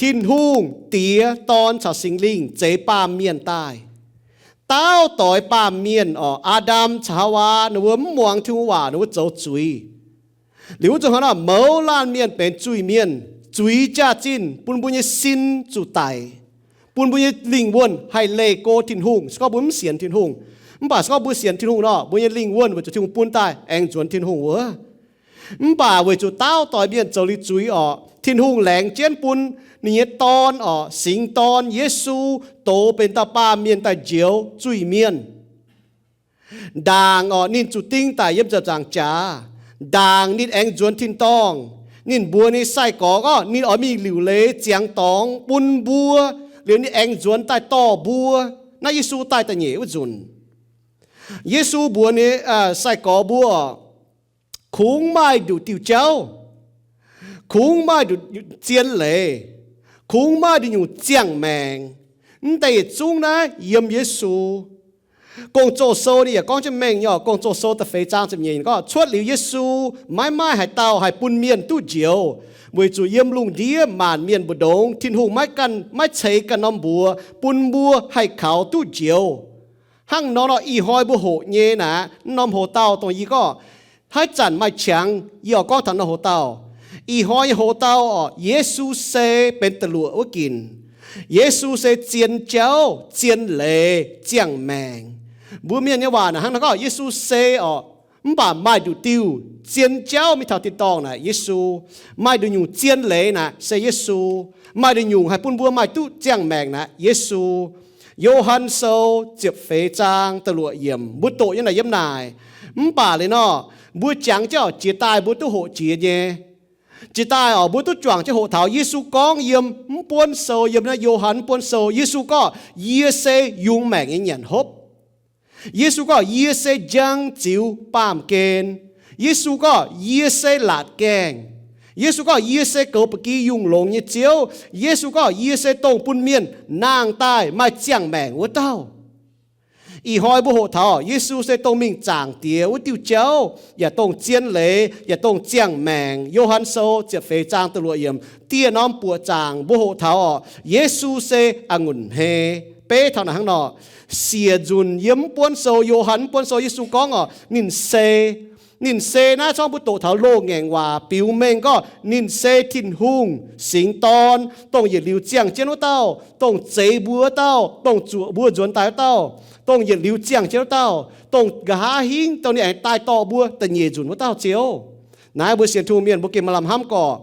Tin-Hungh Diex, Dorn caux Singx Lingh zeix baamh mienh daaih. Daauv doix baamh mienh orqc, Aa^ndam caux Haawaa ninh mbuo mv muangx Tin-Hungh waac, ninh mbuo zoux zuiz. Liuz wuov zanc hnoi nor mouz laanh mienh benx zuiz-mienh, zuiz jaax-zinh bun mbuo nyei sin zuqc daic, bun mbuo nyei lingh wuonh haih leih go Tin-Hungh. Se gorngv mbuo mv sienx Tin-Hungh, mv baac se gorngv mbuo sienx Tin-Hungh nor, mbuo nyei lingh wuonh weic zuqc Tin-Hungh bun daaih aengx nzuonx Tin-Hungh wuov. Mv baac weic zuqc daauv doix mienh zoux liuz zuiz orqc, Tin-Hungh laengz jienv bun ninh nyei Dorn orqc, Singx Dorn Yesu, douz benx dauh baamh mienh daaih njoux zuiz-mienh. Ndaangc orqc, ninh zuqc ding daic yiem ziepc nzaangc jaax. Ndaangc ninh aengx nzuonx tin-dorngh. Ninh mbuox ninh sai-gorx gorngv ninh oix mingh liuc leiz ziangx dorngx bun mbuo, liuz ninh aengx nzuonx daaih dorh mbuo. Naaiv Yesu daaih da'nyeic wuov nzunc. Yesu mbuox ninh, aa, sai-gorx mbuo, kungx maaih nduqc diuh jauv, kungx maaih nduqc zien leiz, kungx maaih nduqc nyungc ziangh maengc. Mv deix yietc zungv naaiv yiem Yesu. Gong-Zoh Sou ninh yaac gorngv jienv mengh nyei orqc. Gong-Zoh Sou da'feix zaang ziepc nyeic gorngv, cuotv liuz Yesu maiv maaih haaix dauh haih bun mienh duqv njoux, weic zuqc yiem lungh ndiev maanc mienh mbu'ndongx Tin-Hungh maiv ganh, maiv ceix ganh norm mbuox bun mbuo haih kaux duqv njoux. Hnangv nor nor, ih hnoi mbuo hoqc nyei naaiv norm hoc-dauh dongh yie gorngv, haaix zanc maaih qangx yie oix gorngv taux norm hoc-dauh. Ih hnoi nyei hoc-dauh orqc, Yesu se benx da'luoqc wuov ginc. Yesu se zien jauv, zien leiz, ziangh maengc. Mbuo mienh nyei waac naaic hnangv nor gorngv, Yesu se orqc, mv baac maaih nduqc diuh zien jauv mingh taux tin-dorngh naaic Yesu. Maaih nduqc nyungc zien leiz naaic se Yesu. Maaih nduqc nyungc haih bun mbuo maaih duqv ziangh maengc naaic Yesu. Yo^han Sou ziepc feix zaang da'luoqc yiemc, mbuo doqc nyei naaic yiem naaic. Mv baac liuz nor, mbuo jangx jienv orqc, jiex daaih mbuo duqv hoqc jiex nyei. Jiex daaih orqc, mbuo duqv juangc jienv hoqc taux Yesu gorngv yiem mv buonv sou, yiem naaiv Yo^han mv buonv sou, Yesu gorngv, yie se yungz maengc nyei nyanc hopv. Yesu gorngv, yie se njang ziux baamh gen. Yesu gorngv, yie se laatc gaengh. Yesu gorngv, yie se goux ba'gi yungh longx nyei Ziouv. Yesu gorngv, yie se dongh bun mienh nangh daaih maaih ziangh maengc wuov dauh. Ih hnoi mbuo hoqc taux Yesu se dongh mingh zaangc Diex wuov diuh jauv, yaac dongh zien leiz, yaac dongh ziangh maengc. Yo^han Sou ziepc feix zaang da'luoqc yiemc, dieh norm buoqc zaangc mbuo hoqc taux orqc, Yesu se a'ngunc hmei. Beiv taux naaic hnangv nor, siec nzunc yiem mv buonv sou, Yo^han mv buonv sou, Yesu gorngv orqc, ninh se, ninh se naaiv corngv mbuo doqc taux loz-ngaengc waac biux mengh gorngv ninh se Tin-Hungh Singx Dorn, dongh yietc liuz ziangh jienv wuov dauh, dongh zeix mbuo wuov dauh, dongh zuoqc mbuo nzuonx daaih wuov dauh, dongh yietc liuz ziangh jienv wuov dauh, dongh nqa'haav hingv dongh ninh aengx daaih dorh mbuo da'nyeic nzunc wuov dauh Ziouv. Naaiv mbuo sienx Tin-Hungh mienh mbuo gengh maaih lamh hnamv gorqc.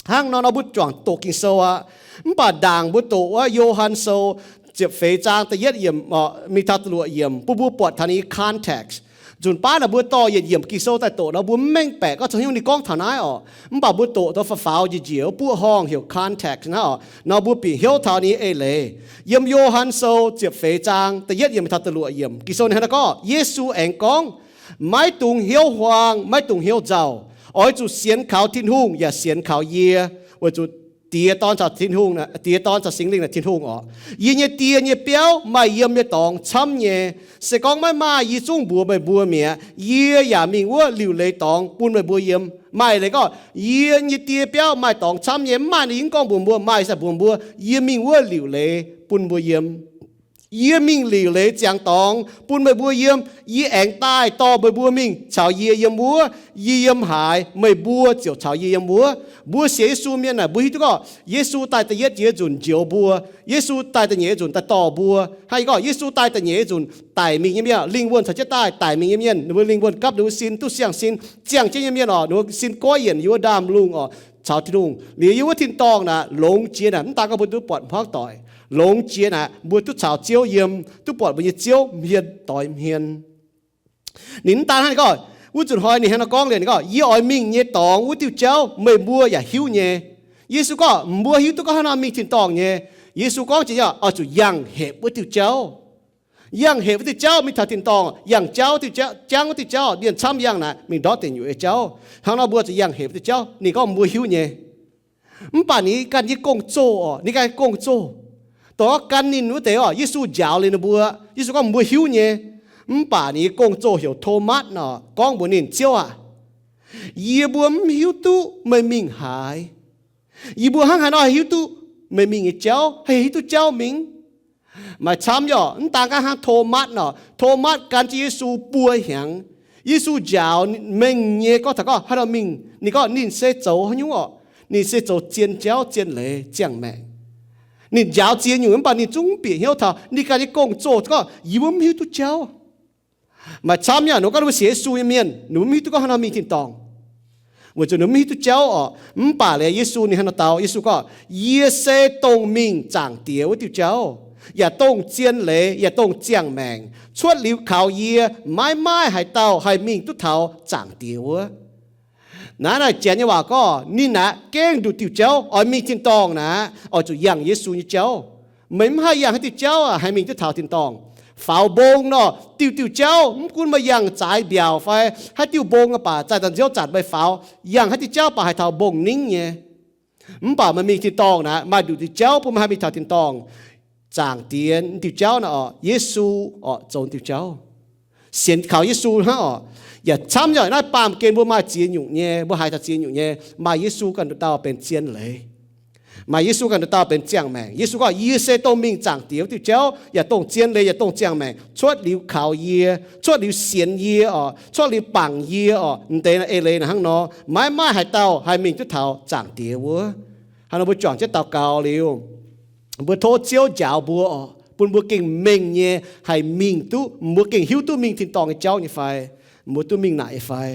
Hnangv nor nor mbuo juangc doqc Ging-Sou aqv. Mv baac ndaangc mbuo doqc wuov Yo^han Sou ziepc feix zaang da'yietv yiemc mingh taux da'luoqc yiemc bun mbuo buatc taux ninh nyei context. Nzunc baav naaic mbuo dorh yietc yiemc Ging-Sou daaih doqc nor mbuo mv mengh baeqc gorngv za'gengh ninh gorngv taux naaiv orqc. Mv baac mbuo doqc dongh faaux-faaux njiec njiec wuov buoqv horngh heuc context naaiv orqc, nor mbuo bieqc hnyouv taux ninh nyei eix leiz. Yiem Yo^han Sou ziepc feix zaang da'yietv yiemc mingh taux da'luoqc yiemc Ging-Sou ninh hnangv naaiv gorngv, Yesu aengx gorngv, maiv dungx hnyouv huaang, maiv dungx hnyouv nzauh. Oix zuqc sienx kaux Tin-Hungh yaac sienx kaux yie, weic zuqc Diex Dorn caux Tin-Hungh, Diex Dorn caux Singx Lingh naaic Tin-Hungh orqc. Yie nyei Die nyei biauv maaih yiem nyei dorngx camv nyei. Se gorngv maiv maaih, yie zungv mbuox meih mbuo mi'aqv. Yie yaac mingh wuov liuc leiz dorngx bun meih mbuo yiem. Maaih leiz gorngv, yie nyei Die biauv maaih dorngx camv nyei. Mv maaih ninh yie mv gorngv mbuox mbuo, maaih yie za'gengh mbuox mbuo, yie mingh wuov liuc leiz bun mbuo yiem. Yie mingh liuc leiz ziangx dorngx bun meih mbuo yiem. Yie aengx daaih dorh meih mbuo mingh caux yie yiem wuov. Yie yiem haaix, meih mbuo ziouc caux yie yiem wuov. Mbuo sienx Yesu mienh naaic, mbuo hiuv duqv gorngv Yesu daaih da'yietv jiex nzunc njoux mbuo. Yesu daaih da'nyeic nzunc daaih dorh mbuo. Hnangv yie gorngv, Yesu daaih da'nyeic nzunc daic mingh nyei mienh, lingh wuonh caux jienv daaih, daic mingh nyei mienh, ninh mbuo lingh wuonh gapv ninh mbuo sin duqv siang-sin, ziangh jienv nyei mienh orqc, ninh mbuo sin goiv yienc yiem wuov ndaamv-lungh orqc, caux Tin-Hungh. Liuz yiem wuov tin-dorngh naaic, longx jiex naaic, mv daan gorngv mbuo duqv buatc hmuangv doic, longx jiex naaic mbuo duqv caux Ziouv yiem, duqv buatc mbuo nyei Ziouv hmien doix hmien. Ninh mv daan hnangv, ninh gorngv, wuov nzunc hnoi ninh hnangv nor gorngv liuz, ninh gorngv, Yie oix mingh nyei dorngx wuov diuh jauv meih mbuo yaac hiuv nyei. Yesu gorngv, mbuo hiuv duqv gorngv hnangv nor mingh tin-dorngh nyei. Yesu gorngv jiex, oix zuqc yangh hepc wuov diuh jauv. Yangh hepc wuov diuh jauv mingh taux tin-dorngh, yangh jauv diuh jauv, jangv wuov diuh jauv, mienh camv yangh naaic mingh ndortv deic nyuoqc nyei jauv. Hnangv nor mbuo zuqc yangh hepc wuov diuh jauv. Ninh gorngv mbuo hiuv nyei. Mv baac ninh ganh nyei gong-zoh orqc, ninh ganh nyei gong-zoh, dongh gorngv gan ninh wuov deix orqc, Yesu njaaux liuz ninh mbuo. Yesu gorngv mbuo hiuv nyei. Mv baac ninh nyei gong-zoh heuc Tomatv nor, gorngv mbuox ninh, Ziouv aah! Yie mbuo mv hiuv duqv meih mingh haaix. Yie mbuo hnangv haaix nor hiuv duqv meih mingh nyei jauv, haih hiuv duqv jauv mingh. Maaih camv yaac mv daan gaax hnangv Tomatv nor, Tomatv gan jienv Yesu buo hnyangx. Yesu njaaux mengh nyei gorngv taux gorngv haaix nor mingh, ninh gorngv ninh se zoux haaix nyungc orqc? Ninh se zoux zien jauv, zien leiz, ziangh maengc. Ninh njaaux ziex nyungc mv baac ninh zungv mv bieqc hnyouv taux ninh ganh nyei gong-zoh gorngv, yie mbuo mv hiuv duqv jauv. Maaih camv yaac ninh gorngv ninh mbuo sienx Yesu nyei mienh, ninh mbuo mv hiuv duqv gorngv haaix nor mingh tin-dorngh, weic zuqc ninh mv hiuv duqv jauv orqc. Mv baac liuz Yesu ninh hnangv nor dau, Yesu gorngv, yie se dongh mingh Zaangc Diex wuov diuh jauv, yaac dongh zien leiz, yaac dongh ziangh maengc. Cuotv liuz kaux yie, maiv maaih haaix dauh haih mingh duqv taux Zaangc Diex wuov. Naaiv, naaiv Janx nyei waac gorngv ninh aqv gengh nduqc diuh jauv oix mingh tin-dorngh naaic, oix zuqc yangh Yesu nyei jauv. Meih mv haih yangh haaix diuh jauv haih mingh duqv taux tin-dorngh. Faaux mbong nor, diuh diuh jauv, mv gunv meih yangh zaaix mbiaauc fai haaix diuh mbong baac, zaaix zanc nziouv zanc meih faaux, yangh haaix diuh jauv baac haih taux mbong ningv nyei. Mv baac meih mingh tin-dorngh naaic, maaih nduqc diuh jauv bun meih haih mingh taux tin-dorngh. Zaangc Diex diuh jauv naaic orqc, Yesu orqc, zoux diuh jauv. Sienx kaux Yesu hnangv orqc. Yaac camv yaac naaiv baamh gen mbuo maaih ziex nyungc nyei, mbuo haiz taux ziex nyungc nyei, maaih Yesu ganh nduqc dauh benx zien leiz, maaih Yesu ganh nduqc dauh benx ziangh maengc. Yesu gorngv, yie se dongh mingh Zaangc Diex wuov diuh jauv, yaac dongh zien leiz, yaac dongh ziangh maengc. Cuotv liuz kaux yie, cuotv liuz sienx yie orqc, cuotv liuz bangc yie orqc, mv deix eix leiz naaic hnangv nor, maiv maaih haaix dauh haih mingh duqv taux Zaangc Diex wuov. Hnangv nor mbuo juangc jienv daux gaux liuz, mbuo tov Ziouv njaaux mbuo orqc, bun mbuo gengh mengh nyei haih mingh duqv, mbuo gengh hiuv duqv mingh tin-dorngh nyei jauv nyei fai, mbuo duqv mingh naaic nyei fai.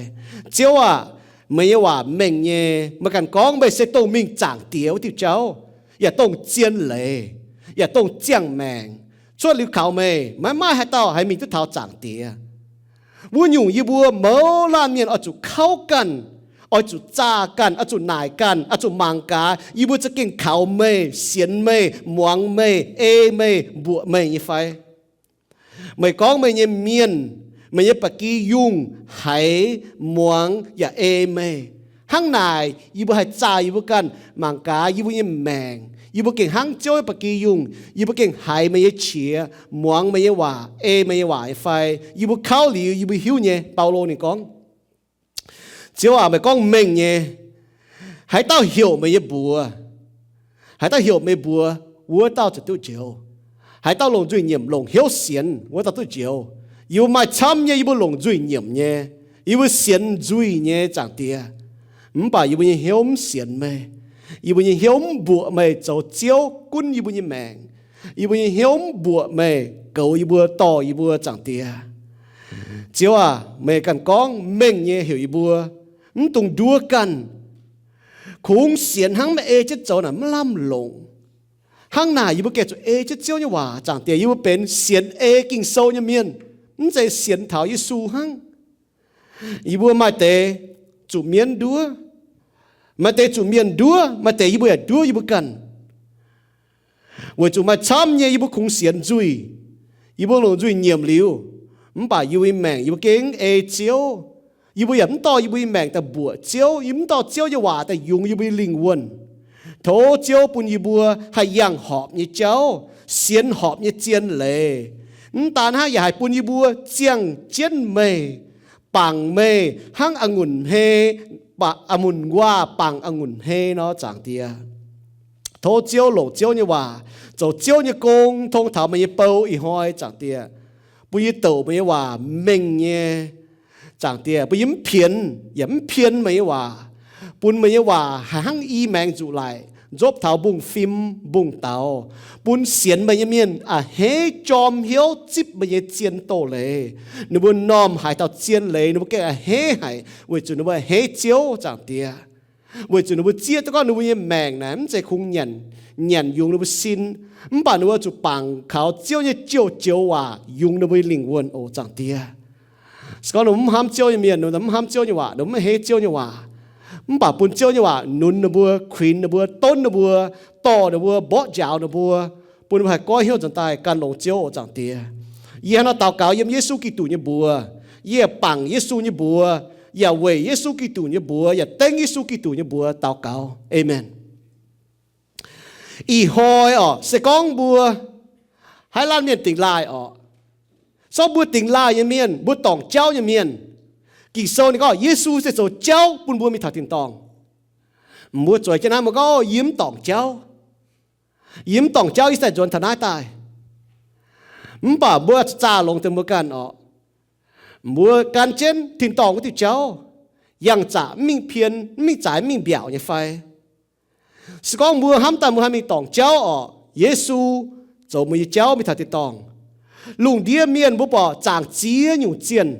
Ziouv aah, meih nyei waac mengh nyei. Meih ganh gorngv meih se dongh mingh Zaangc Diex wuov diuh jauv, yaac dongh zien leiz, yaac dongh ziangh maengc. Cuotv liuz kaux meih, maiv maaih haaix dauh haih mingh duqv taux Zaangc Diex. Wuov nyungc yie mbuo mouz laanh mienh oix zuqc kauv ganh, oix zuqc zaah ganh, oix zuqc naaic ganh, oix zuqc mangc gaax, yie mbuo za'gengh kaux meih, sienx meih, muangx meih, ei meih, mbuoqc meih nyei fai. Meih gorngv meih nyei mienh, meih nyei ba'gi yungh haiz, muangx yaac ei meih. Hnangv naaic yie mbuo haih zaah yie mbuo ganh, mangc gaax yie mbuo nyei maengc, yie mbuo gengh hnangv Ziouv nyei ba'gi yungh, yie mbuo gengh haiz meih nyei qiex, muangx meih nyei waac, ei meih nyei waac nyei fai. Yie mbuo kauv liuz yie mbuo hiuv nyei. Baulo ninh gorngv, Ziouv aac, meih gorngv mengh nyei. Haaix dauh heuc meih nyei mbuox, haaix dauh heuc meih mbuox, wuov dauh ziouc duqv njoux. Haaix dauh longc nzuih nyiemc longc hnyouv sienx, wuov dauh duqv njoux. Yie mbuo maaih camv nyei, yie mbuo longc nzuih nyiemc nyei, yie mbuo sienx nzuih nyei, Zaangc Diex. Mv baac yie mbuo nyei hnyouv mv sienx meih. Yie mbuo nyei hnyouv mv mbuoqc meih zoux Ziouv gunv yie mbuo nyei maengc. Yie mbuo nyei hnyouv mv mbuoqc meih goux yie mbuo, dorh yie mbuo, Zaangc Diex. Ziouv aac, meih ganh gorngv mengh nyei heuc yie mbuo, mv dungx nduov ganh. Kungx sienx hnangv maiv ei jienv zoux naaic mv lamh longc. Hnangv naaic yie mbuo gengh zuqc ei jienv Ziouv nyei waac, Zaangc Diex. Yie mbuo benx sienx ei Ging-Sou nyei mienh, mv zeiz sienx taux Yesu hnangv. Yie mbuo maaih deix zuqc mienv nduov, maaih deix zuqc mienh nduov, maaih deix yie mbuo yaac nduov yie mbuo ganh. Weic zuqc maaih camv nyei yie mbuo kungx sienx nzuih, yie mbuo longc nzuih nyiemc liuz, mv baac yie mbuo nyei maengc yie mbuo gengh ei Ziouv. Yie mbuo yaac mv dorh yie mbuo nyei maengc daaih mbuoqc Ziouv, yie mv dorh Ziouv nyei waac daaih yungz yie mbuo nyei lingh wuonh. Tov Ziouv bun yie mbuo haih yangh horpc nyei jauv, sienx horpc nyei zien leiz. Mv daan hnangv, yaac haih bun yie mbuo ziangh jienv meih, bangc meih hnangv a'ngunc hmei, a'ngunc nquaah bangc a'ngunc hmei nor, Zaangc Diex. Tov Ziouv longc Ziouv nyei waac zoux Ziouv nyei gong tong taux meih nyei bou ih hnoi, Zaangc Diex, bun yie douc meih nyei waac mengh nyei, Zaangc Diex, bun yie mv pienx yaac mv pien meih nyei waac, bun meih nyei waac haih hnangv i maengx nzuqc laic nzopv taux mbungv-fim mbungv-daux, bun sienx meih nyei mienh a'hneiv jorm hnyouv zipv meih nyei zien doz-leiz. Ninh mbuo m'normh haiz taux zien leiz, ninh mbuo gengh a'hneiv haic, weic zuqc ninh mbuo a'hneiv Ziouv, Zaangc Diex. Weic zuqc ninh mbuo zieqv duqv gorngv ninh mbuo nyei maengc naaic mv zeiz kungx nyanc, nyanc yungz ninh mbuo sin, mv baac ninh mbuo zuqc bangc kaux Ziouv nyei joux-joux waac yungz ninh mbuo nyei lingh wuonh oc, Zaangc Diex. Se gorngv ninh mbuo mv hnamv Ziouv nyei mienh, ninh mbuo mv hnamv Ziouv nyei waac, ninh mbuo mv a'hneiv Ziouv nyei waac, mv baac bun Ziouv nyei waac nunz ninh mbuo, kuinx ninh mbuo, donv ninh mbuo, dorh ninh mbuo, mborqv njaaux ninh mbuo, bun ninh mbuo haih goiv hnyouv nzuonx daaih gan longx Ziouv oc, Zaangc Diex. Yie hnangv naaiv daux gaux yiem Yesu Giduc nyei mbuox. Yie yaac bangc Yesu nyei mbuox, yaac weic Yesu Giduc nyei mbuox, yaac dengv Yesu Giduc nyei mbuox daux gaux. Aamen. Ih hnoi orqc, se gorngv mbuo haaix laanh mienh dingx laaih orqc, se gorngv mbuo dingx laaih nyei mienh, mbuo dorngc jauv nyei mienh, Ging-Sou ninh gorngv Yesu se zoux jauv bun mbuo mingh taux tin-dorngh. Mbuo zueiz jienv naaiv, mbuo gorngv, yie mv dorngc jauv. Yie mv dorngc jauv, yie daaih nzuonx taux naaiv daaih. Mv baac mbuo zaah longx deix mbuo ganh orqc. Mbuo gan jienv tin-dorngh wuov diuh jauv, yangh zaqc mv mingh pien, mv mingh zaaix, mv mingh mbiaauc nyei fai? Se gorngv mbuo hnamv daaih mbuo haih mingh dorngc jauv orqc, Yesu zoux mbuo nyei jauv mingh taux tin-dorngh. Lungh ndiev mienh mbuo buatc zaangc ziex nyungc zienh.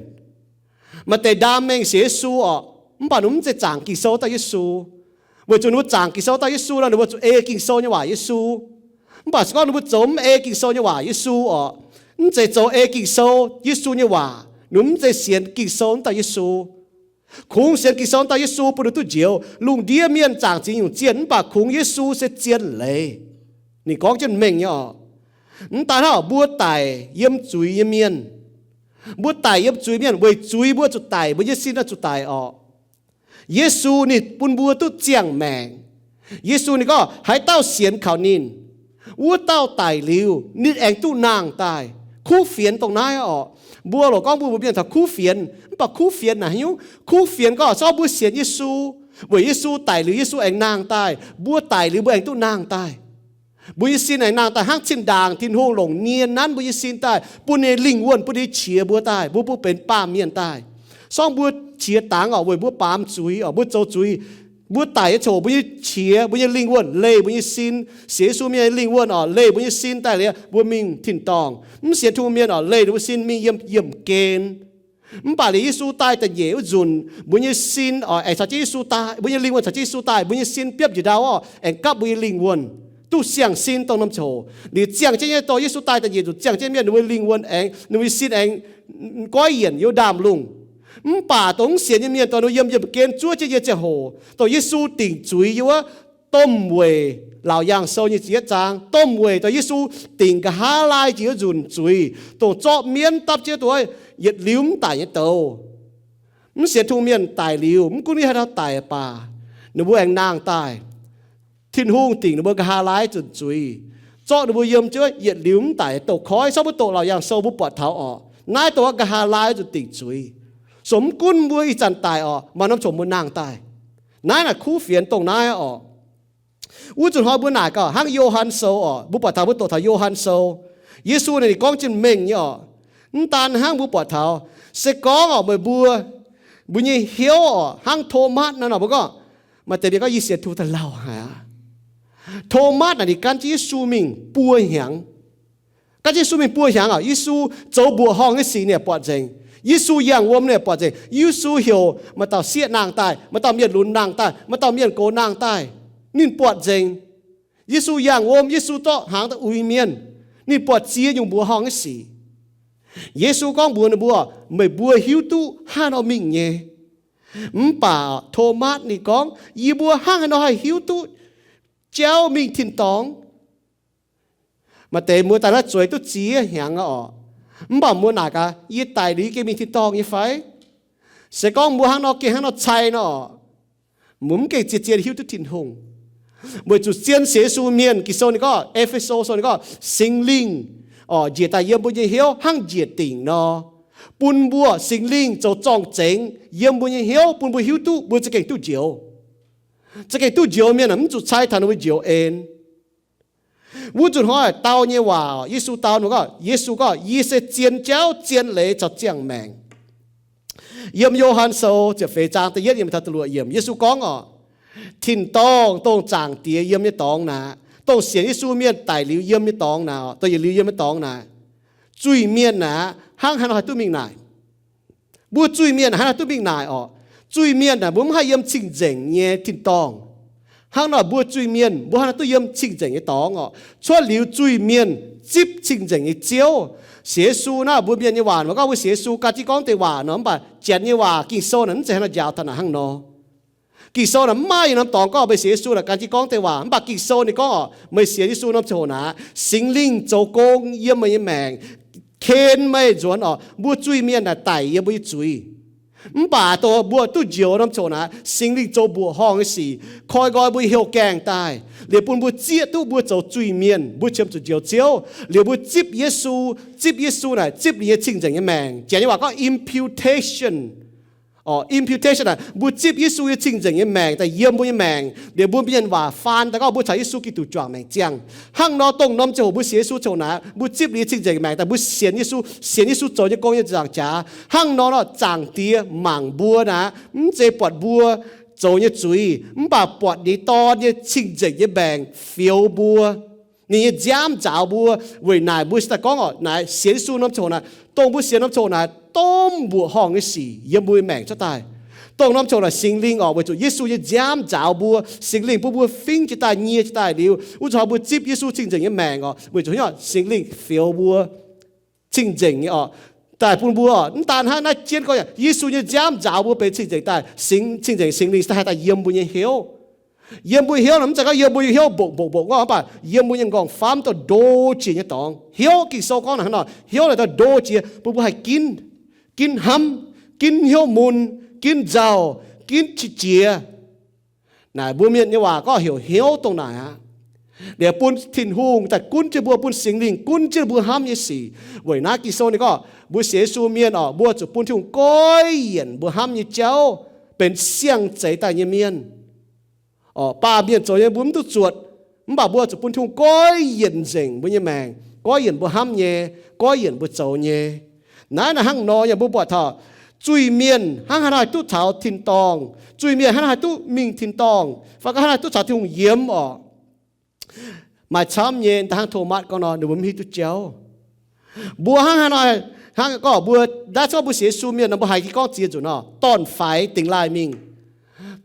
Maaih deix ndaam mengh sienx Yesu orqc, mv baac ninh mv zeiz zaangc Ging-Sou daaih Yesu. Weic zuqc ninh mbuo zaangc Ging-Sou daaih Yesu nor, ninh mbuo zuqc ei Ging-Sou nyei waac Yesu. Mv baac se gorngv ninh mbuo zoux mv ei Ging-Sou nyei waac Yesu orqc, mv zeiz zoux ei Ging-Sou Yesu nyei waac, ninh mv zeiz sienx Ging-Sou daaih Yesu. Kungx sienx Ging-Sou daaih Yesu bun ninh duqv njoux. Lungh ndiev mienh zaangc ziex nyungc zienh, mv baac kungx Yesu se zien leiz. Ninh gorngv jienv mengh nyei orqc. Mv daan hnangv, mbuo daic yiem zuiz nyei mienh. Mbuo daic yiem zuiz mienh weic zuiz mbuo zuqc daic, mbuo nyei sin oix zuqc daic orqc. Yesu ninh bun mbuo duqv ziangh maengc. Yesu ninh gorngv haaix dauh sienx kaux ninh, wuov dauh daic liuz ninh aengx duqv nangh daaih. Kuv fienx dongh naaiv orqc. Mbuo loc gorngv mbuo, mbuo mienh taux kuv fienx, mv baac kuv fienx naaic haaix nyungc? Kuv fienx gorngv se gorngv mbuo sienx Yesu, weic Yesu daic liuz Yesu aengx nangh daaih, mbuo daic liuz mbuo aengx duqv nangh daaih. Mbuo nyei sin aengx nangh daaih hnangv zinh ndaangc Tin-Hungh longc nie nanv mbuo nyei sin daaih, bun ninh nyei lingh wuonh, bun ninh nyei qiex mbuo daaih, mbuo, mbuo benx baamh mienh daaih. Se gorngv mbuo qiex dangx orqc, weic mbuo baamz zuiz orqc, mbuo zoux zuiz, mbuo daic nyei ziangh hoc mbuo nyei qiex, mbuo nyei lingh wuonh leih mbuo nyei sin. Sienx Yesu mienh nyei lingh wuonh orqc, leih mbuo nyei sin daaih liuz mbuo mingh tin-dorngh. Mv sienx Tin-Hungh mienh orqc, leih ninh mbuo sin mingh yiem yiemh gen. Mv baac liuz Yesu daaih da'nyeic wuov nzunc, mbuo nyei sin orqc, aengx caux jienv Yesu daaih, mbuo nyei lingh wuonh caux jienv Yesu daaih, mbuo nyei sin biopv njiec ndau orqc, aengx gapv mbuo nyei lingh wuonh duqv siang-sin dongh norm ziangh hoc. Liuz ziangh jienv nyei dorh Yesu daaih da'nyeic nzunc, ziangh jienv mienh ninh mbuo lingh wuonh aengx, ninh mbuo nyei sin aengx goiv yienc yiem ndaamv-lungh. Mv baac dongh mv sienx nyei mienh dorh ninh mbuo yiem yiemh gen zuov jienv nyei ziangh hoc, dongh Yesu dingc zuiz yiem wuov domh weic Laauc Yaangh Sou nyei ziepc yietv zaang, domh weic dongh Yesu dingc nqa'haav laai jiex wuov nzunc zuiz, dongh zorqv mienv dapv jienv dongh yietc liuz mv daic nyei douz. Mv sienx Tin-Hungh mienh daic liuz, mv gunv haaix dauh daic baac, ninh mbuo aengx nangh daaih. Tin-Hungh dingc ninh mbuo nqa'haav laai nzunc zuiz, zorqv ninh mbuo yiem jienv yietc liuz mv daic douz-koiv. Se gorngv mbuo doqc Laauc Yaangh Sou mbuo buatc taux orqc, naaiv dongh nqa'haav laai nzunc dingc zuiz. So mv gunv mbuo ih zanc daic orqc, maaih norm ziangh hoc mbuo nangh daaih. Naaiv naaic kuv fienx dongh naaiv orqc. Wuov nzunc hnoi mbuo naaic gauh hnangv Yo^han Sou orqc, mbuo buatc taux, mbuo doqc taux Yo^han Sou, Yesu ninh gorngv jienv mengh nyei orqc. Mv daan hnangv, mbuo buatc taux se gorngv orqc, meih mbuo, mbuo nyei hnyouv orqc, hnangv Tomatv naaiv nor, mbuo gorngv, maaih deix mienh gorngv yie sienx Tin-Hungh daaih lauh haic aqv. Tomatv naaic ninh gan jienv Yesu mingh buo hnyangx. Gan jienv Yesu mingh buo hnyangx orqc, Yesu zoux mbuoqc horngh nyei sic ninh buatc nzengc. Yesu yangh wuom ninh buatc nzengc. Yesu heuc maaih dauh sieqv nangh daaih, maaih dauh mienh lunx nangh daaih, maaih dauh mienh gox nangh daaih, ninh buatc nzengc. Yesu yangh wuom, Yesu zorqv hnaangx daaih uix mienh, ninh buatc ziex nyungc mbuoqc horngh nyei sic. Yesu gorngv mbuox ninh mbuo, meih mbuo hiuv duqv hnangv haaix nor mingh nyei. Mv baac Tomatv ninh gorngv, yie mbuo hnangv haaix nor haih hiuv duqv jauv mingh tin-dorngh? Maaih deix mbuo daaih naaiv zueiz duqv ziex hnyangx orqc, mv baac mbuo naaic gaax, yie daic liuz gengh mingh tin-dorngh nyei fai? Se gorngv mbuo hnangv nor gengh hnangv nor cai nor orqc, mbuo mv gengh zien-zien hiuv duqv Tin-Hungh. Weic zuqc zien sienx Yesu mienh, Ging-Sou ninh gorngv, E^fe^so Sou ninh gorngv, Singx Lingh orqc, njiec daaih yiem mbuo nyei hnyouv hnangv njiec dingc nor, bun mbuo Singx Lingh zoux zorng-zengx yiem mbuo nyei hnyouv, bun mbuo hiuv duqv mbuo za'gengh duqv njoux. Za'gengh duqv njoux mienh aah, mv zuqc cai taux ninh mbuo njoux en. Wuov nzunc hnoi dau nyei waac, Yesu dau ninh gorngv, Yesu gorngv, yie se zien jauv, zien leiz caux ziangh maengc. Yiem Yo^han Sou ziepc feix zaang da'yietv yiemc taux da'luoqc yiemc, Yesu gorngv orqc, tin-dorngh dongh Zaangc Diex yiem nyei dorngx naaic, dongh sienx Yesu mienh daic liuz yiem nyei dorngx naaic, dongh yietc liuz yiem nyei dorngx naaic, zuiz-mienh naaic hnangv haaix nor haih duqv mingh naaic? Mbuo zuiz-mienh hnangv haaix nor duqv mingh naaic orqc? Zuiz-mienh naaic mbuo mv haih yiem cing-nzengc nyei tin-dorngh. Hnangv nor mbuo zuiz-mienh mbuo hnangv haaix nor duqv yiem cing-nzengc nyei dorngx orqc? Cuotv liuz zuiz-mienh zipv cing-nzengc nyei Ziouv. Sienx Yesu naaiv, mbuo mienh nyei waac mbuo gorngv mbuo sienx Yesu gan jienv gorngv deix waac nor, mv baac janx nyei waac Ging-Sou naaic mv zeiz hnangv nor njaaux taux naaic hnangv nor. Ging-Sou naaic mv maaih yietc norm dorngx gorngv meih sienx Yesu naaic gan jienv gorngv deix waac, mv baac Ging-Sou ninh gorngv orqc, meih sienx Yesu norm ziangh hoc naaic, Singx Lingh zoux gong yiem meih nyei maengc, ken meih nzuonx orqc. Mbuo zuiz-mienh naaic daic yiem mbuo nyei zuiz. Mv baac dongh mbuo duqv njoux norm ziangh hoc naaic, Singx Lingh zoux mbuoqc horngh nyei sic, koi nqoi mbuo nyei hnyouv gaengh daaih, liuz bun mbuo zieqv duqv mbuo zoux zuiz-mienh, mbuo qiemx zuqc njoux Ziouv. Liuz mbuo zipv Yesu, zipv Yesu naaic zipv ninh nyei cing-nzengc nyei maengc. Janx nyei waac gorngv imputation. Imputation naaic, mbuo zipv Yesu nyei cing-nzengc nyei maengc daaih yiem mbuo nyei maengc, liuz mbuo mienh waac faan daaih gorngv mbuo caux Yesu Giduc juangc maengc ziangh. Hnangv nor, dongh norm ziangh hoc mbuo sienx Yesu ziangh hoc naaic, mbuo zipv liuz cing-nzengc maengc daaih mbuo sienx Yesu, sienx Yesu zoux nyei gong nyei nzaangc jaax. Hnangv nor, nor Zaangc Diex mangc mbuo naaic, mv zeiz buatc mbuo zoux nyei zuiz, mv baac buatc ninh Dorn nyei cing-nzengc nyei maengc fioux mbuo. Ninh nyei nziaamv nzaaux mbuo. Weic naaic mbuo se daaih gorngv oc, naaic sienx Yesu norm ziangh hoc naaic, dongh mbuo sienx norm ziangh hoc naaic, domh mbuoqc horngh nyei sic yiem mbuo nyei maengc cuotv daaih. Dongh norm ziangh hoc naaic Singx Lingh oc, weic zuqc Yesu nyei nziaamv nzaaux mbuo, Singx Lingh bun mbuo fingx jiez daaih, nyie jiez daaih liuz, wuov zuqc hnoi mbuo zipv Yesu cing-nzengc nyei maengc oc, weic zuqc hnangv Singx Lingh fioux mbuo cing-nzengc nyei oc, daaih bun mbuo oc. Mv daan hnangv naaiv jienv gorngv, Yesu nyei nziaamv nzaaux mbuo benx cing-nzengc daaih, Singx, cing-nzengc Singx Lingh se daaih haih daaih yiem mbuo nyei hnyouv. Yiem mbuo hnyouv nor, mv zeiz gorngv yiem mbuo nyei hnyouv mbongc mbongc mbongc gorngv, mv baac yiem mbuo nyei m'nqorngv-famv dongh ndo jiex nyei dorngx. Hnyouv, Ging-Sou gorngv naaic hnangv nor, hnyouv naaic daaih ndo jiex, bun mbuo haih ginv, ginv hnamv, ginv hnyouv mun, ginv nzauh, ginv qiex jiez. Naaic mbuo mienh nyei waac gorngv heuc hnyouv dongh naaic aqv. Liuz bun Tin-Hungh daaih gunv jienv mbuo, bun Singx Lingh gunv jienv mbuo hnamv nyei sic. Weic naaiv Ging-Sou ninh gorngv mbuo sienx Yesu mienh oc, mbuo zuqc bun Tin-Hungh goiv yienc mbuo hnamv nyei jauv, benx siang-zeix daaih nyei mienh. Oc, baamh mienh zoux nyei mbuo mv duqv zuotc, mv baac mbuo zuqc bun Tin-Hungh goiv yienc nzengc mbuo nyei maengc, goiv yienc mbuo hnamv nyei, goiv yienc mbuo zoux nyei. Naaiv naaic hnangv nor yaac mbuo buatc taux zuiz-mienh hnangv haaix nor haih duqv taux tin-dorngh, zuiz-mienh hnangv haaix nor haih duqv mingh tin-dorngh, fai gorngv hnangv haaix nor haih duqv caux Tin-Hungh yiem oc. Maaih camv nyei, da'hnangv Thomas gorngv nor, ninh mbuo mv hiuv duqv jauv. Mbuo hnangv haaix nor, hnangv gorngv mbuo, naaiv gorngv mbuo sienx Yesu mienh nor, mbuo haiz jienv gorngv ziex nzunc nor, dorn-faix dingx laaih mingh.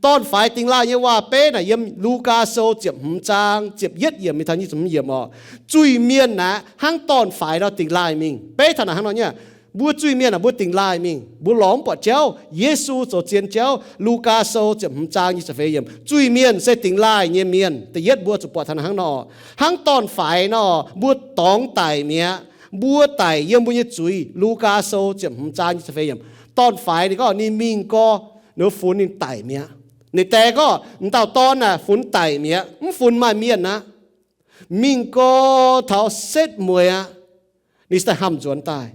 Dorn-faix dingx laaih nyei waac-beiv naaic yiem Lugaa Sou ziepc hmz zaang ziepc yietv yiemc mingh taux nyic ziepc hmz yiemc oc. Zuiz-mienh naaic hnangv dorn-faix nor dingx laaih mingh. Beiv taux naaic hnangv nor nyei, mbuo zuiz-mienh naaic mbuo dingx laaih mingh, mbuo lorz mv buatc jauv. Yesu zoux zien jauv. Lugaa Sou ziepc hmz zaang nyic ziepc feix yiemc, zuiz-mienh se dingx laaih nyei mienh. Da'yietv mbuo zuqc buatc taux naaic hnangv nor, hnangv dorn-faix nor, mbuo dorngx daic mi'aqv. Mbuo daic yiem mbuo nyei zuiz. Lugaa Sou ziepc hmz zaang nyic ziepc feix yiemc. Dorn-faix ninh gorngv ninh mingh gorx, ninh funx ninh daic mi'aqv. Ninh die gorngv, m'dauh dorn naaic funx daic mi'aqv, mv funx maaih mienh aqv. Mingh gorx taux setv mueiz aqv. Ninh se daaih hnamv nzuonx daaih.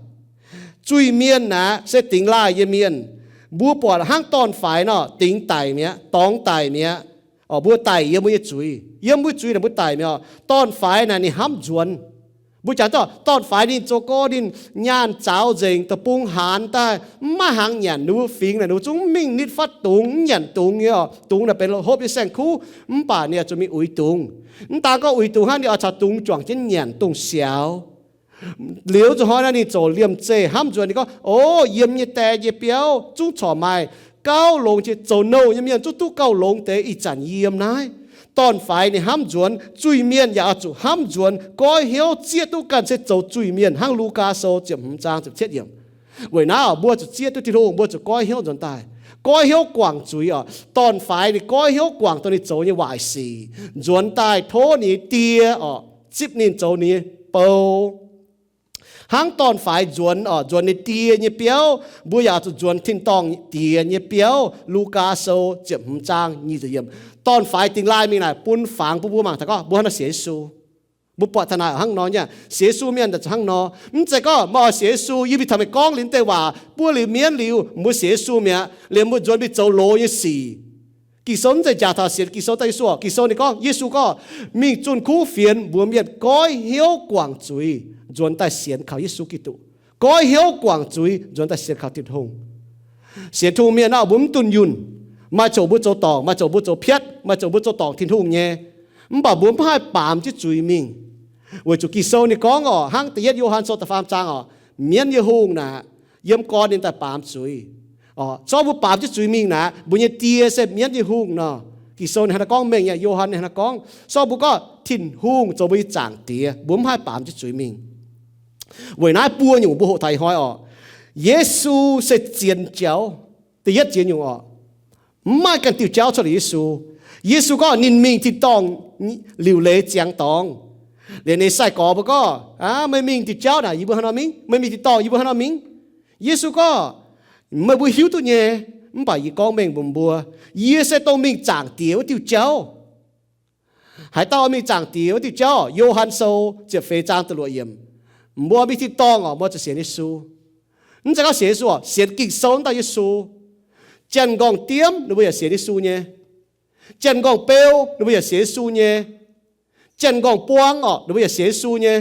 Zuiz-mienh naaic se dingx laaih nyei mienh. Mbuo buatc hnangv dorn-faix nor, dingx daic mi'aqv, dorngx daic mi'aqv. Oc, mbuo daic yiem mbuo nyei zuiz. Yiem mbuo zuiz naaic mbuo daic mi'aqv oc. Dorn-faix naaic ninh hnamv nzuonx. Mbuo jangx dorh dorn-faix ninh zoux gorx ninh nyaanh zaaux nzengc, deic-bung haanz daaih, mv maaih hnaangx nyanc, ninh mbuo fingx naaic ninh mbuo zungv mv mingh nitv fatv dungz, mv nyanc dungz nyei oc. Dungz naaic benx hopv nyei saeng-kuv, mv baac ninh yaac zuqc mingh uix dungz. Mv daan gorngv uix dungz hnangv, ninh oix caux dungz juangc jienv nyanc dongh siaaux. Liuz zuqc hnoi naaiv ninh zoux liemh zeih hnamv nzuonx, ninh gorngv, O, yiem nyei die nyei biauv zungv corc maaih gauh longx jiex, zoux nouh nyei mienh zungv duqv gauh longx deix, ih zanc yie yiem naaiv. Dorn-faix ninh hnamv nzuonx, zuiz-mienh yaac oix zuqc hnamv nzuonx, goiv hnyouv zieqv duqv ganh se zoux zuiz-mienh hnangv Lugaa Sou ziepc hmz zaang ziepc cietv yiemc. Weic naaiv oc, mbuo zuqc zieqv duqv Tin-Hungh, mbuo zuqc goiv hnyouv nzuonx daaih. Goiv hnyouv guangc zuiz oc. Dorn-faix ninh goiv hnyouv guangc dongh ninh zoux nyei waaic sic, nzuonx daaih tov ninh nyei die oc, zipv ninh zoux ninh nyei bou. Hnangv dorn-faix nzuonx oc, nzuonx ninh die nyei biauv, mbuo yaac zuqc nzuonx tin-dorngh Diex nyei biauv. Lugaa Sou ziepc hmz zaang nyic ziepc yiemc. Dorn-faix dingx laaih mingh naaic bun fangx bun mbuo mangc taux gorngv mbuo hnangv nor sienx Yesu. Mbuo buatc taux naaic hnangv nor nyei, sienx Yesu mienh daaih zuqc hnangv nor. Mv zeiz gorngv meih oix sienx Yesu, yie mingh taux meih gorngv liuz deix waac buov liuz mienv liuz, mbuo sienx Yesu mi'aqv, liemh mbuo nzuonx mingh zoux loz nyei sic. Ging-Sou mv zeiz jaax taux sienx Ging-Sou daaih Yesu oc. Ging-Sou ninh gorngv, Yesu gorngv, mingh zunh kuv fienx mbuox mienh goiv hnyouv guangc zuiz, nzuonx daaih sienx kaux Yesu Giduc. Goiv hnyouv guangc zuiz, nzuonx daaih sienx kaux Tin-Hungh. Sienx Tin-Hungh mienh nor, mbuo mv dunh yunh. Maaih ziouc mbuo zoux dorngc, maaih ziouc mbuo zoux piatv, maaih ziouc mbuo zoux dorngc Tin-Hungh nyei. Mv baac mbuo mv haih baamz jienv zuiz mingh. Weic zuqc Ging-Sou ninh gorngv oc, hnangv da'yietv Yo^han Sou da'faam zaang oc, mienv nyei hungh naaic, yiem gorn ninh daaih baamz zuiz. Oc, zorqv mbuo baamz jienv zuiz mingh naaic, mbuo nyei die se mienv nyei hungh nor. Ging-Sou ninh hnangv naaiv gorngv mengh nyei, Yo^han ninh hnangv naaiv gorngv. Zorqv mbuo gorngv Tin-Hungh zoux mbuo nyei Zaangc Diex, mbuo mv haih baamz jienv zuiz mingh. Weic naaiv buo nyungc mbuo hoqc taux ih hnoi oc. Yesu se zien jauv. Da'yietv ziex nyungc oc. Mv maaih ganh diuh jauv cuotv liuz Yesu. Yesu gorngv ninh mingh tin-dorngh liuc leiz ziangx dorngx. Liuz ninh sai-gorx mbuo gorngv, Aav, meih mingh diuh jauv naaic yie mbuo hnangv nor mingh, meih mingh tin-dorngh yie mbuo hnangv nor mingh. Yesu gorngv, Meih mbuo hiuv duqv nyei, mv baac yie gorngv mengh mbuox mbuo, yie se dongh mingh Zaangc Diex wuov diuh jauv. Haaix dauh mingh Zaangc Diex wuov diuh jauv? Yo^han Sou ziepc feix zaang da'luoqc yiemc. Mbuo mingh tin-dorngh oc, mbuo zuqc sienx Yesu. Mv zeiz gorngv sienx Yesu oc, sienx Ging-Sou wuov dauh Yesu. Janx-nqorngv diemv ninh mbuo yaac sienx Yesu nyei. Janx-nqorngv beu ninh mbuo yaac sienx Yesu nyei. Janx-nqorngv buang orqc, ninh mbuo yaac sienx Yesu nyei.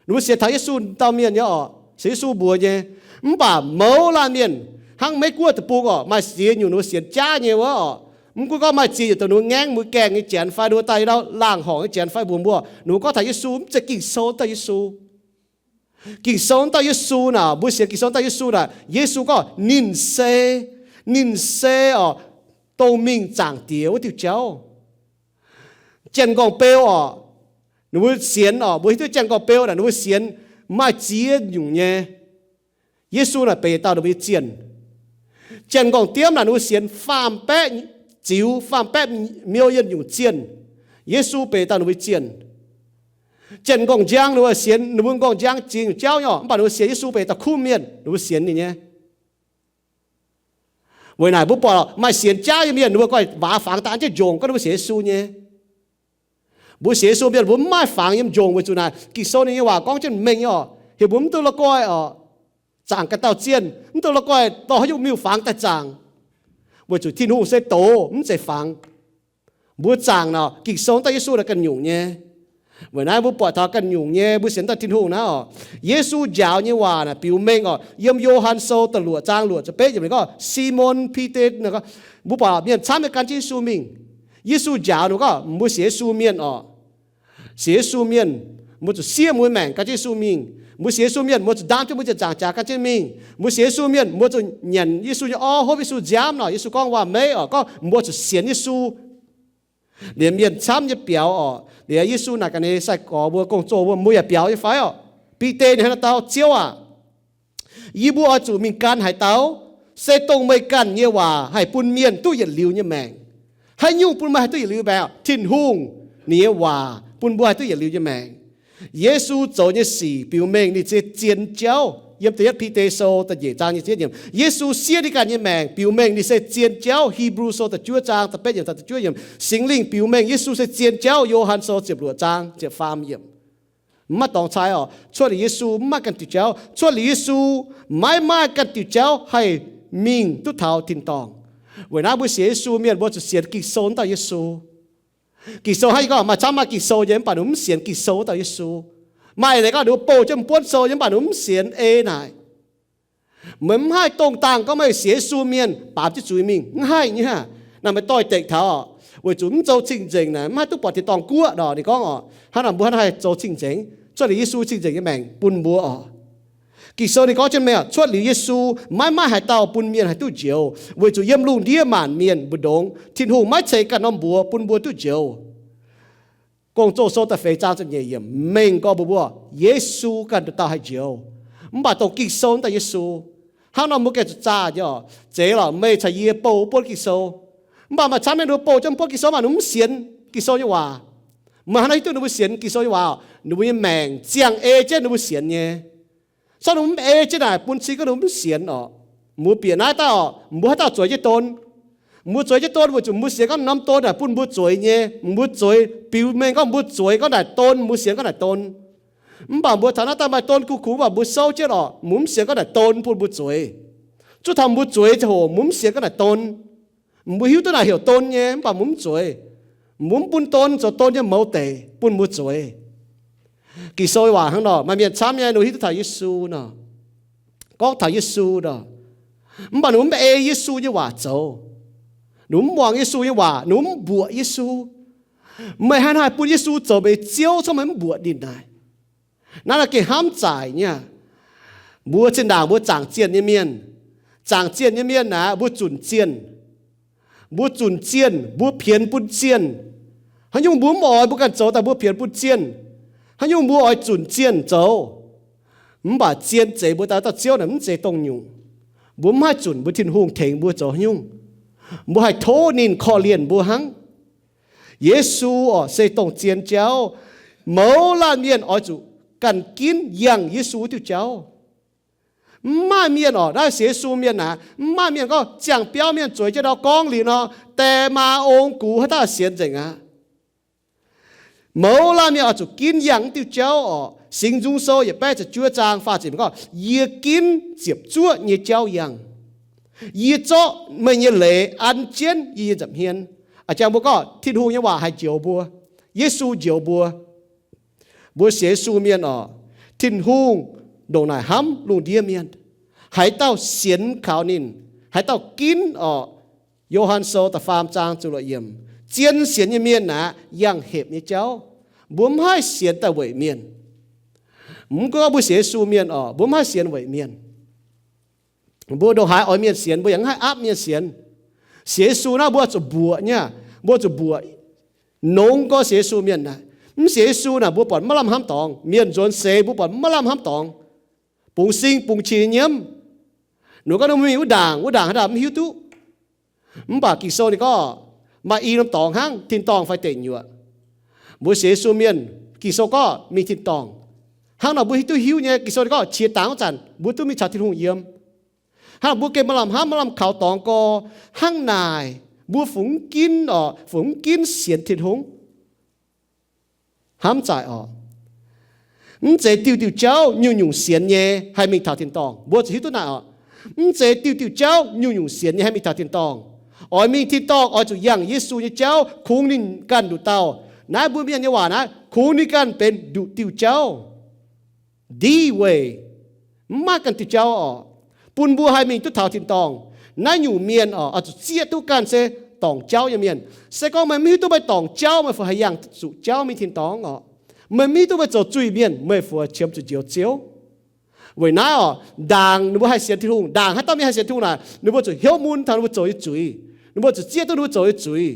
Ninh mbuo sienx taux Yesu dauh mienh nyei orqc, sienx Yesu mbuox nyei. Mv baac mouz laanh mienh hnangv Meiv-Guoqv deic-bung orqc, maaih ziex nyungc ninh mbuo sienx jaav nyei wuov orqc. Mv gunv gorngv maaih ziex nyungc dongh ninh mbuo ngaengv mbuo gaengh nyei janx fai ninh mbuo daaih ndau laangh horngc nyei janx fai mbuox mbuo, ninh mbuo gorngv taux Yesu mv zeiz Ging-Sou dauh Yesu. Ging-Sou dauh Yesu naaic, mbuo sienx Ging-Sou dauh Yesu naaic, Yesu gorngv ninh se, ninh se orqc, dongh mingh Zaangc Diex wuov diuh jauv. Janx-nqorngv beu orqc, ninh mbuo sienx orqc, mbuo hiuv duqv janx-nqorngv beu naaic ninh mbuo sienx maaih ziex nyungc nyei. Yesu naaic benx dauh ninh mbuo nyei zienh. Janx-nqorngv diemv naaic ninh mbuo sienx faam baeqv ziux, faam baeqv million nyungc zienh. Yesu benx dauh ninh mbuo nyei zienh. Janx-nqorngv njang ninh mbuo sienx ninh mbuo nqorngv njang ziex nyungc jauv nyei orqc, mv baac ninh mbuo sienx Yesu benx dauh kuv mienh, ninh mbuo sienx ninh nyei. Weic naaic mbuo buatc maaih sienx jaav nyei mienh ninh mbuo goiv waac fangx daaih an jienv njongc gorngv ninh mbuo sienx Yesu nyei. Mbuo sienx Yesu mienh mbuo mv maaih fangx yiem njongc weic zuqc naaic Ging-Sou ninh nyei waac gorngv jienv mengh nyei orqc, heuc mbuo mv duqv la'guaih orqc zaangc ganh dauh zienh, mv duqv la'guaih dorh haaix nyungc miuc-fangx daaih zaangc, weic zuqc Tin-Hungh se doz mv zeiz fangx. Mbuo zaangc nor Ging-Sou dauh Yesu naaic ganh nyungc nyei. Weic naaiv mbuo buatc taux ganh nyungc nyei mbuo sienx dauh Tin-Hungh naaiv orqc, Yesu njaaux nyei waac naaic biux mengh orqc, yiem Yo^han Sou da'luoqc zaang luoqc ziepc betv yiemc ninh gorngv, Simon Bide, mbuo buatc mienh camv nyei gan jienv Yesu mingh. Yesu njaaux ninh gorngv mbuo sienx Yesu mienh orqc, sienx Yesu mienh, mbuo zuqc siev mbuo maengc gan jienv Yesu mingh. Mbuo sienx Yesu mienh mbuo zuqc ndaam jienv mbuo ziepc nzaangc jaax gan jienv mingh. Mbuo sienx Yesu mienh mbuo zuqc nyanc Yesu nyei orv, hopv Yesu nziaamv nor. Yesu gorngv waac-meiv orqc, gorngv mbuo zuqc sienx Yesu. Liemh mienh camv nyei biaux orqc, liemh Yesu naaic ga'naaiv sai-gorx mbuo, gong-zoh mbuo, mbuo yaac biaux nyei fai orqc? Bide ninh hnangv naaiv dau, Ziouv aac, yie mbuo oix zuqc mingh gan haaix dauh? Se dongh meih ganh nyei waac haih bun mienh duqv yietc liuz nyei maengc. Haaix nyungc bun meih haih duqv yietc liuz maengc? Tin-Hungh ninh nyei waac bun mbuo haih duqv yietc liuz nyei maengc. Yesu zoux nyei sic biux mengh ninh se zien jauv. Yiem da'yietv Bide Sou da'nyeic zaang nyei ziepc yietv yiemc, Yesu siev ninh ganh nyei maengc biux mengh ninh se zien jauv. Hipv^lu Sou da'juov zaang da'betv yiemc taux da'juov yiemc, Singx Lingh biux mengh Yesu se zien jauv. Yo^han Sou ziepc luoqc zaang ziepc faam yiemc. Mv maaih dorngx cai orqc, cuotv liuz Yesu mv maaih ganh diuc jauv. Cuotv liuz Yesu maiv maaih ganh diuc jauv haih mingh duqv taux tin-dorngh. Weic naaiv mbuo sienx Yesu mienh mbuo zuqc sienx Ging-Sou wuov dauh Yesu. Ging-Sou hnangv yie gorngv maaih camv maaih Ging-Sou nyei mv baac ninh mv sienx Ging-Sou wuov dauh Yesu. Maaih leiz gorngv ninh mbuo bouh jienv m'buonv sou nyei mv baac ninh mv sienx ei naaic. Meih mv haih dongh dangh gorngv meih sienx Yesu mienh baamz jienv zuiz mingh, mv haih nyei hnangv. Naaiv meih doix-dekc taux orqc, weic zuqc mv zoux cing-nzengc naaic mv haih duqv buatc tin-dorngh guoqv nor. Ninh gorngv orqc, hnangv naaic mbuo hnangv naaiv haih zoux cing-nzengc, cuotv liuz Yesu cing-nzengc nyei maengc bun mbuo orqc. Ging-Sou ninh gorngv jienv mengh orqc, cuotv liuz Yesu maiv maaih haaix dauh bun mienh haih duqv njoux, weic zuqc yiem lungh ndiev maanc mienh mbu'ndongx Tin-Hungh maiv ceix ganh norm mbuox bun mbuo duqv njoux. Gong-Zoh Sou da'feix zaang ziepc nyeic yiemc mengh gorngv mbuox mbuo, Yesu ganh nduqc dauh haih njoux. Mv baac dongh Ging-Sou wuov dauh Yesu, hnangv nor mbuo gengh zuqc zaah nyei orqc. Zeiz lorqc, meih caux yie bouh wuov buonv Ging-Sou. Mv baac maaih camv nyei ninh mbuo bouh jienv buonv Ging-Sou mv baac ninh mv sienx Ging-Sou nyei waac. Meih hnangv naaiv hiuv duqv ninh mbuo sienx Ging-Sou nyei waac orqc, ninh mbuo nyei maengc ziangh ei jienv ninh mbuo sienx nyei. Corc ninh mbuo mv ei jienv naaic bun cing gorngv ninh mbuo mv sienx orqc. Mbuo bieqc naaiv daaih orqc, mbuo haaix dauh zueiz jienv don? Mbuo zueiz jienv don weic zuqc mbuo sienx gorngv norm don naaic bun mbuo zueiz nyei. Mbuo zueiz biux mengh gorngv mbuo zueiz gorngv naaic don, mbuo sienx gorngv naaic don. Mv baac mbuo taux naaiv daaih maaih don kuv kungx, mv baac mbuo souv jienv orqc, mbuo mv sienx gorngv naaic don bun mbuo zueiz. Zuov taux mbuo zueiz ziangh hoc mbuo mv sienx gorngv naaic don. Mbuo hiuv duqv naaic heuc don nyei mv baac mbuo mv zueiz. Mbuo mv bun don, zoux don nyei mouz deic bun mbuo zueiz. Ging-Sou waac hnangv nor, maaih mienh camv nyei ninh mbuo hiuv duqv taux Yesu nor, gorngv taux Yesu nor, mv baac ninh mbuo mv ei Yesu nyei waac zoux. Ninh mbuo mv muangx Yesu nyei waac, ninh mbuo mv mbuoqc Yesu. Meih hnangv haaix bun Yesu zoux meih nyei Ziouv, corc meih mv mbuoqc ninh naaic? Naaiv naaic gengh hnamv zaaic nyei aqv. Mbuo zinh ndaangc mbuo zaangc zienh nyei mienh, zaangc zienh nyei mienh naaic mbuo zunc zienh. Mbuo zunc zienh, mbuo pienx bun zienh. Haaix nyungc mbuo mv oix mbuo ganh zoux daaih mbuo pienx bun zienh. Haaix nyungc mbuo oix zunc zienh zoux. Mv baac zien zeix mbuo daaih dauh Ziouv naaic mv zeiz dongh nyungc. Mbuo mv haih zunc mbuo Tin-Hungh tengx mbuo zoux haaix nyungc. Mbuo haih tov ninh korv-lienh mbuo hnangv. Yesu orqc se dongh zien jauv. Mouz laanh mienh oix zuqc ganh ginv yangh Yesu wuov diuh jauv. Mv maaih mienh orqc, naaiv sienx Yesu mienh naaic, mv maaih mienh gorngv ziangh biauv mienh zueiz jienv ndau gorngv liuz nor, die maa ong gux haaix dauh sienx nzengc aqv. Mouz laanh mienh oix zuqc ginv yangh wuov diuh jauv orqc. Singx Nzung Sou yietc baeqv ziepc juov zaang faah ziepc gorngv, yie ginv ziepc zuoqv nyei jauv yangh. Yie zorqv meih nyei leiz an jienv yie nyei nza'hmien. A'jang mbuo gorngv Tin-Hungh nyei waac haih njoux mbuo. Yesu njoux mbuo. Mbuo sienx Yesu mienh oc, Tin-Hungh ndongc naaic hnamv lungh ndiev mienh. Haaix dauh sienx kaux ninh, haaix dauh ginv oc, Yo^han Sou da'faam zaang ziepc luoqc yiemc, zien sienx nyei mienh aeqv, yangh hepc nyei jauv. Mbuo mv haih sienx daaih weic mienh. Mv gunv mbuo sienx Yesu mienh oc, mbuo mv haih sienx weic mienh. Mbuo ndongc haaix oix mienh sienx, mbuo yaac mv haih aapv mienh sienx. Sienx Yesu naaiv mbuo zuqc mbuoqc nyei, mbuo zuqc mbuoqc nongx gorx sienx Yesu mienh naaic. Mv sienx Yesu naaic mbuo buatc maiv lamh hnamv dorngx. Mienh nzuonx seix mbuo buatc maiv lamh hnamv dorngx, bungx sing bungx qiex nyiemv. Ninh gorngv ninh mingh wuov ndaangc, wuov ndaangc haaix dauh mv hiuv duqv. Mv baac Ging-Sou ninh gorngv maaih i norm dorngx hnangv, tin-dorngh fai deic nyuoqc. Mbuo sienx Yesu mienh, Ging-Sou gorngv mingh tin-dorngh. Hnangv nor mbuo hiuv duqv hiuv nyei, Ging-Sou ninh gorngv qiex dangx wuov zanc mbuo duqv mingh caux Tin-Hungh yiem. Hnangv nor mbuo gengh maaih lamh hnamv, maaih lamh kaux dorngx gorx hnangv naaic, mbuo fungx mv ginv oc, fungx mv ginv sienx Tin-Hungh. Hnamv zaaic oc. Mv zeiz diuh diuh jauv nyungc-nyungc sienx nyei haih mingh taux tin-dorngh. Mbuo zuqc hiuv duqv naaic oc. Mv zeiz diuh diuh jauv nyungc-nyungc sienx nyei haih mingh taux tin-dorngh. Oix mingh tin-dorngh oix zuqc yangh Yesu nyei jauv, kungx ninh ganh nduqc dauh. Naaiv mbuo mienh nyei waac naaiv, kungx ninh ganh benx nduqc diuh jauv. Ndi weic, mv maaih ganh diuh jauv oc, bun mbuo haih mingh duqv taux tin-dorngh. Naaiv nyungc mienh oc, oix zuqc zieqv duqv ganh se dorngc jauv nyei mienh. Se gorngv meih mv hiuv duqv meih dorngc jauv, meih fu haih yangh zuqc jauv mingh tin-dorngh oc. Meih mv hiuv duqv meih zoux zuiz-mienh, meih fu qiemx zuqc njoux Ziouv. Weic naaiv oc, ndaangc ninh mbuo haih sienx Tin-Hungh, ndaangc haaix dauh mienh haih sienx Tin-Hungh naaic, ninh mbuo zuqc hnyouv mun taux ninh mbuo zoux nyei zuiz. Ninh mbuo zuqc zieqv duqv ninh mbuo zoux nyei zuiz.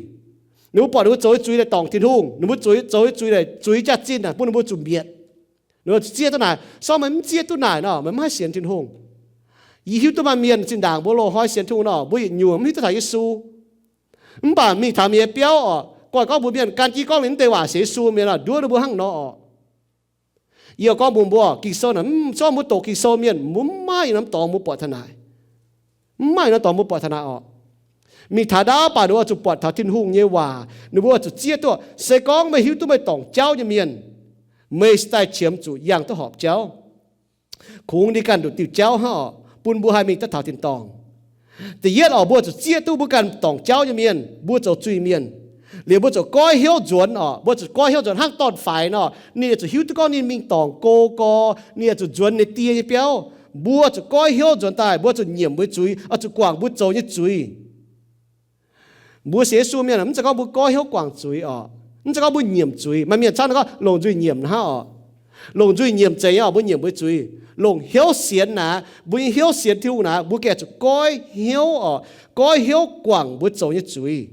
Ninh mbuo buatc ninh mbuo zoux nyei zuiz naaic dorngc Tin-Hungh, ninh mbuo zoux nyei zuiz naaic zuiz jaax-zinh naaic bun ninh mbuo zuqc mietc. Ninh mbuo zuqc zieqv duqv naaic. Se gorngv meih mv zieqv duqv naaic nor, meih mv haih sienx Tin-Hungh. Yie hiuv duqv maaih mienh zinh ndaangc mbuo loz-hnoi sienx Tin-Hungh nor, mbuo yietc nyuoqc mv hiuv duqv taux Yesu. Mv baac mingh taux mienh nyei biauv oc, goiv gorngv mbuox mienh gan jiv gorngv ninh mv deix waac sienx Yesu, mienh nduov ninh mbuo hnangv nor oc. Yie gorngv mbuox mbuo, Ging-Sou naaic, mv, se gorngv mbuo doqc Ging-Sou mienh, mbuo mv maaih yietc norm dorngx mbuo buatc taux naaic. Mv maaih yietc norm dorngx mbuo buatc taux naaic oc. Mingh taux ndaauv baac ninh mbuo zuqc buatc taux Tin-Hungh nyei waac, ninh mbuo zuqc zieqv duqv, se gorngv meih hiuv duqv meih dorngc jauv nyei mienh, meih se daaih qiemx zuqc yangh duqv horpc jauv. Kungx ninh ganh nduqc diuh jauv hnangv oc, bun mbuo haih mingh duqv taux tin-dorngh. Da'yietv oc, mbuo zuqc zieqv duqv mbuo ganh dorngc jauv nyei mienh, mbuo zoux zuiz-mienh. Liuz mbuo zuqc goiv hnyouv nzuonx oc, mbuo zuqc goiv hnyouv nzuonx hnangv dorn-faix nor, ninh zuqc hiuv duqv gorngv ninh mingh dorngc go gorx, ninh zuqc nzuonx ninh die nyei biauv. Mbuo zuqc goiv hnyouv nzuonx daaih, mbuo zuqc nyiemc mbuo zuiz, oix zuqc guangc mbuo zoux nyei zuiz. Mbuo sienx Yesu mienh mv zeiz gorngv mbuo goiv hnyouv guangc zuiz oc. Mv zeiz gorngv mbuo nyiemc zuiz. Maaih mienh camv gorngv longc nzuih nyiemc hnangv oc. Longc nzuih nyiemc zeiz nyei oc, mbuo nyiemc mbuo zuiz. Longc hnyouv sienx naaic, mbuo nyei hnyouv sienx Tin-Hungh naaic, mbuo gengh zuqc goiv hnyouv oc, goiv hnyouv guangc mbuo zoux nyei zuiz.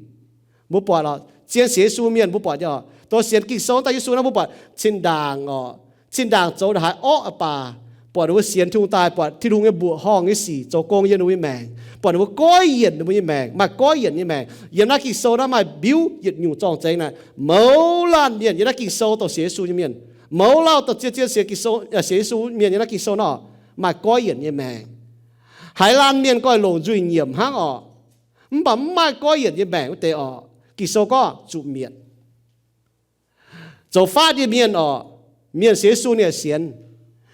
Mbuo buatc oc, zien sienx Yesu mienh mbuo buatc nyei oc, dongh sienx Ging-Sou daaih Yesu naaiv mbuo buatc zinh ndaangc oc, zinh ndaangc zoux ndongc haaix orqv aqv baac, buatc ninh mbuo sienx Tin-Hungh daaih, buatc Tin-Hungh nyei mbuoqc horngh nyei sic zoux gong yiem ninh mbuo nyei maengc, buatc ninh mbuo goiv yienc ninh mbuo nyei maengc, maaih goiv yienc nyei maengc. Yiem naaiv Ging-Sou naaiv maaih mbiuv yietc nyungc zorng-zengx naaic, mouz laanh mienh yiem naaiv Ging-Sou dongh sienx Yesu nyei mienh, mouz lauh dongh zien-zien sienx Ging-Sou, sienx Yesu mienh yiem naaiv Ging-Sou nor, maaih goiv yienc nyei maengc. Haaix laanh mienh ganh longc nzuih nyiemc hnangv oc, mv baac mv maaih goiv yienc nyei maengc wuov deix oc, Ging-Sou gorngv zuqc mietc. Zoux faatv nyei mienh oc, mienh sienx Yesu ninh yaac sienx.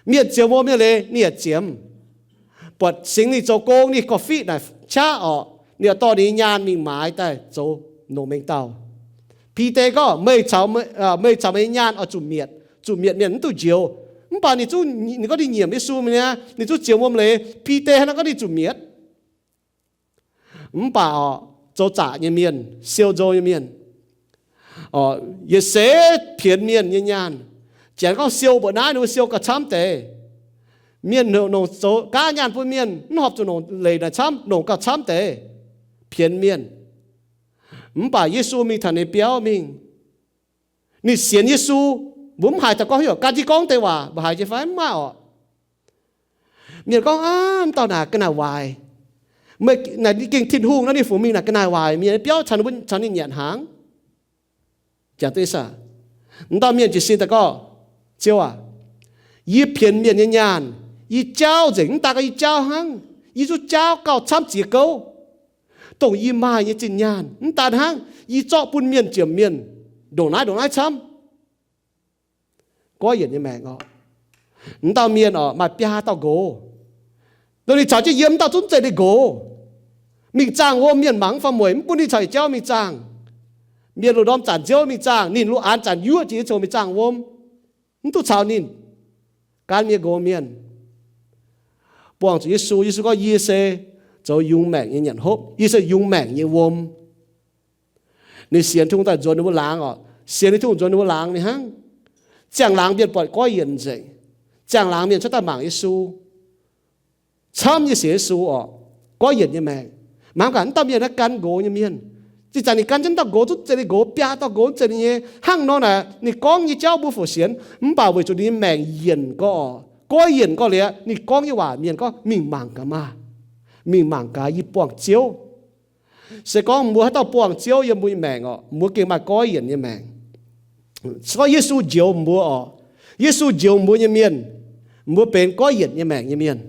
Mienh ziouc wuom nyei leiz ninh yaac ziemx. Buatc Singx Lingh zoux gong ninh korv-fiqv naaic qaqv oc, ninh yaac dorh ninh nyei nyaanh mingh maaiz daaih zoux longc mengh dauh. Bide gorngv, meih caux, meih caux meih nyei nyaanh oix zuqc mietc. Zuqc mietc mienh mv duqv njoux. Mv baac ninh zungv, ninh gorngv ninh nyiemc Yesu mi'aqv, ninh zungv ziouc wuom leiz. Bide hnangv naaiv gorngv ninh zuqc mietc. Mv baac oc, zoux zaqc nyei mienh, siou nzou nyei mienh, yietc seix pienx mienh nyei nyaanh. Janx gorngv siou mbuoqc naaiv, ninh mbuo siou gauh camv deix. Mienh nongc zoux gaav nyaanh bun mienh, mv horpc zuqc nongc leic naaic camv, nongc gauh camv deix, pienx mienh. Mv baac Yesu mingh taux ninh biauv mingh, ninh sienx Yesu. Mbuo mv haiz daaih gorngv heuc gan jienv gorngv deix waac, mbuo haiz jienv fai? Mv maaih oc. Mienh gorngv, aav, mv dauh naaic ga'naaiv waaic. Meih naaic gengh Tin-Hungh nor, ninh fungc mingh naaic ga'naaiv waaic mienh biauv caux ninh nyanc hnaangx? Jangx duqv, mv dauh mienh jiez sin daaih gorngv, Ziouv aac, yie pienx mienh nyei nyaanh, yie jaauv nzengc mv daan gorngv yie jaauv hnangv. Yie zungv jaauv gauh camv ziex gouv. Dongh yie maaih nyei zinh nyaanh mv daan hnangv, yie zorqv bun mienh ziemx mienh ndongc naaiv ndongc naaiv camv. Goiv yienc nyei maengc oc. Mv dauh mienh oc, maaih biaa dauh nqox. Dongh ninh caux jienv yiem mv dauh zungv zeiz ninh nqox. Mingh zaangh wuom mienh mangc mv faaux mueic, mv bun ninh caux yietc jauv mingh zaangh. Mienh loz-ndorm zanc nziouv mingh zaangh, ninh loz-aanx zanc yuoqv jiex nyei coux mingh zaangh wuom, mv duqv caux ninh. Gan mienh nqox mienh buangh zuqc Yesu. Yesu gorngv, Yie se zoux yungz maengc nyei nyanc hopv, yie se yungz maengc nyei wuom. Ninh sienx Tin-Hungh daaih nzuonx ninh mbuo laangz oc. Sienx Tin-Hungh nzuonx ninh mbuo laangz mingh hnangv. Ziangh laangz mienh buatc goiv yienc nzengc. Ziangh laangz mienh cuotv daaih mangc Yesu, camv nyei sienx Yesu oc. Goiv yienc nyei maengc. Mangc gaax, mv dauh mienh naaiv gan nqox nyei mienh. Ih zanc ninh gan jienv dauh nqox, zungv zeiz ninh nqox, biaa dauh nqox, zungv zeiz ninh nyei. Hnangv nor naaic ninh gorngv nyei jauv mbuo foc sienx, mv baac weic zuqc ninh nyei maengc yienc gorx, goiv yienc gorx liuz, ninh gorngv nyei waac mienh gorngv, Mingh mangc gaax maah! Mingh mangc gaax, yie buangh Ziouv. Se gorngv mbuo haaix dauh buangh Ziouv yiem mbuo nyei maengc oc, mbuo gengh maaih goiv yienc nyei maengc. Se gorngv Yesu njoux mbuo oc, Yesu njoux mbuo nyei mienh, mbuo benx goiv yienc nyei maengc nyei mienh.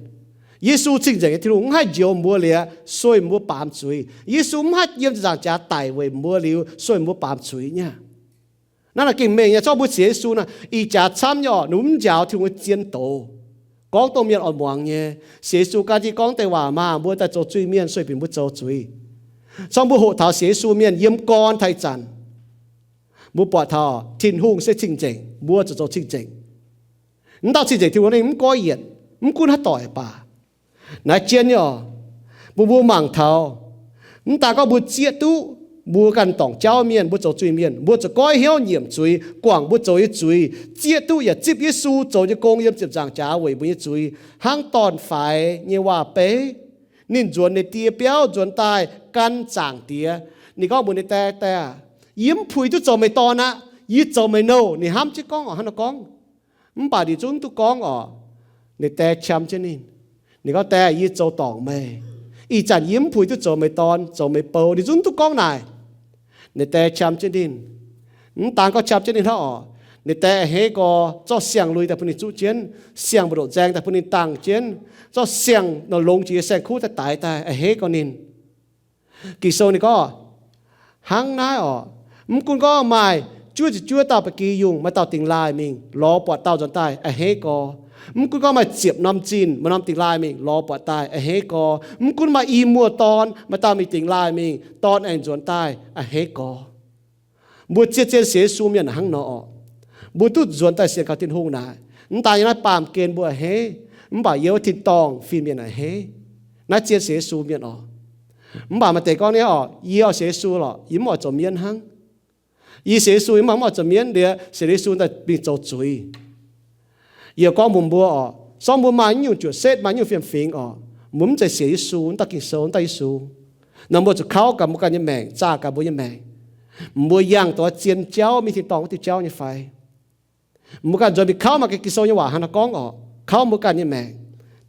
Yesu cing-nzengc nyei Tin-Hungh mv haih njoux mbuo liuz sueih mbuo baamz zuiz. Yesu mv haih yiem ziepc nzaangc jaax daic weic mbuo liuz sueih mbuo baamz zuiz nyei. Naaiv naaic gengh mengh nyei. Zorqv mbuo sienx Yesu naaic, ih jaax camv nyei oc, ninh mv njaaux Tin-Hungh nyei zien doz. Gorngv dongh mienh oix muangx nyei. Sienx Yesu gan jienv gorngv deix waac maah! Mbuo daaih zoux zuiz-mienh, sueih bieqc mbuo zoux zuiz. Zorqv mbuo hoqc taux sienx Yesu mienh yiem gorn taux ih zanc, mbuo buatc taux Tin-Hungh se cing-nzengc, mbuo zuqc zoux cing-nzengc. Mv dauh cing-nzengc Tin-Hungh ninh mv goiv yienc, mv gunv haaix doic baac. Naaiv jienv nyei oc. Mbuo mbuo mangc taux, mv daan gorngv mbuo zieqv duqv mbuo ganh dorngc jauv mienh, mbuo zoux zuiz-mienh, mbuo zuqc goiv hnyouv nyiemc zuiz, guangc mbuo zoux nyei zuiz, zieqv duqv yaac zipv Yesu zoux nyei gong yiem ziepc nzaangc jaax weic mbuo nyei zuiz, hnangv dorn-faix nyei waac-beiv. Ninh nzuonx ninh die biauv nzuonx daaih gan Zaangc Diex. Ninh gorngv mbuox ninh die, Die aah, yie mv puix duqv zoux meih dorn aqv. Yie zoux meih nouh. Ninh hnamv jienv gorngv oc, hnangv nor gorngv. Mv baac ninh zungv mv duqv gorngv oc. Ninh die qam jienv ninh. Ninh gorngv, Die, yie zoux dorngc meih. Ih zanc yie mv puix duqv zoux meih dorn, zoux meih bou. Ninh zungv mv duqv gorngv naaic. Ninh die qam jienv ninh. Mv daan gorngv qam jienv ninh hnangv oc, ninh die a'hneiv gorx zorqv siang-lui daaih bun ninh zuqv jienv, siang-mbu'ndongc nzaeng daaih bun ninh dangh jienv, zorqv siang-nor longx jiex nyei saeng-kuv daaih daix daaih a'hneiv gorx ninh. Ging-Sou ninh gorngv hnangv naaiv oc, mv gunv gorngv maaih juov ziepc juov dauh ba'gi yungh, maaih dauh dingx laaih mingh lorz buatc dauh nzuonx daaih a'hneiv gorx. Mv gunv gorngv maaih ziepc norm zinh, maaih norm dingx laaih mingh lorz buatc daaih a'hneiv gorx. Mv gunv maaih i muoz dorn, maaih dauh mingh dingx laaih mingh, dorn aengx nzuonx daaih a'hneiv gorx. Mbuo zien-zien sienx Yesu mienh hnangv nor oc. Mbuo duqv nzuonx daaih sienx kaux Tin-Hungh naaic, mv daan yiem naaiv baamh gen mbuo a'hneiv, mv baac yiem wuov tin-dorngh fin-mienh a'hneiv. Naaiv zien sienx Yesu mienh oc. Mv baac maaih deix gorngv niaa oc, Yie oix sienx Yesu lorqc, yie mv oix zoux mienv hnangv. Yie sienx Yesu yie mv baac mv oix zoux mienv, liuz sienx Yesu daaih mingh zoux zuiz. Yie gorngv mbuox mbuo oc, zorngv mbuo maaih nyungc juoqc setv, maaih nyungc fiem-fingx oc, mbuo mv zeiz sienx Yesu, mv dauh Ging-Sou, mv dauh Yesu. Nor mbuo zuqc kauv gaax mbuo ganh nyei maengc, zaah gaax mbuo nyei maengc. Mbuo yangh doix zien jauv, mingh tin-dorngh wuov diuh jauv nyei fai? Mbuo ganh nzuonx mingh kauv maaih ganh Ging-Sou nyei waac hnangv naaiv gorngv oc. Kauv mbuo ganh nyei maengc.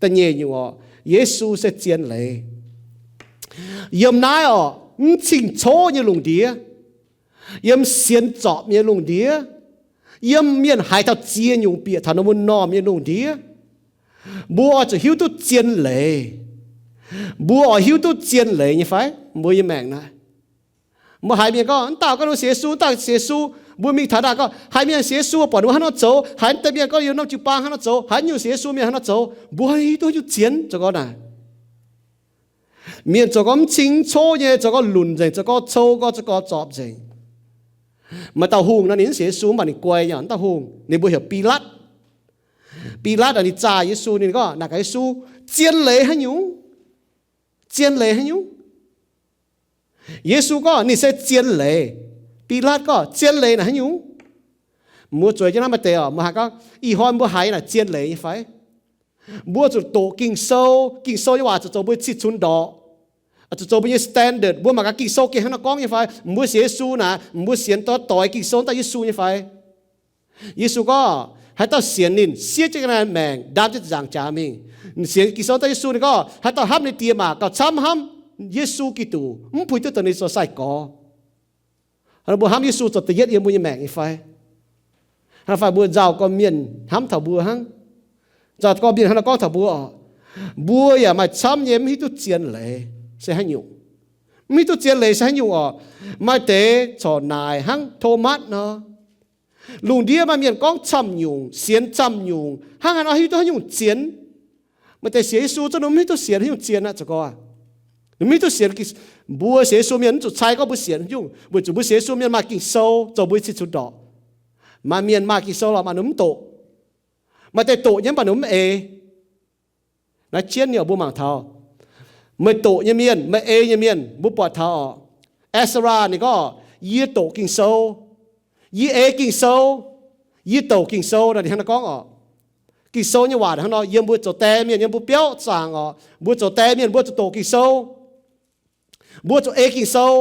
Da'nyeic nyungc oc, Yesu se zien leiz. Yiem naaiv oc, mv cing-coqv nyei lungh ndiev, yiem sienx zorpc nyei lungh ndiev, yiem mienh haiz taux ziex nyungc bieqc taux ninh mbuo m'normh nyei lungh ndiev, mbuo oix zuqc hiuv duqv zien leiz. Mbuo oix hiuv duqv zien leiz nyei fai? Mbuo nyei maengc naaiv, mbuo haiz mienh gorngv, Mv dauh ganh sienx Yesu, mv dauh sienx Yesu. Mbuo mingh taux naaic gorngv, Haiz mienh sienx Yesu buatc ninh mbuo hnangv nor zoux, haiz mv deix mienh gorngv yiem norm jiu-baang hnangv nor zoux, haiz nyungc sienx Yesu mienh hnangv nor zoux. Mbuo hiuv duqv nyungc zien zoux gorngv naaic. Mienh zoux gorngv mv cing mv coqv nyei, zoux gorngv lunc nzengc, zoux gorngv cou gorngv, zoux gorngv zorpc nzengc. Maaih dauh hungh nor, ninh mv sienx Yesu, mv baac ninh guai nyei, mv dauh hungh ninh mbuo heuc Bilaatv. Bilaatv ninh zaah Yesu, ninh gorngv, naaic gaax Yesu, Zien leiz haaix nyungc? Zien leiz haaix nyungc? Yesu gorngv ninh se zien leiz. Bilaatv gorngv, Zien leiz naaic haaix nyungc? Mbuo zueiz jienv naaiv maaih deix oc, mbuo haiz gorngv, ih hnoi mbuo haiz naaic zien leiz nyei fai? Mbuo zuqc doqc Ging-Sou, Ging-Sou nyei waac zuqc zoux mbuo nyei cih cunx ndorqc, zuqc zoux mbuo nyei standard. Mbuo mangc gaax Ging-Sou gengh hnangv naaiv gorngv nyei fai? Mbuo sienx Yesu naaic, mbuo sienx doix Ging-Sou daaih Yesu nyei fai? Yesu gorngv, haaix dauh sienx ninh, siev jienv ga'naaiv maengc, ndaam jienv nzaangc jaax mingh. Sienx Ging-Sou daaih Yesu ninh gorngv, haaix dauh hnamv ninh die maah, gauh camv hnamv Yesu Giduc, mv puix duqv dongh ninh zoux sai-gorx. Mbuo hnamv Yesu zoux da'yietv yiem mbuo nyei maengc nyei fai? Hnangv fai mbuo nzauh gorn mienh hnamv taux mbuo hnangv, nzauh gorn mienh hnangv nor gorngv taux mbuo oc. Mbuo yaac maaih camv nyei mv hiuv duqv zien leiz se haaix nyungc. Mv hiuv duqv zien leiz se haaix nyungc oc. Maaih deix corc naaic hnangv Tomatv nor. Lungh ndiev maaih mienh gorngv camv nyungc, sienx camv nyungc, hnangv haaix nor hiuv duqv haaix nyungc zien? Maaih deix sienx Yesu zungv mv hiuv duqv sienx haaix nyungc zien aqv, zoux gorngv Ninh mv hiuv duqv sienx. Mbuo sienx Yesu mienh mv zuqc cai gorngv mbuo sienx nyungc, weic zuqc mbuo sienx Yesu mienh maaih Ging-Sou zoux mbuo nyei cin-cun ndorqc. Maaih mienh maaih Ging-Sou lorqc, maaih ninh mv doqc. Maaih deix doqc nyei mv baac ninh mv eix. Naaiv jienv nyei mbuo mangc taux, meih doqc nyei mienh, meih ei nyei mienh, mbuo buatc taux oc. Ezra ninh gorngv, yie doqc Ging-Sou, yie ei Ging-Sou, yie doqc Ging-Sou, ninh hnangv naaiv gorngv oc. Ging-Sou nyei waac hnangv nor, yiem mbuo zoux die mienh, yiem mbuo biauv zaangc oc, mbuo zoux die mienh mbuo zuqc doqc Ging-Sou, mbuo zuqc ei Ging-Sou,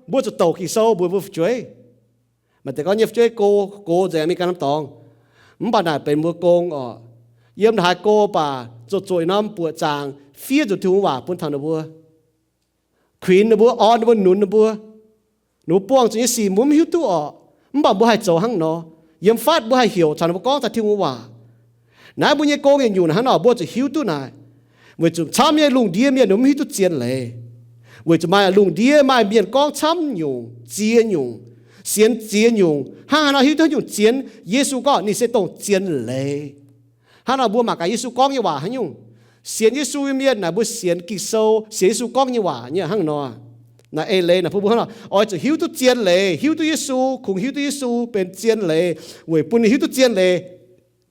mbuo zuqc doqc Ging-Sou mbuox mbuo fu'jueiv. Maaih deix gorngv nyei fu'jueiv go, go nzengc mingh ganh norm dorngx. Mv baac naaic benx mbuo gong oc. Yiem haaix go baac zoqc zoqc norm buoqc zaangc fiev nzunc Tin-Hungh waac bun taux ninh mbuo, kuinx ninh mbuo, orn ninh mbuo, nunz ninh mbuo. Ninh mbuo buangh zuqc nyei sic mbuo mv hiuv duqv oc, mv baac mbuo haih zoux hnangv nor. Yiem fatv mbuo haih heuc caux ninh mbuo gorngv taux Tin-Hungh waac. Naaiv mbuo nyei gong yietc nyungc hnangv nor, mbuo zuqc hiuv duqv naaic. Weic zuqc camv nyei lungh ndiev mienh ninh mbuo mv hiuv duqv zien leiz. Weic zuqc maaih lungh ndiev maaih mienh gorngv camv nyungc, ziex nyungc, sienx ziex nyungc, hnangv haaix nor hiuv duqv haaix nyungc zien? Yesu gorngv ninh se dongh zien leiz. Hnangv nor mbuo mangc gaax Yesu gorngv nyei waac haaix nyungc. Sienx Yesu nyei mienh naaic mbuo sienx Ging-Sou, sienx Yesu gorngv nyei waac nyei hnangv nor. Naaiv eix leiz naaic bun mbuo hnangv nor, oix zuqc hiuv duqv zien leiz, hiuv duqv Yesu, kungx hiuv duqv Yesu benx zien leiz, weic bun ninh hiuv duqv zien leiz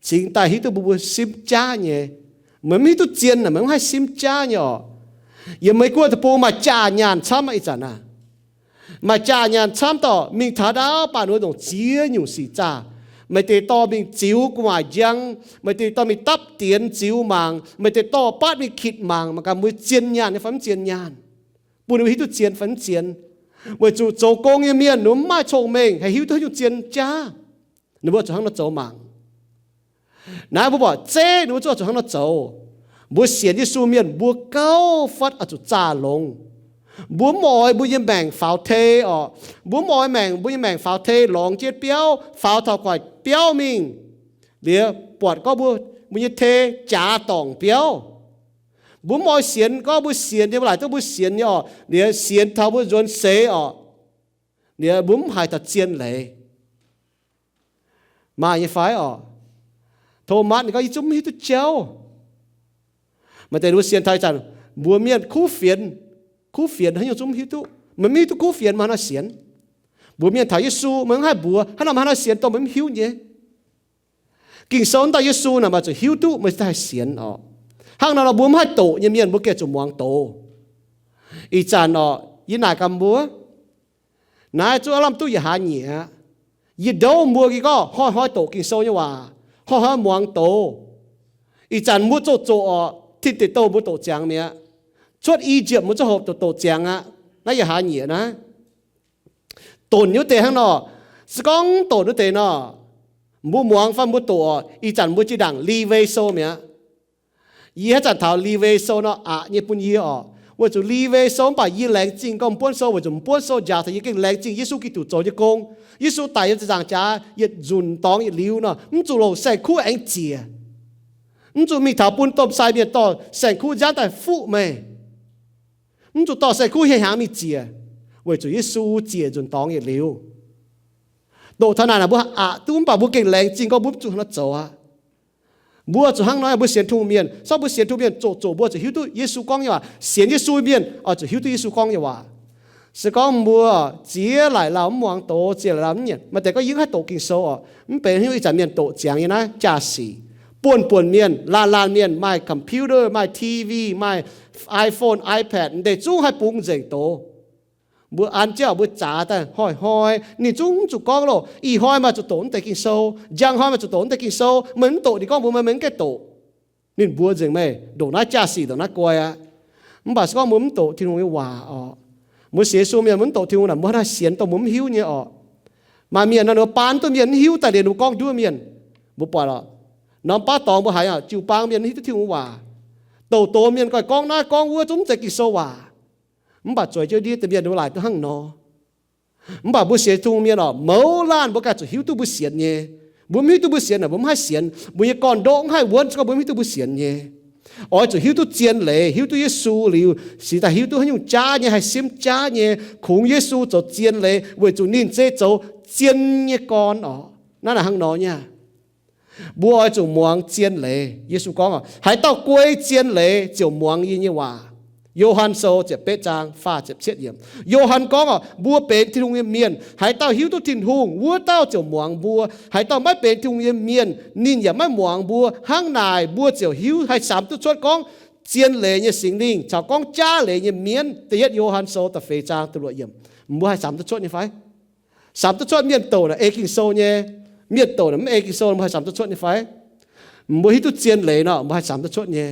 cingx daaih hiuv duqv mbuo, mbuo simv jaav nyei. Meih mv hiuv duqv zien naaic meih mv haih simv jaav nyei oc. Yiem Meiv Guoqv deic-bung maaih jaa nyaanh camv aqv. Ih zanc aav, maaih jaa nyaanh camv dorh mingh taux ndaauv baac ninh mbuo ndongc ziex nyungc sic zaah. Maaih deix dorh mingh ziux gu'nguaaic njang, maaih deix dorh mingh dapv dienx ziux mangc, maaih deix dorh baatv mingh kitc mangc, mangc gaax mbuo zien nyaanh nyei fai mv zien nyaanh, bun ninh mbuo hiuv duqv zien fai mv zien. Weic zuqc zoux gong nyei mienh ninh mbuo mv maaih cong-mengh haih hiuv duqv haaix nyungc zien jaav. Ninh mbuo zuqc hnangv nor zoux mangc. Naaiv mbuo buatc zeiv ninh mbuo zuqc hnangv nor zoux. Mbuo sienx Yesu mienh mbuo gauh fatv oix zuqc zaah longx. Mbuo mv oix mbuo nyei maengc faaux tei oc. Mbuo mv oix maengc, mbuo nyei maengc faaux tei lorngx jienv biauv, faaux taux gu'nguaaic biauv mingh, liuz buatc gorngv mbuo, mbuo nyei tei jaax dorngc biauv. Mbuo mv oix sienx gorngv mbuo sienx nyei, mbuo laaic duqv mbuo sienx nyei oc, liuz sienx taux mbuo nzuonx seix oc, liuz mbuo mv haiz taux zien leiz. Maaih nyei fai oc? Tomatv ninh gorngv, yie zungv mv hiuv duqv jauv. Maaih deix ninh mbuo sienx taux ih zanc, mbuox mienh kuv fienx, kuv fienx haaix nyungc zungv mv hiuv duqv. Meih mv hiuv duqv kuv fienx meih hnangv haaix nor sienx? Mbuox mienh taux Yesu meih mv haih mbuox, hnangv nor meih hnangv haaix nor sienx dongh meih mv hiuv nyei. Ging-Sou wuov dauh Yesu naaic maaih zuqc hiuv duqv meih cingx daaih haih sienx oc. Hnangv nor nor mbuo mv haih doqc nyei mienh mbuo gengh zuqc muangx doz. Ih zanc oc, yie naaic gaax mbuo, naaiv zungv aav lamh duqv yietc hlaax nyieqc aqv. Yie ndouv mbuo gengh gorngv hnoi-hnoi doqc Ging-Sou nyei waac, hnoi-hnoi muangx doz. Ih zanc mbuo zoqc zoqc oc, Tin Deic Douh mbuo doqc ziangx mi'aqv. Cuotv I^yipv mbuo zungv hoqc doqc doqc ziangx aqv. Naaiv yietc hlaax nyieqc naaiv, donc nyei wuov deix hnangv nor, se gorngv donc wuov deix nor, mbuo muangx fai mbuo doqc oc, ih zanc mbuo jiex ndaangc Lewi Sou mi'aqv. Yie haaix zanc taux Lewi Sou nor, aqc nyei bun yie oc. Weic zuqc Lewi Sou mv baac yie laengz zingh gorngv m'buonv sou, weic zuqc m'buonv sou njaaux taux yie gengh laengz zingh Yesu Giduc zoux nyei gong. Yesu daic yiem ziepc nzaangc jaax yietc nzunc dorngx yietc liuz nor, mv zuqc longc saeng-kuv aengx ziec. Mv zuqc mingh taux bun domh sai mienh dorh saeng-kuv nziaamv daaih fuqv meih. Mv zuqc dorh saeng-kuv hieh hnyangx mingh ziec, weic zuqc Yesu ziec nzunc dorngx yietc liuz. Doqc taux naaic naaic mbuo aqc duqv mv baac mbuo gengh laengz zingh gorngv mbuo mv zuqc hnangv nor zoux aqv. Mbuo zuqc hnangv nor, mbuo sienx Tin-Hungh mienh, se gorngv mbuo sienx Tin-Hungh mienh zoqc zoqc mbuo zuqc hiuv duqv Yesu gorngv nyei waac. Sienx Yesu mienh oix zuqc hiuv duqv Yesu gorngv nyei waac. Se gorngv mbuo ziex laaic lauh mv muangx doz, ziex laaic lauh mv nyanc, maaih deix gorngv yie mv haih doqc Ging-Sou oc. Mv benx haaix nyungc, ih zanc mienh doqc ziangx nyei naaiv jaa-sic. Buonv-buonc mienh, laanh laanh mienh maaih computer, maaih T V, maaih iPhone, iPad, m'deix zungv haih bungx nzengc doz. Mbuo an jienv mbuo zaax daaih hnoi-hnoi, ninh zungv zuqc gorngv loh, ih hnoi maaih zuqc doqc mv deix Ging-Sou, njang hnoi maaih zuqc doqc mv deix Ging-Sou. Meih mv doqc, ninh gorngv mbuox meih, meih mv gaengh doqc. Ninh mbuox nzengc meih, ndongc naaiv jaa-sic, ndongc naaiv guai aqv. Mv baac se gorngv mbuo mv doqc Tin-Hungh nyei waac oc, mbuo sienx Yesu mienh mv doqc Tin-Hungh naaic, mbuo hnangv haaix sienx dongh mbuo mv hiuv nyei oc. Maaih mienh nor, ninh mbuo baan duqv mienh mv hiuv daaih liuz ninh mbuo gorngv nduov mienh. Mbuo buatc oc, norm baav dorngx mbuo haiz oc, jiu-baang mienh mv hiuv duqv Tin-Hungh waac. Douc douc mienh ganh gorngv naaiv gorngv wuov zungv mv zeiz Ging-Sou waac. Mv baac zueiz jienv ndiev deix mienh ninh mbuo laaic duqv hnangv nor. Mv baac mbuo sienx Tin-Hungh mienh oc, mouz laanh mbuo ganh zuqc hiuv duqv mbuo sienx nyei. Mbuo mv hiuv duqv mbuo sienx naaic, mbuo mv haih sienx. Mbuo nyei gorn-ndoqv mv haih wuonv se gorngv mbuo mv hiuv duqv mbuo sienx nyei. Oix zuqc hiuv duqv zien leiz, hiuv duqv Yesu liuz, cingx daaih hiuv duqv haaix nyungc jaav nyei, haih simv jaav nyei, kungx Yesu zoux zien leiz weic zuqc ninh se zoux zien nyei gorn oc. Naaiv naaic hnangv nor nyei. Mbuo oix zuqc muangx zien leiz. Yesu gorngv oc, haaix dauh guei zien leiz ziouc muangx yie nyei waac. Yo^han Sou ziepc betv zaang faah ziepc cietv yiemc, Yo^han gorngv oc, mbuo benx Tin-Hungh nyei mienh. Haaix dauh hiuv duqv Tin-Hungh, wuov dauh ziouc muangx mbuo. Haaix dauh maiv benx Tin-Hungh nyei mienh, ninh yaac maiv muangx mbuo. Hnangv naaic mbuo ziouc hiuv haih samx duqv cuotv gorngv zien leiz nyei Singx Lingh caux gorngv jaav leiz nyei mienv. Da'yietv Yo^han Sou da'feix zaang da'luoqc yiemc. Mbuo haih samx duqv cuotv nyei fai? Samx duqv cuotv. Mienh douc naaic ei Ging-Sou nyei. Mienh douc naaic mv ei Ging-Sou, mbuo haih samx duqv cuotv nyei fai? Mbuo hiuv duqv zien leiz nor, mbuo haih samx duqv cuotv nyei.